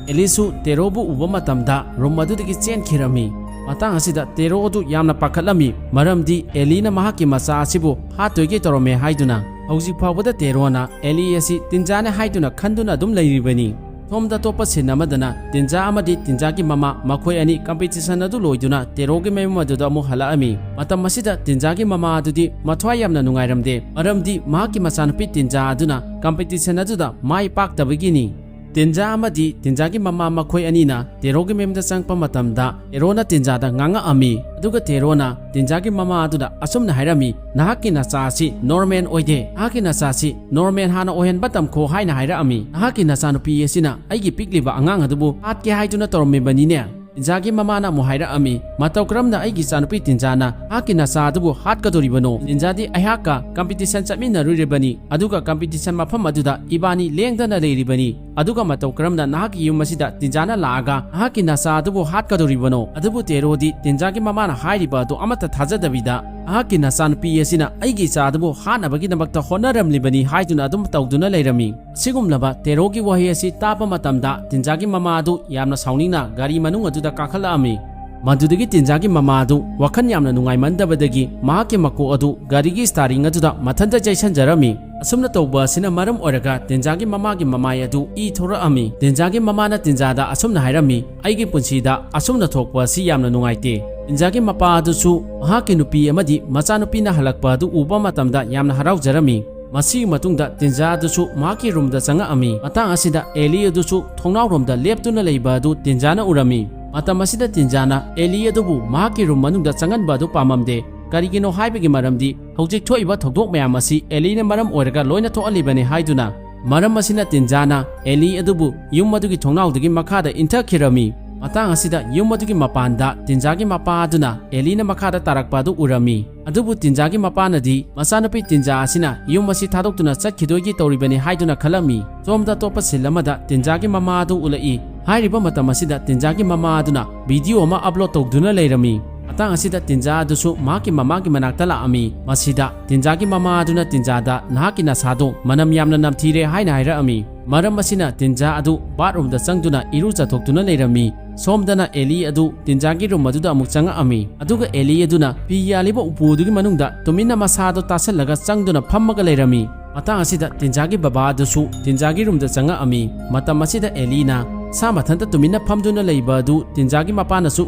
ꯑꯦꯂꯤꯁꯨ ꯇꯦꯔꯣꯕꯨ ꯎꯕ ꯃꯇꯝꯗ ꯔꯨꯝ ꯑꯗꯨꯗꯒꯤ ꯆꯦꯟꯈꯤꯔꯝꯃꯤ꯫ ꯃꯇꯥꯡ ꯑꯁꯤꯗ ꯇꯦꯔꯣ ꯑꯗꯨ ꯌꯥꯝꯅ ꯄꯥꯈꯠꯂꯝꯃꯤ, ꯃꯔꯝꯗꯤ ꯑꯦꯂꯤꯅ ꯃꯍꯥꯛꯀꯤ ꯃꯆꯥ ꯑꯁꯤꯕꯨ ꯍꯥꯠꯇꯣꯏꯒꯦ ꯇꯧꯔꯝꯃꯦ ꯍꯥꯏꯗꯨꯅ꯫ ꯍꯧꯖꯤꯛ ꯐꯥꯎꯕꯗ ꯇꯦꯔꯣꯅ ꯑꯦꯂꯤ ꯑꯁꯤ ꯇꯤꯟꯖꯥꯅ ꯍꯥꯏꯗꯨꯅ ꯈꯟꯗꯨꯅ ꯑꯗꯨꯝ ꯂꯩꯔꯤꯕꯅꯤ꯫ ꯁꯣꯝꯗ ꯑꯇꯣꯞꯄ ꯁꯤꯟ ꯑꯃꯗꯅ ꯇꯤꯟꯖꯥ ꯑꯃꯗꯤ ꯇꯤꯟꯖꯥꯒꯤ ꯃꯃꯥ ꯃꯈꯣꯏ ꯑꯅꯤ ꯀꯝꯄꯤꯇꯤꯁꯟ ꯑꯗꯨ ꯂꯣꯏꯗꯨꯅ ꯇꯦꯔꯣꯒꯤ ꯃꯌꯨꯝ ꯑꯗꯨꯗ ꯑꯃꯨꯛ ꯍꯜꯂꯛꯑꯝꯃꯤ꯫ ꯃꯇꯝ ꯑꯁꯤꯗ ꯇꯤꯟꯖꯥꯒꯤ ꯃꯃꯥ ꯑꯗꯨꯗꯤ ꯃꯊ꯭ꯋꯥꯏ ꯌꯥꯝꯅ ꯅꯨꯡꯉꯥꯏꯔꯝꯗꯦ, ꯃꯔꯝꯗꯤ ꯃꯍꯥꯛꯀꯤ ꯃꯆꯥꯅꯨꯄꯤ ꯇꯤꯟꯖꯥ ꯑꯗꯨꯅ ꯀꯝꯄꯤꯇꯤꯁꯟ ꯑꯗꯨꯗ ꯃꯥꯏ ꯄꯥꯛꯇꯕꯒꯤꯅꯤ꯫ ꯇꯤꯟꯖꯥ ꯑꯃꯗꯤ ꯇꯤꯟꯖꯥꯒꯤ ꯃꯃꯥ ꯃꯈꯣꯏ ꯑꯅꯤꯅ ꯇꯦꯔꯣꯒꯤ ꯃꯌꯨꯝꯗ ꯆꯪꯉꯛꯄ ꯃꯇꯝꯗ ꯇꯦꯔꯣꯅ ꯇꯤꯟꯖꯥꯗ ꯉꯥꯡꯉꯛꯑꯝꯃꯤ꯫ ꯑꯗꯨꯒ ꯇꯦꯔꯣꯅ ꯇꯤꯟꯖꯥꯒꯤ ꯃꯃꯥ ꯑꯗꯨꯗ ꯑꯁꯨꯝꯅ ꯍꯥꯏꯔꯝꯃꯤ, "ꯅꯍꯥꯛꯀꯤ ꯅꯆꯥ ꯑꯁꯤ ꯅꯣꯔꯃꯦꯜ ꯑꯣꯏꯗꯦ꯫ ꯅꯍꯥꯛꯀꯤ ꯅꯆꯥ ꯑꯁꯤ ꯅꯣꯔꯃꯦꯜ ꯍꯥꯟꯅ ꯑꯣꯏꯍꯟꯕ ꯇꯝꯈꯣ" ꯍꯥꯏꯅ ꯍꯥꯏꯔꯛꯑꯝꯃꯤ꯫ "ꯅꯍꯥꯛꯀꯤ ꯅꯆꯥꯅꯨꯄꯤ ꯑꯁꯤꯅ ꯑꯩꯒꯤ ꯄꯤꯛꯂꯤꯕ ꯑꯉꯥꯡ ꯑꯗꯨꯕꯨ ꯍꯥꯠꯀꯦ ꯍꯥꯏꯗꯨꯅ ꯇꯧꯔꯝꯃꯤꯕꯅꯤꯅꯦ"꯫ ꯇꯤꯟꯖꯥꯒꯤ ꯃꯃꯥꯅ ꯑꯃꯨꯛ ꯍꯥꯏꯔꯛꯑꯝꯃꯤ, "ꯃꯇꯧ ꯀꯔꯝꯅ ꯑꯩꯒꯤ ꯏꯆꯥꯅꯨꯄꯤ ꯇꯤꯟꯖꯥꯅ ꯅꯍꯥꯛꯀꯤ ꯅꯆꯥ ꯑꯗꯨꯕꯨ ꯍꯥꯠꯀꯗꯧꯔꯤꯕꯅꯣ? ꯇꯤꯟꯖꯥꯗꯤ ꯑꯩꯍꯥꯛꯀ ꯀꯝꯄꯤꯇꯤꯁꯟ ꯆꯠꯃꯤꯟꯅꯔꯨꯔꯤꯕꯅꯤ, ꯑꯗꯨꯒ ꯀꯝꯄꯤꯇꯤꯁꯟ ꯃꯐꯝ ꯑꯗꯨꯗ ꯏꯕꯥꯅꯤ ꯂꯦꯡꯗꯅ ꯂꯩꯔꯤꯕꯅꯤ꯫ ꯑꯗꯨꯒ ꯃꯇꯧ ꯀꯔꯝꯅ ꯅꯍꯥꯛꯀꯤ ꯌꯨꯝ ꯑꯁꯤꯗ ꯇꯤꯟꯖꯥꯅ ꯂꯥꯛꯑꯒ ꯅꯍꯥꯛꯀꯤ ꯅꯆꯥ ꯑꯗꯨꯕꯨ ꯍꯥꯠꯀꯗꯧꯔꯤꯕꯅꯣ?" ꯑꯗꯨꯕꯨ ꯇꯦꯔꯣꯗꯤ ꯇꯤꯟꯖꯥꯒꯤ ꯃꯃꯥꯅ ꯍꯥꯏꯔꯤꯕ ꯑꯗꯨ ꯑꯃꯠꯇ ꯊꯥꯖꯗꯕꯤꯗ, ꯃꯍꯥꯛꯀꯤ ꯅꯆꯥꯅꯨꯄꯤ ꯑꯁꯤꯅ ꯑꯩꯒꯤ ꯏꯆꯥ ꯑꯗꯨꯕꯨ ꯍꯥꯠꯅꯕꯒꯤꯗꯃꯛꯇ ꯍꯣꯠꯅꯔꯝꯂꯤꯕꯅꯤ ꯍꯥꯏꯗꯨꯅ ꯑꯗꯨꯝ ꯇꯧꯗꯨꯅ ꯂꯩꯔꯝꯃꯤ꯫ ꯑꯁꯤꯒꯨꯝꯂꯕ ꯇꯦꯔꯣꯒꯤ ꯋꯥꯍꯩ ꯑꯁꯤ ꯇꯥꯕ ꯃꯇꯝꯗ ꯇꯤꯟꯖꯥꯒꯤ ꯃꯃꯥ ꯑꯗꯨ ꯌꯥꯝꯅ ꯁꯥꯎꯅꯤꯡꯅ ꯒꯥꯔꯤ ꯃꯅꯨꯡ ꯑꯗꯨꯗ ꯀꯥꯈꯠꯂꯛꯑꯝꯃꯤ꯫ ꯃꯗꯨꯗꯒꯤ ꯇꯤꯟꯖꯥꯒꯤ ꯃꯃꯥ ꯑꯗꯨ ꯋꯥꯈꯜ ꯌꯥꯝꯅ ꯅꯨꯡꯉꯥꯏꯃꯟꯗꯕꯗꯒꯤ ꯃꯍꯥꯛꯀꯤ ꯃꯀꯣꯛ ꯑꯗꯨ ꯒꯥꯔꯤꯒꯤ ꯁ꯭ꯇꯥꯔꯤꯡ ꯑꯗꯨꯗ ꯃꯊꯟꯇ ꯆꯩꯁꯟꯖꯔꯝꯃꯤ꯫ ꯑꯁꯨꯝꯅ ꯇꯧꯕ ꯑꯁꯤꯅ ꯃꯔꯝ ꯑꯣꯏꯔꯒ ꯇꯤꯟꯖꯥꯒꯤ ꯃꯃꯥꯒꯤ ꯃꯃꯥꯏ ꯑꯗꯨ ꯏ ꯊꯣꯔꯛꯑꯝꯃꯤ꯫ ꯇꯤꯟꯖꯥꯒꯤ ꯃꯃꯥꯅ ꯇꯤꯟꯖꯥꯗ ꯑꯁꯨꯝꯅ ꯍꯥꯏꯔꯝꯃꯤ, "ꯑꯩꯒꯤ ꯄꯨꯟꯁꯤꯗ ꯑꯁꯨꯝꯅ ꯊꯣꯛꯄ ꯑꯁꯤ ꯌꯥꯝꯅ ꯅꯨꯡꯉꯥꯏꯇꯦ"꯫ ꯇꯤꯟꯖꯥꯒꯤ ꯃꯄꯥ ꯑꯗꯨꯁꯨ ꯃꯍꯥꯛꯀꯤ ꯅꯨꯄꯤ ꯑꯃꯗꯤ ꯃꯆꯥꯅꯨꯄꯤꯅ ꯍꯜꯂꯛꯄ ꯑꯗꯨ ꯎꯕ ꯃꯇꯝꯗ ꯌꯥꯝꯅ ꯍꯔꯥꯎꯖꯔꯝꯃꯤ꯫ ꯃꯁꯤꯒꯤ ꯃꯇꯨꯡꯗ ꯇꯤꯟꯖꯥ ꯑꯗꯨꯁꯨ ꯃꯍꯥꯛꯀꯤ ꯔꯨꯝꯗ ꯆꯪꯉꯛꯑꯝꯃꯤ꯫ ꯃꯇꯥꯡ ꯑꯁꯤꯗ ꯑꯦꯂꯤ ꯑꯗꯨꯁꯨ ꯊꯣꯡꯅꯥꯎꯔꯣꯝꯗ ꯂꯦꯞꯇꯨꯅ ꯂꯩꯕ ꯑꯗꯨ ꯇꯤꯟꯖꯥꯅ ꯎꯔꯝꯃꯤ꯫ ꯃꯇꯝ ꯑꯁꯤꯗ ꯇꯤꯟꯖꯥꯅ ꯑꯦꯂꯤ ꯑꯗꯨꯕꯨ ꯃꯍꯥꯛꯀꯤ ꯔꯨꯝ ꯃꯅꯨꯡꯗ ꯆꯪꯍꯟꯕ ꯑꯗꯨ ꯄꯥꯝꯃꯝꯗꯦ꯫ ꯀꯔꯤꯒꯤꯅꯣ ꯍꯥꯏꯕꯒꯤ ꯃꯔꯝꯗꯤ ꯍꯧꯖꯤꯛ ꯊꯣꯛꯏꯕ ꯊꯧꯗꯣꯛ ꯃꯌꯥꯝ ꯑꯁꯤ ꯑꯦꯂꯤꯅ ꯃꯔꯝ ꯑꯣꯏꯔꯒ ꯂꯣꯏꯅ ꯊꯣꯛꯍꯜꯂꯤꯕꯅꯤ ꯍꯥꯏꯗꯨꯅ꯫ ꯃꯔꯝ ꯑꯁꯤꯅ ꯇꯤꯟꯖꯥꯅ ꯑꯦꯂꯤ ꯑꯗꯨꯕꯨ ꯌꯨꯝ ꯑꯗꯨꯒꯤ ꯊꯣꯡꯅꯥꯎꯗꯒꯤ ꯃꯈꯥꯗ ꯏꯟꯊꯈꯤꯔꯝꯃꯤ꯫ ꯃꯇꯥꯡ ꯑꯁꯤꯗ ꯌꯨꯝ ꯑꯗꯨꯒꯤ ꯃꯄꯥꯟꯗ ꯇꯤꯟꯖꯥꯒꯤ ꯃꯄꯥ ꯑꯗꯨꯅ ꯑꯦꯂꯤꯅ ꯃꯈꯥꯗ ꯇꯥꯔꯛꯄ ꯑꯗꯨ ꯎꯔꯝꯃꯤ꯫ ꯑꯗꯨꯕꯨ ꯇꯤꯟꯖꯥꯒꯤ ꯃꯄꯥꯅꯗꯤ ꯃꯆꯥꯅꯨꯄꯤ ꯇꯤꯟꯖꯥ ꯑꯁꯤꯅ ꯌꯨꯝ ꯑꯁꯤ ꯊꯥꯗꯣꯛꯇꯨꯅ ꯆꯠꯈꯤꯗꯣꯏꯒꯤ ꯇꯧꯔꯤꯕꯅꯤ ꯍꯥꯏꯗꯨꯅ ꯈꯜꯂꯝꯃꯤ꯫ ꯁꯣꯝꯗ ꯑꯇꯣꯞꯄ ꯁꯤꯟ ꯑꯃꯗ ꯇꯤꯟꯖꯥꯒꯤ ꯃꯃꯥ ꯑꯗꯨ ꯎꯠꯂꯛꯏ꯫ ꯍꯥꯏꯔꯤꯕ ꯃꯇꯝ ꯑꯁꯤꯗ ꯇꯤꯟꯖꯥꯒꯤ ꯃꯃꯥ ꯑꯗꯨꯅ ꯚꯤꯗꯤꯑꯣ ꯑꯃ ꯑꯞꯂꯣꯗ ꯇꯧꯗꯨꯅ ꯂꯩꯔꯝꯃꯤ꯫ ꯃꯇꯥꯡ ꯑꯁꯤꯗ ꯇꯤꯟꯖꯥ ꯑꯗꯨꯁꯨ ꯃꯍꯥꯛꯀꯤ ꯃꯃꯥꯒꯤ ꯃꯅꯥꯛꯇ ꯂꯥꯛꯑꯝꯃꯤ꯫ ꯃꯁꯤꯗ ꯇꯤꯟꯖꯥꯒꯤ ꯃꯃꯥ ꯑꯗꯨꯅ ꯇꯤꯟꯖꯥꯗ, "ꯅꯍꯥꯛꯀꯤ ꯅꯁꯥꯗꯣ ꯃꯅꯝ ꯌꯥꯝꯅ ꯅꯝꯊꯤꯔꯦ" ꯍꯥꯏꯅ ꯍꯥꯏꯔꯛꯑꯝꯃꯤ꯫ ꯃꯔꯝ ꯑꯁꯤꯅ ꯇꯤꯟꯖꯥ ꯑꯗꯨ ꯕꯥꯠꯔꯨꯝꯗ ꯆꯪꯗꯨꯅ ꯏꯔꯨꯖꯊꯣꯛꯇꯨꯅ ꯂꯩꯔꯝꯃꯤ꯫ ꯁꯣꯝꯗꯅ ꯑꯦꯂꯤ ꯑꯗꯨ ꯇꯤꯟꯖꯥꯒꯤ ꯔꯨꯝ ꯑꯗꯨꯗ ꯑꯃꯨꯛ ꯆꯪꯉꯛꯑꯝꯃꯤ꯫ ꯑꯗꯨꯒ ꯑꯦꯂꯤ ꯑꯗꯨꯅ ꯐꯤ ꯌꯥꯜꯂꯤꯕ ꯎꯄꯨ ꯑꯗꯨꯒꯤ ꯃꯅꯨꯡꯗ ꯇꯨꯃꯤꯟꯅ ꯃꯁꯥꯗꯣ ꯇꯥꯁꯜꯂꯒ ꯆꯪꯗꯨꯅ ꯐꯝꯃꯒ ꯂꯩꯔꯝꯃꯤ꯫ ꯃꯇꯥꯡ ꯑꯁꯤꯗ ꯇꯤꯟꯖꯥꯒꯤ ꯕꯕꯥ ꯑꯗꯨꯁꯨ ꯇꯤꯟꯖꯥꯒꯤ ꯔꯨꯝꯗ ꯆꯪꯉꯛꯑꯝꯃꯤ꯫ ꯃꯇꯝ ꯑꯁꯤꯗ ꯑꯦꯂꯤꯅ ꯁꯥ ꯃꯊꯟꯇ ꯇꯨꯃꯤꯟꯅ ꯐꯝꯗꯨꯅ ꯂꯩꯕ ꯑꯗꯨ ꯇꯤꯟꯖꯥꯒꯤ ꯃꯄꯥꯅꯁꯨ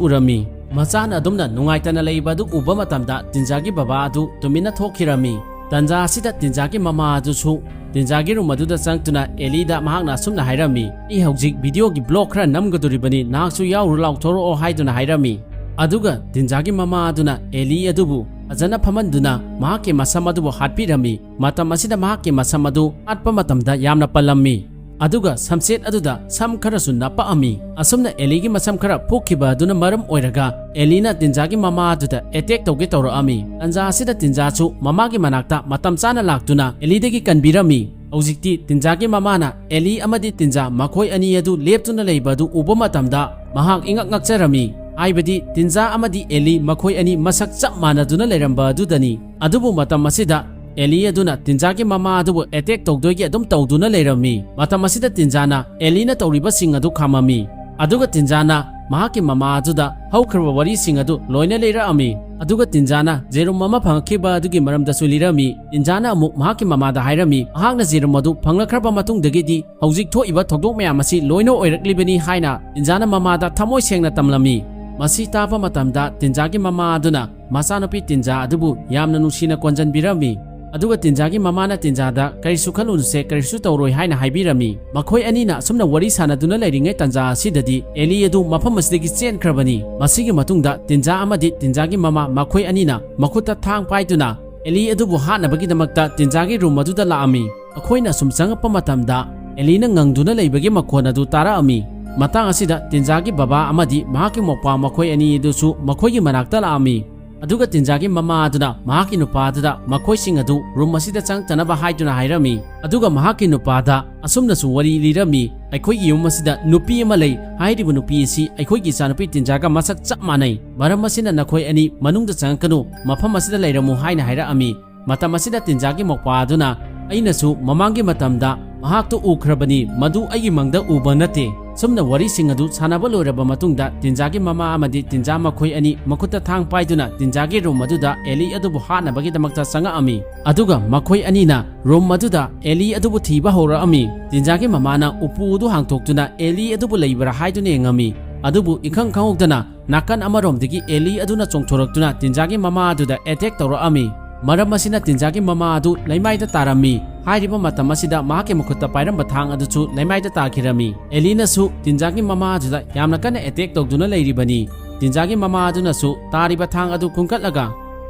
ꯎꯔꯝꯃꯤ꯫ ꯃꯆꯥꯅ ꯑꯗꯨꯝꯅ ꯅꯨꯡꯉꯥꯏꯇꯅ ꯂꯩꯕ ꯑꯗꯨ ꯎꯕ ꯃꯇꯝꯗ ꯇꯤꯟꯖꯥꯒꯤ ꯕꯕꯥ ꯑꯗꯨ ꯇꯨꯃꯤꯟꯅ ꯊꯣꯛꯈꯤꯔꯝꯃꯤ꯫ ꯇꯟꯖꯥ ꯑꯁꯤꯗ ꯇꯤꯟꯖꯥꯒꯤ ꯃꯃꯥ ꯑꯗꯨꯁꯨ ꯇꯤꯟꯖꯥꯒꯤ ꯔꯨꯝ ꯑꯗꯨꯗ ꯆꯪꯗꯨꯅ ꯑꯦꯂꯤꯗ ꯃꯍꯥꯛꯅ ꯑꯁꯨꯝꯅ ꯍꯥꯏꯔꯝꯃꯤ, "ꯑꯩ ꯍꯧꯖꯤꯛ ꯚꯤꯗꯤꯑꯣꯒꯤ ꯕ꯭ꯂꯣꯒ ꯈꯔ ꯅꯝꯒꯗꯣꯔꯤꯕꯅꯤ, ꯅꯍꯥꯛꯁꯨ ꯌꯥꯎꯔꯨ ꯂꯥꯎ, ꯊꯣꯔꯛꯑꯣ" ꯍꯥꯏꯗꯨꯅ ꯍꯥꯏꯔꯝꯃꯤ꯫ ꯑꯗꯨꯒ ꯇꯤꯟꯖꯥꯒꯤ ꯃꯃꯥ ꯑꯗꯨꯅ ꯑꯦꯂꯤ ꯑꯗꯨꯕꯨ ꯐꯖꯅ ꯐꯝꯍꯟꯗꯨꯅ ꯃꯍꯥꯛꯀꯤ ꯃꯁꯝ ꯑꯗꯨꯕꯨ ꯍꯥꯠꯄꯤꯔꯝꯃꯤ꯫ ꯃꯇꯝ ꯑꯁꯤꯗ ꯃꯍꯥꯛꯀꯤ ꯃꯁꯝ ꯑꯗꯨ ꯍꯥꯠꯄ ꯃꯇꯝꯗ ꯌꯥꯝꯅ ꯄꯜꯂꯝꯃꯤ꯫ ꯑꯗꯨꯒ ꯁꯝꯆꯦꯠ ꯑꯗꯨꯗ ꯁꯝ ꯈꯔꯁꯨ ꯅꯞꯄꯛꯑꯝꯃꯤ꯫ ꯑꯁꯨꯝꯅ ꯑꯦꯂꯤꯒꯤ ꯃꯁꯝ ꯈꯔ ꯐꯨꯛꯈꯤꯕ ꯑꯗꯨꯅ ꯃꯔꯝ ꯑꯣꯏꯔꯒ ꯑꯦꯂꯤꯅ ꯇꯤꯟꯖꯥꯒꯤ ꯃꯃꯥ ꯑꯗꯨꯗ ꯑꯦꯇꯦꯛ ꯇꯧꯒꯦ ꯇꯧꯔꯛꯑꯝꯃꯤ꯫ ꯇꯟꯖꯥ ꯑꯁꯤꯗ ꯇꯤꯟꯖꯥꯁꯨ ꯃꯃꯥꯒꯤ ꯃꯅꯥꯛꯇ ꯃꯇꯝ ꯆꯥꯅ ꯂꯥꯛꯇꯨꯅ ꯑꯦꯂꯤꯗꯒꯤ ꯀꯟꯕꯤꯔꯝꯃꯤ꯫ ꯍꯧꯖꯤꯛꯇꯤ ꯇꯤꯟꯖꯥꯒꯤ ꯃꯃꯥꯅ ꯑꯦꯂꯤ ꯑꯃꯗꯤ ꯇꯤꯟꯖꯥ ꯃꯈꯣꯏ ꯑꯅꯤ ꯑꯗꯨ ꯂꯦꯞꯇꯨꯅ ꯂꯩꯕ ꯑꯗꯨ ꯎꯕ ꯃꯇꯝꯗ ꯃꯍꯥꯛ ꯏꯉꯛ ꯉꯛꯆꯔꯝꯃꯤ꯫ ꯍꯥꯏꯕꯗꯤ ꯇꯤꯟꯖꯥ ꯑꯃꯗꯤ ꯑꯦꯂꯤ ꯃꯈꯣꯏ ꯑꯅꯤ ꯃꯁꯛ ꯆꯞ ꯃꯥꯟꯅꯗꯨꯅ ꯂꯩꯔꯝꯕ ꯑꯗꯨꯗꯅꯤ꯫ ꯑꯗꯨꯕꯨ ꯃꯇꯝ ꯑꯁꯤꯗ ꯑꯦꯂꯤ ꯑꯗꯨꯅ ꯇꯤꯟꯖꯥꯒꯤ ꯃꯃꯥ ꯑꯗꯨꯕꯨ ꯑꯦꯇꯦꯛ ꯇꯧꯗꯣꯏꯒꯤ ꯑꯗꯨꯝ ꯇꯧꯗꯨꯅ ꯂꯩꯔꯝꯃꯤ꯫ ꯃꯇꯝ ꯑꯁꯤꯗ ꯇꯤꯟꯖꯥꯅ ꯑꯦꯂꯤꯅ ꯇꯧꯔꯤꯕꯁꯤꯡ ꯑꯗꯨ ꯈꯥꯝꯃꯝꯃꯤ꯫ ꯑꯗꯨꯒ ꯇꯤꯟꯖꯥꯅ ꯃꯍꯥꯛꯀꯤ ꯃꯃꯥ ꯑꯗꯨꯗ ꯍꯧꯈ꯭ꯔꯕ ꯋꯥꯔꯤꯁꯤꯡ ꯑꯗꯨ ꯂꯣꯏꯅ ꯂꯤꯔꯛꯑꯝꯃꯤ꯫ ꯑꯗꯨꯒ ꯇꯤꯟꯖꯥꯅ ꯖꯦꯔꯨꯝ ꯑꯃ ꯐꯪꯉꯛꯈꯤꯕ ꯑꯗꯨꯒꯤ ꯃꯔꯝꯗꯁꯨ ꯂꯤꯔꯝꯃꯤ꯫ ꯇꯤꯟꯖꯥꯅ ꯑꯃꯨꯛ ꯃꯍꯥꯛꯀꯤ ꯃꯃꯥꯗ ꯍꯥꯏꯔꯝꯃꯤ, ꯃꯍꯥꯛꯅ ꯖꯦꯔꯨꯝ ꯑꯗꯨ ꯐꯪꯂꯛꯈ꯭ꯔꯕ ꯃꯇꯨꯡꯗꯒꯤꯗꯤ ꯍꯧꯖꯤꯛ ꯊꯣꯛꯏꯕ ꯊꯧꯗꯣꯛ ꯃꯌꯥꯝ ꯑꯁꯤ ꯂꯣꯏꯅ ꯑꯣꯏꯔꯛꯂꯤꯕꯅꯤ ꯍꯥꯏꯅ ꯇꯤꯟꯖꯥꯅ ꯃꯃꯥꯗ ꯊꯃꯣꯏ ꯁꯦꯡꯅ ꯇꯝꯂꯝꯃꯤ꯫ ꯃꯁꯤ ꯇꯥꯕ ꯃꯇꯝꯗ ꯇꯤꯟꯖꯥꯒꯤ ꯃꯃꯥ ꯑꯗꯨꯅ ꯃꯆꯥꯅꯨꯄꯤ ꯇꯤꯟꯖꯥ ꯑꯗꯨꯕꯨ ꯌꯥꯝꯅ ꯅꯨꯡꯁꯤꯅ ꯀꯣꯟꯖꯟꯕꯤꯔꯝꯃꯤ꯫ ꯑꯗꯨꯒ ꯇꯤꯟꯖꯥꯒꯤ ꯃꯃꯥꯅ ꯇꯤꯟꯖꯥꯗ ꯀꯔꯤꯁꯨ ꯈꯜꯂꯨꯅꯨꯁꯦ, ꯀꯔꯤꯁꯨ ꯇꯧꯔꯣꯏ ꯍꯥꯏꯅ ꯍꯥꯏꯕꯤꯔꯝꯃꯤ꯫ ꯃꯈꯣꯏ ꯑꯅꯤꯅ ꯑꯁꯨꯝꯅ ꯋꯥꯔꯤ ꯁꯥꯟꯅꯗꯨꯅ ꯂꯩꯔꯤꯉꯩ ꯇꯥꯟꯖꯥ ꯑꯁꯤꯗꯗꯤ ꯑꯦꯂꯤ ꯑꯗꯨ ꯃꯐꯝ ꯑꯁꯤꯗꯒꯤ ꯆꯦꯟꯈ꯭ꯔꯕꯅꯤ꯫ ꯃꯁꯤꯒꯤ ꯃꯇꯨꯡꯗ ꯇꯤꯟꯖꯥ ꯑꯃꯗꯤ ꯇꯤꯟꯖꯥꯒꯤ ꯃꯃꯥ ꯃꯈꯣꯏ ꯑꯅꯤꯅ ꯃꯈꯨꯠꯇ ꯊꯥꯡ ꯄꯥꯏꯗꯨꯅ ꯑꯦꯂꯤ ꯑꯗꯨꯕꯨ ꯍꯥꯠꯅꯕꯒꯤꯗꯃꯛꯇ ꯇꯤꯟꯖꯥꯒꯤ ꯔꯨꯝ ꯑꯗꯨꯗ ꯂꯥꯛꯑꯝꯃꯤ꯫ ꯃꯈꯣꯏꯅ ꯁꯨꯝ ꯆꯪꯉꯛꯄ ꯃꯇꯝꯗ ꯑꯦꯂꯤꯅ ꯉꯪꯗꯨꯅ ꯂꯩꯕꯒꯤ ꯃꯈꯣꯟ ꯑꯗꯨ ꯇꯥꯔꯛꯑꯝꯃꯤ꯫ ꯃꯇꯥꯡ ꯑꯁꯤꯗ ꯇꯤꯟꯖꯥꯒꯤ ꯕꯕꯥ ꯑꯃꯗꯤ ꯃꯍꯥꯛꯀꯤ ꯃꯧꯄ꯭ꯋꯥ ꯃꯈꯣꯏ ꯑꯅꯤ ꯑꯗꯨꯁꯨ ꯃꯈꯣꯏꯒꯤ ꯃꯅꯥꯛꯇ ꯂꯥꯛꯑꯝꯃꯤ꯫ ꯑꯗꯨꯒ ꯇꯤꯟꯖꯥꯒꯤ ꯃꯃꯥ ꯑꯗꯨꯅ ꯃꯍꯥꯛꯀꯤ ꯅꯨꯄꯥ ꯑꯗꯨꯗ ꯃꯈꯣꯏꯁꯤꯡ ꯑꯗꯨ ꯔꯨꯝ ꯑꯁꯤꯗ ꯆꯪꯉꯛꯇꯅꯕ ꯍꯥꯏꯗꯨꯅ ꯍꯥꯏꯔꯝꯃꯤ꯫ ꯑꯗꯨꯒ ꯃꯍꯥꯛꯀꯤ ꯅꯨꯄꯥꯗ ꯑꯁꯨꯝꯅꯁꯨ ꯋꯥꯔꯤ ꯂꯤꯔꯝꯃꯤ, "ꯑꯩꯈꯣꯏꯒꯤ ꯌꯨꯝ ꯑꯁꯤꯗ ꯅꯨꯄꯤ ꯑꯃ ꯂꯩ꯫ ꯍꯥꯏꯔꯤꯕ ꯅꯨꯄꯤ ꯑꯁꯤ ꯑꯩꯈꯣꯏꯒꯤ ꯏꯆꯥꯅꯨꯄꯤ ꯇꯤꯟꯖꯥꯒ ꯃꯁꯛ ꯆꯞ ꯃꯥꯟꯅꯩ꯫ ꯃꯔꯝ ꯑꯁꯤꯅ ꯅꯈꯣꯏ ꯑꯅꯤ ꯃꯅꯨꯡꯗ ꯆꯪꯉꯛꯀꯅꯨ, ꯃꯐꯝ ꯑꯁꯤꯗ ꯂꯩꯔꯝꯃꯨ" ꯍꯥꯏꯅ ꯍꯥꯏꯔꯛꯑꯝꯃꯤ꯫ ꯃꯇꯝ ꯑꯁꯤꯗ ꯇꯤꯟꯖꯥꯒꯤ ꯃꯧꯄ꯭ꯋꯥ ꯑꯗꯨꯅ, "ꯑꯩꯅꯁꯨ ꯃꯃꯥꯡꯒꯤ ꯃꯇꯝꯗ ꯃꯍꯥꯛꯇꯨ ꯎꯈ꯭ꯔꯕꯅꯤ, ꯃꯗꯨ ꯑꯩꯒꯤ ꯃꯪꯗ ꯎꯕ ꯅꯠꯇꯦ꯫" ꯁꯨꯝꯅ ꯋꯥꯔꯤꯁꯤꯡ ꯑꯗꯨ ꯁꯥꯟꯅꯕ ꯂꯣꯏꯔꯕ ꯃꯇꯨꯡꯗ ꯇꯤꯟꯖꯥꯒꯤ ꯃꯃꯥ ꯑꯃꯗꯤ ꯇꯤꯟꯖꯥ ꯃꯈꯣꯏ ꯑꯅꯤ ꯃꯈꯨꯠꯇ ꯊꯥꯡ ꯄꯥꯏꯗꯨꯅ ꯇꯤꯟꯖꯥꯒꯤ ꯔꯨꯝ ꯑꯗꯨꯗ ꯑꯦꯂꯤ ꯑꯗꯨꯕꯨ ꯍꯥꯠꯅꯕꯒꯤꯗꯃꯛꯇ ꯆꯪꯉꯛꯑꯝꯃꯤ꯫ ꯑꯗꯨꯒ ꯃꯈꯣꯏ ꯑꯅꯤꯅ ꯔꯨꯝ ꯑꯗꯨꯗ ꯑꯦꯂꯤ ꯑꯗꯨꯕꯨ ꯊꯤꯕ ꯍꯧꯔꯛꯑꯝꯃꯤ꯫ ꯇꯤꯟꯖꯥꯒꯤ ꯃꯃꯥꯅ ꯎꯄꯨ ꯑꯗꯨ ꯍꯥꯡꯇꯣꯛꯇꯨꯅ ꯑꯦꯂꯤ ꯑꯗꯨꯕꯨ ꯂꯩꯕ꯭ꯔꯥ ꯍꯥꯏꯗꯨꯅ ꯌꯦꯡꯉꯝꯃꯤ꯫ ꯑꯗꯨꯕꯨ ꯏꯈꯪ ꯈꯪꯍꯧꯗꯅ ꯅꯥꯀꯟ ꯑꯃꯔꯣꯝꯗꯒꯤ ꯑꯦꯂꯤ ꯑꯗꯨꯅ ꯆꯣꯡꯊꯣꯔꯛꯇꯨꯅ ꯇꯤꯟꯖꯥꯒꯤ ꯃꯃꯥ ꯑꯗꯨꯗ ꯑꯦꯇꯦꯛ ꯇꯧꯔꯛꯑꯝꯃꯤ꯫ ꯃꯔꯝ ꯑꯁꯤꯅ ꯇꯤꯟꯖꯥꯒꯤ ꯃꯃꯥ ꯑꯗꯨ ꯂꯩꯃꯥꯏꯗ ꯇꯥꯔꯝꯃꯤ꯫ ꯍꯥꯏꯔꯤꯕ ꯃꯇꯝ ꯑꯁꯤꯗ ꯃꯍꯥꯛꯀꯤ ꯃꯈꯨꯠꯇ ꯄꯥꯏꯔꯝꯕ ꯊꯥꯡ ꯑꯗꯨꯁꯨ ꯂꯩꯃꯥꯏꯗ ꯇꯥꯈꯤꯔꯝꯃꯤ꯫ ꯑꯦꯂꯤꯅꯁꯨ ꯇꯤꯟꯖꯥꯒꯤ ꯃꯃꯥ ꯑꯗꯨꯗ ꯌꯥꯝꯅ ꯀꯟꯅ ꯑꯦꯇꯦꯛ ꯇꯧꯗꯨꯅ ꯂꯩꯔꯤꯕꯅꯤ꯫ ꯇꯤꯟꯖꯥꯒꯤ ꯃꯃꯥ ꯑꯗꯨꯅꯁꯨ ꯇꯥꯔꯤꯕ ꯊꯥꯡ ꯑꯗꯨ ꯈꯨꯟꯒꯠꯂꯒ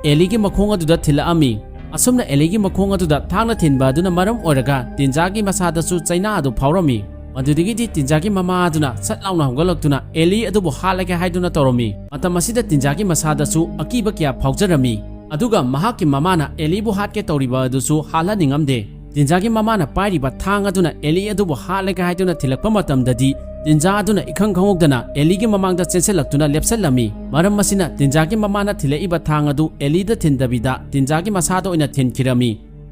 ꯑꯦꯂꯤꯒꯤ ꯃꯈꯣꯡ ꯑꯗꯨꯗ ꯊꯤꯜꯂꯛꯑꯝꯃꯤ꯫ ꯑꯁꯨꯝꯅ ꯑꯦꯂꯤꯒꯤ ꯃꯈꯣꯡ ꯑꯗꯨꯗ ꯊꯥꯡꯅ ꯊꯤꯟꯕ ꯑꯗꯨꯅ ꯃꯔꯝ ꯑꯣꯏꯔꯒ ꯇꯤꯟꯖꯥꯒꯤ ꯃꯁꯥꯗꯁꯨ ꯆꯩꯅꯥ ꯑꯗꯨ ꯐꯥꯎꯔꯝꯃꯤ꯫ ꯃꯗꯨꯗꯒꯤꯗꯤ ꯇꯤꯟꯖꯥꯒꯤ ꯃꯃꯥ ꯑꯗꯨꯅ ꯁꯠ ꯂꯥꯎꯅ ꯍꯧꯒꯠꯂꯛꯇꯨꯅ ꯑꯦꯂꯤ ꯑꯗꯨꯕꯨ ꯍꯥꯠꯂꯒꯦ ꯍꯥꯏꯗꯨꯅ ꯇꯧꯔꯝꯃꯤ꯫ ꯃꯇꯝ ꯑꯁꯤꯗ ꯇꯤꯟꯖꯥꯒꯤ ꯃꯁꯥꯗꯁꯨ ꯑꯀꯤꯕ ꯀꯌꯥ ꯐꯥꯎꯖꯔꯝꯃꯤ꯫ ꯑꯗꯨꯒ ꯃꯍꯥꯛꯀꯤ ꯃꯃꯥꯅ ꯑꯦꯂꯤꯕꯨ ꯍꯥꯠꯀꯦ ꯇꯧꯔꯤꯕ ꯑꯗꯨꯁꯨ ꯍꯥꯠꯍꯟꯅꯤꯡꯉꯝꯗꯦ꯫ ꯇꯤꯟꯖꯥꯒꯤ ꯃꯃꯥꯅ ꯄꯥꯏꯔꯤꯕ ꯊꯥꯡ ꯑꯗꯨꯅ ꯑꯦꯂꯤ ꯑꯗꯨꯕꯨ ꯍꯥꯠꯂꯒꯦ ꯍꯥꯏꯗꯨꯅ ꯊꯤꯜꯂꯛꯄ ꯃꯇꯝꯗꯗꯤ, ꯇꯤꯟꯖꯥ ꯑꯗꯨꯅ ꯏꯈꯪ ꯈꯪꯍꯧꯗꯅ ꯑꯦꯂꯤꯒꯤ ꯃꯃꯥꯡꯗ ꯆꯦꯟꯁꯤꯜꯂꯛꯇꯨꯅ ꯂꯦꯞꯁꯤꯜꯂꯝꯃꯤ꯫ ꯃꯔꯝ ꯑꯁꯤꯅ ꯇꯤꯟꯖꯥꯒꯤ ꯃꯃꯥꯅ ꯊꯤꯜꯂꯛꯏꯕ ꯊꯥꯡ ꯑꯗꯨ ꯑꯦꯂꯤꯗ ꯊꯤꯟꯗꯕꯤꯗ ꯇꯤꯟꯖꯥꯒꯤ ꯃꯁꯥꯗ ꯑꯣꯏꯅ ꯊꯤꯟꯈꯤꯔꯝꯃꯤ꯫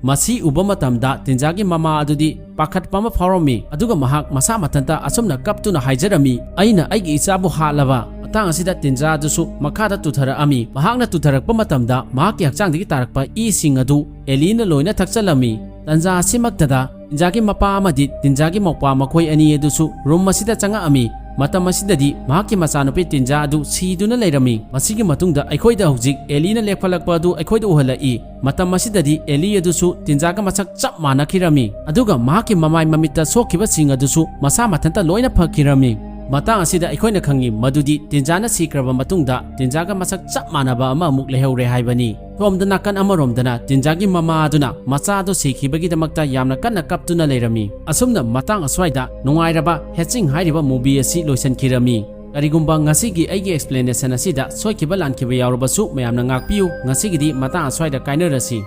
ꯃꯁꯤ ꯎꯕ ꯃꯇꯝꯗ ꯇꯤꯟꯖꯥꯒꯤ ꯃꯃꯥ ꯑꯗꯨꯗꯤ ꯄꯥꯈꯠꯄ ꯑꯃ ꯐꯥꯎꯔꯝꯃꯤ, ꯑꯗꯨꯒ ꯃꯍꯥꯛ ꯃꯁꯥ ꯃꯊꯟꯇ ꯑꯁꯨꯝꯅ ꯀꯞꯇꯨꯅ ꯍꯥꯏꯖꯔꯝꯃꯤ, "ꯑꯩꯅ ꯑꯩꯒꯤ ꯏꯆꯥꯕꯨ ꯍꯥꯠꯂꯕ?" ꯃꯇꯥꯡ ꯑꯁꯤꯗ ꯇꯤꯟꯖꯥ ꯑꯗꯨꯁꯨ ꯃꯈꯥꯗ ꯇꯨꯊꯔꯛꯑꯝꯃꯤ꯫ ꯃꯍꯥꯛꯅ ꯇꯨꯊꯔꯛꯄ ꯃꯇꯝꯗ ꯃꯍꯥꯛꯀꯤ ꯍꯛꯆꯥꯡꯗꯒꯤ ꯇꯥꯔꯛꯄ ꯏꯁꯤꯡ ꯑꯗꯨ ꯑꯦꯂꯤꯅ ꯂꯣꯏꯅ ꯊꯛꯆꯜꯂꯝꯃꯤ꯫ ꯇꯟꯖꯥ ꯑꯁꯤꯃꯛꯇꯗ ꯇꯤꯟꯖꯥꯒꯤ ꯃꯄꯥ ꯑꯃꯗꯤ ꯇꯤꯟꯖꯥꯒꯤ ꯃꯧꯄ꯭ꯋꯥ ꯃꯈꯣꯏ ꯑꯅꯤ ꯑꯗꯨꯁꯨ ꯔꯨꯝ ꯑꯁꯤꯗ ꯆꯪꯉꯛꯑꯝꯃꯤ꯫ ꯃꯇꯝ ꯑꯁꯤꯗꯗꯤ ꯃꯍꯥꯛꯀꯤ ꯃꯆꯥꯅꯨꯄꯤ ꯇꯤꯟꯖꯥ ꯑꯗꯨ ꯁꯤꯗꯨꯅ ꯂꯩꯔꯝꯃꯤ꯫ ꯃꯁꯤꯒꯤ ꯃꯇꯨꯡꯗ ꯑꯩꯈꯣꯏꯗ ꯍꯧꯖꯤꯛ ꯑꯦꯂꯤꯅ ꯂꯦꯞꯈꯠꯂꯛꯄ ꯑꯗꯨ ꯑꯩꯈꯣꯏꯗ ꯎꯍꯜꯂꯛꯏ꯫ ꯃꯇꯝ ꯑꯁꯤꯗꯗꯤ ꯑꯦꯂꯤ ꯑꯗꯨꯁꯨ ꯇꯤꯟꯖꯥꯒ ꯃꯁꯛ ꯆꯞ ꯃꯥꯟꯅꯈꯤꯔꯝꯃꯤ, ꯑꯗꯨꯒ ꯃꯍꯥꯛꯀꯤ ꯃꯃꯥꯏ ꯃꯃꯤꯠꯇ ꯁꯣꯛꯈꯤꯕꯁꯤꯡ ꯑꯗꯨꯁꯨ ꯃꯁꯥ ꯃꯊꯟꯇ ꯂꯣꯏꯅ ꯐꯈꯤꯔꯝꯃꯤ꯫ ꯃꯇꯥꯡ ꯑꯁꯤꯗ ꯑꯩꯈꯣꯏꯅ ꯈꯪꯉꯤ ꯃꯗꯨꯗꯤ ꯇꯤꯟꯖꯥꯅ ꯁꯤꯈ꯭ꯔꯕ ꯃꯇꯨꯡꯗ ꯇꯤꯟꯖꯥꯒ ꯃꯁꯛ ꯆꯞ ꯃꯥꯟꯅꯕ ꯑꯃ ꯑꯃꯨꯛ ꯂꯩꯍꯧꯔꯦ ꯍꯥꯏꯕꯅꯤ꯫ ꯁꯣꯝꯗ ꯅꯥꯀꯟ ꯑꯃꯔꯣꯝꯗꯅ ꯇꯤꯟꯖꯥꯒꯤ ꯃꯃꯥ ꯑꯗꯨꯅ ꯃꯆꯥ ꯑꯗꯨ ꯁꯤꯈꯤꯕꯒꯤꯗꯃꯛꯇ ꯌꯥꯝꯅ ꯀꯟꯅ ꯀꯞꯇꯨꯅ ꯂꯩꯔꯝꯃꯤ꯫ ꯑꯁꯨꯝꯅ ꯃꯇꯥꯡ ꯑꯁ꯭ꯋꯥꯏꯗ ꯅꯨꯡꯉꯥꯏꯔꯕ ꯍꯦꯆꯤꯡ ꯍꯥꯏꯔꯤꯕ movie ꯑꯁꯤ ꯂꯣꯏꯁꯤꯟꯈꯤꯔꯝꯃꯤ꯫ ꯀꯔꯤꯒꯨꯝꯕ ꯉꯁꯤꯒꯤ ꯑꯩꯒꯤ explanation ꯑꯁꯤꯗ ꯁꯣꯏꯈꯤꯕ ꯂꯥꯟꯈꯤꯕ ꯌꯥꯎꯔꯕꯁꯨ ꯃꯌꯥꯝꯅ ꯉꯥꯛꯄꯤꯌꯨ꯫ ꯉꯁꯤꯒꯤꯗꯤ ꯃꯇꯥꯡ ꯑꯁ꯭ꯋꯥꯏꯗ ꯀꯥꯏꯅꯔꯁꯤ꯫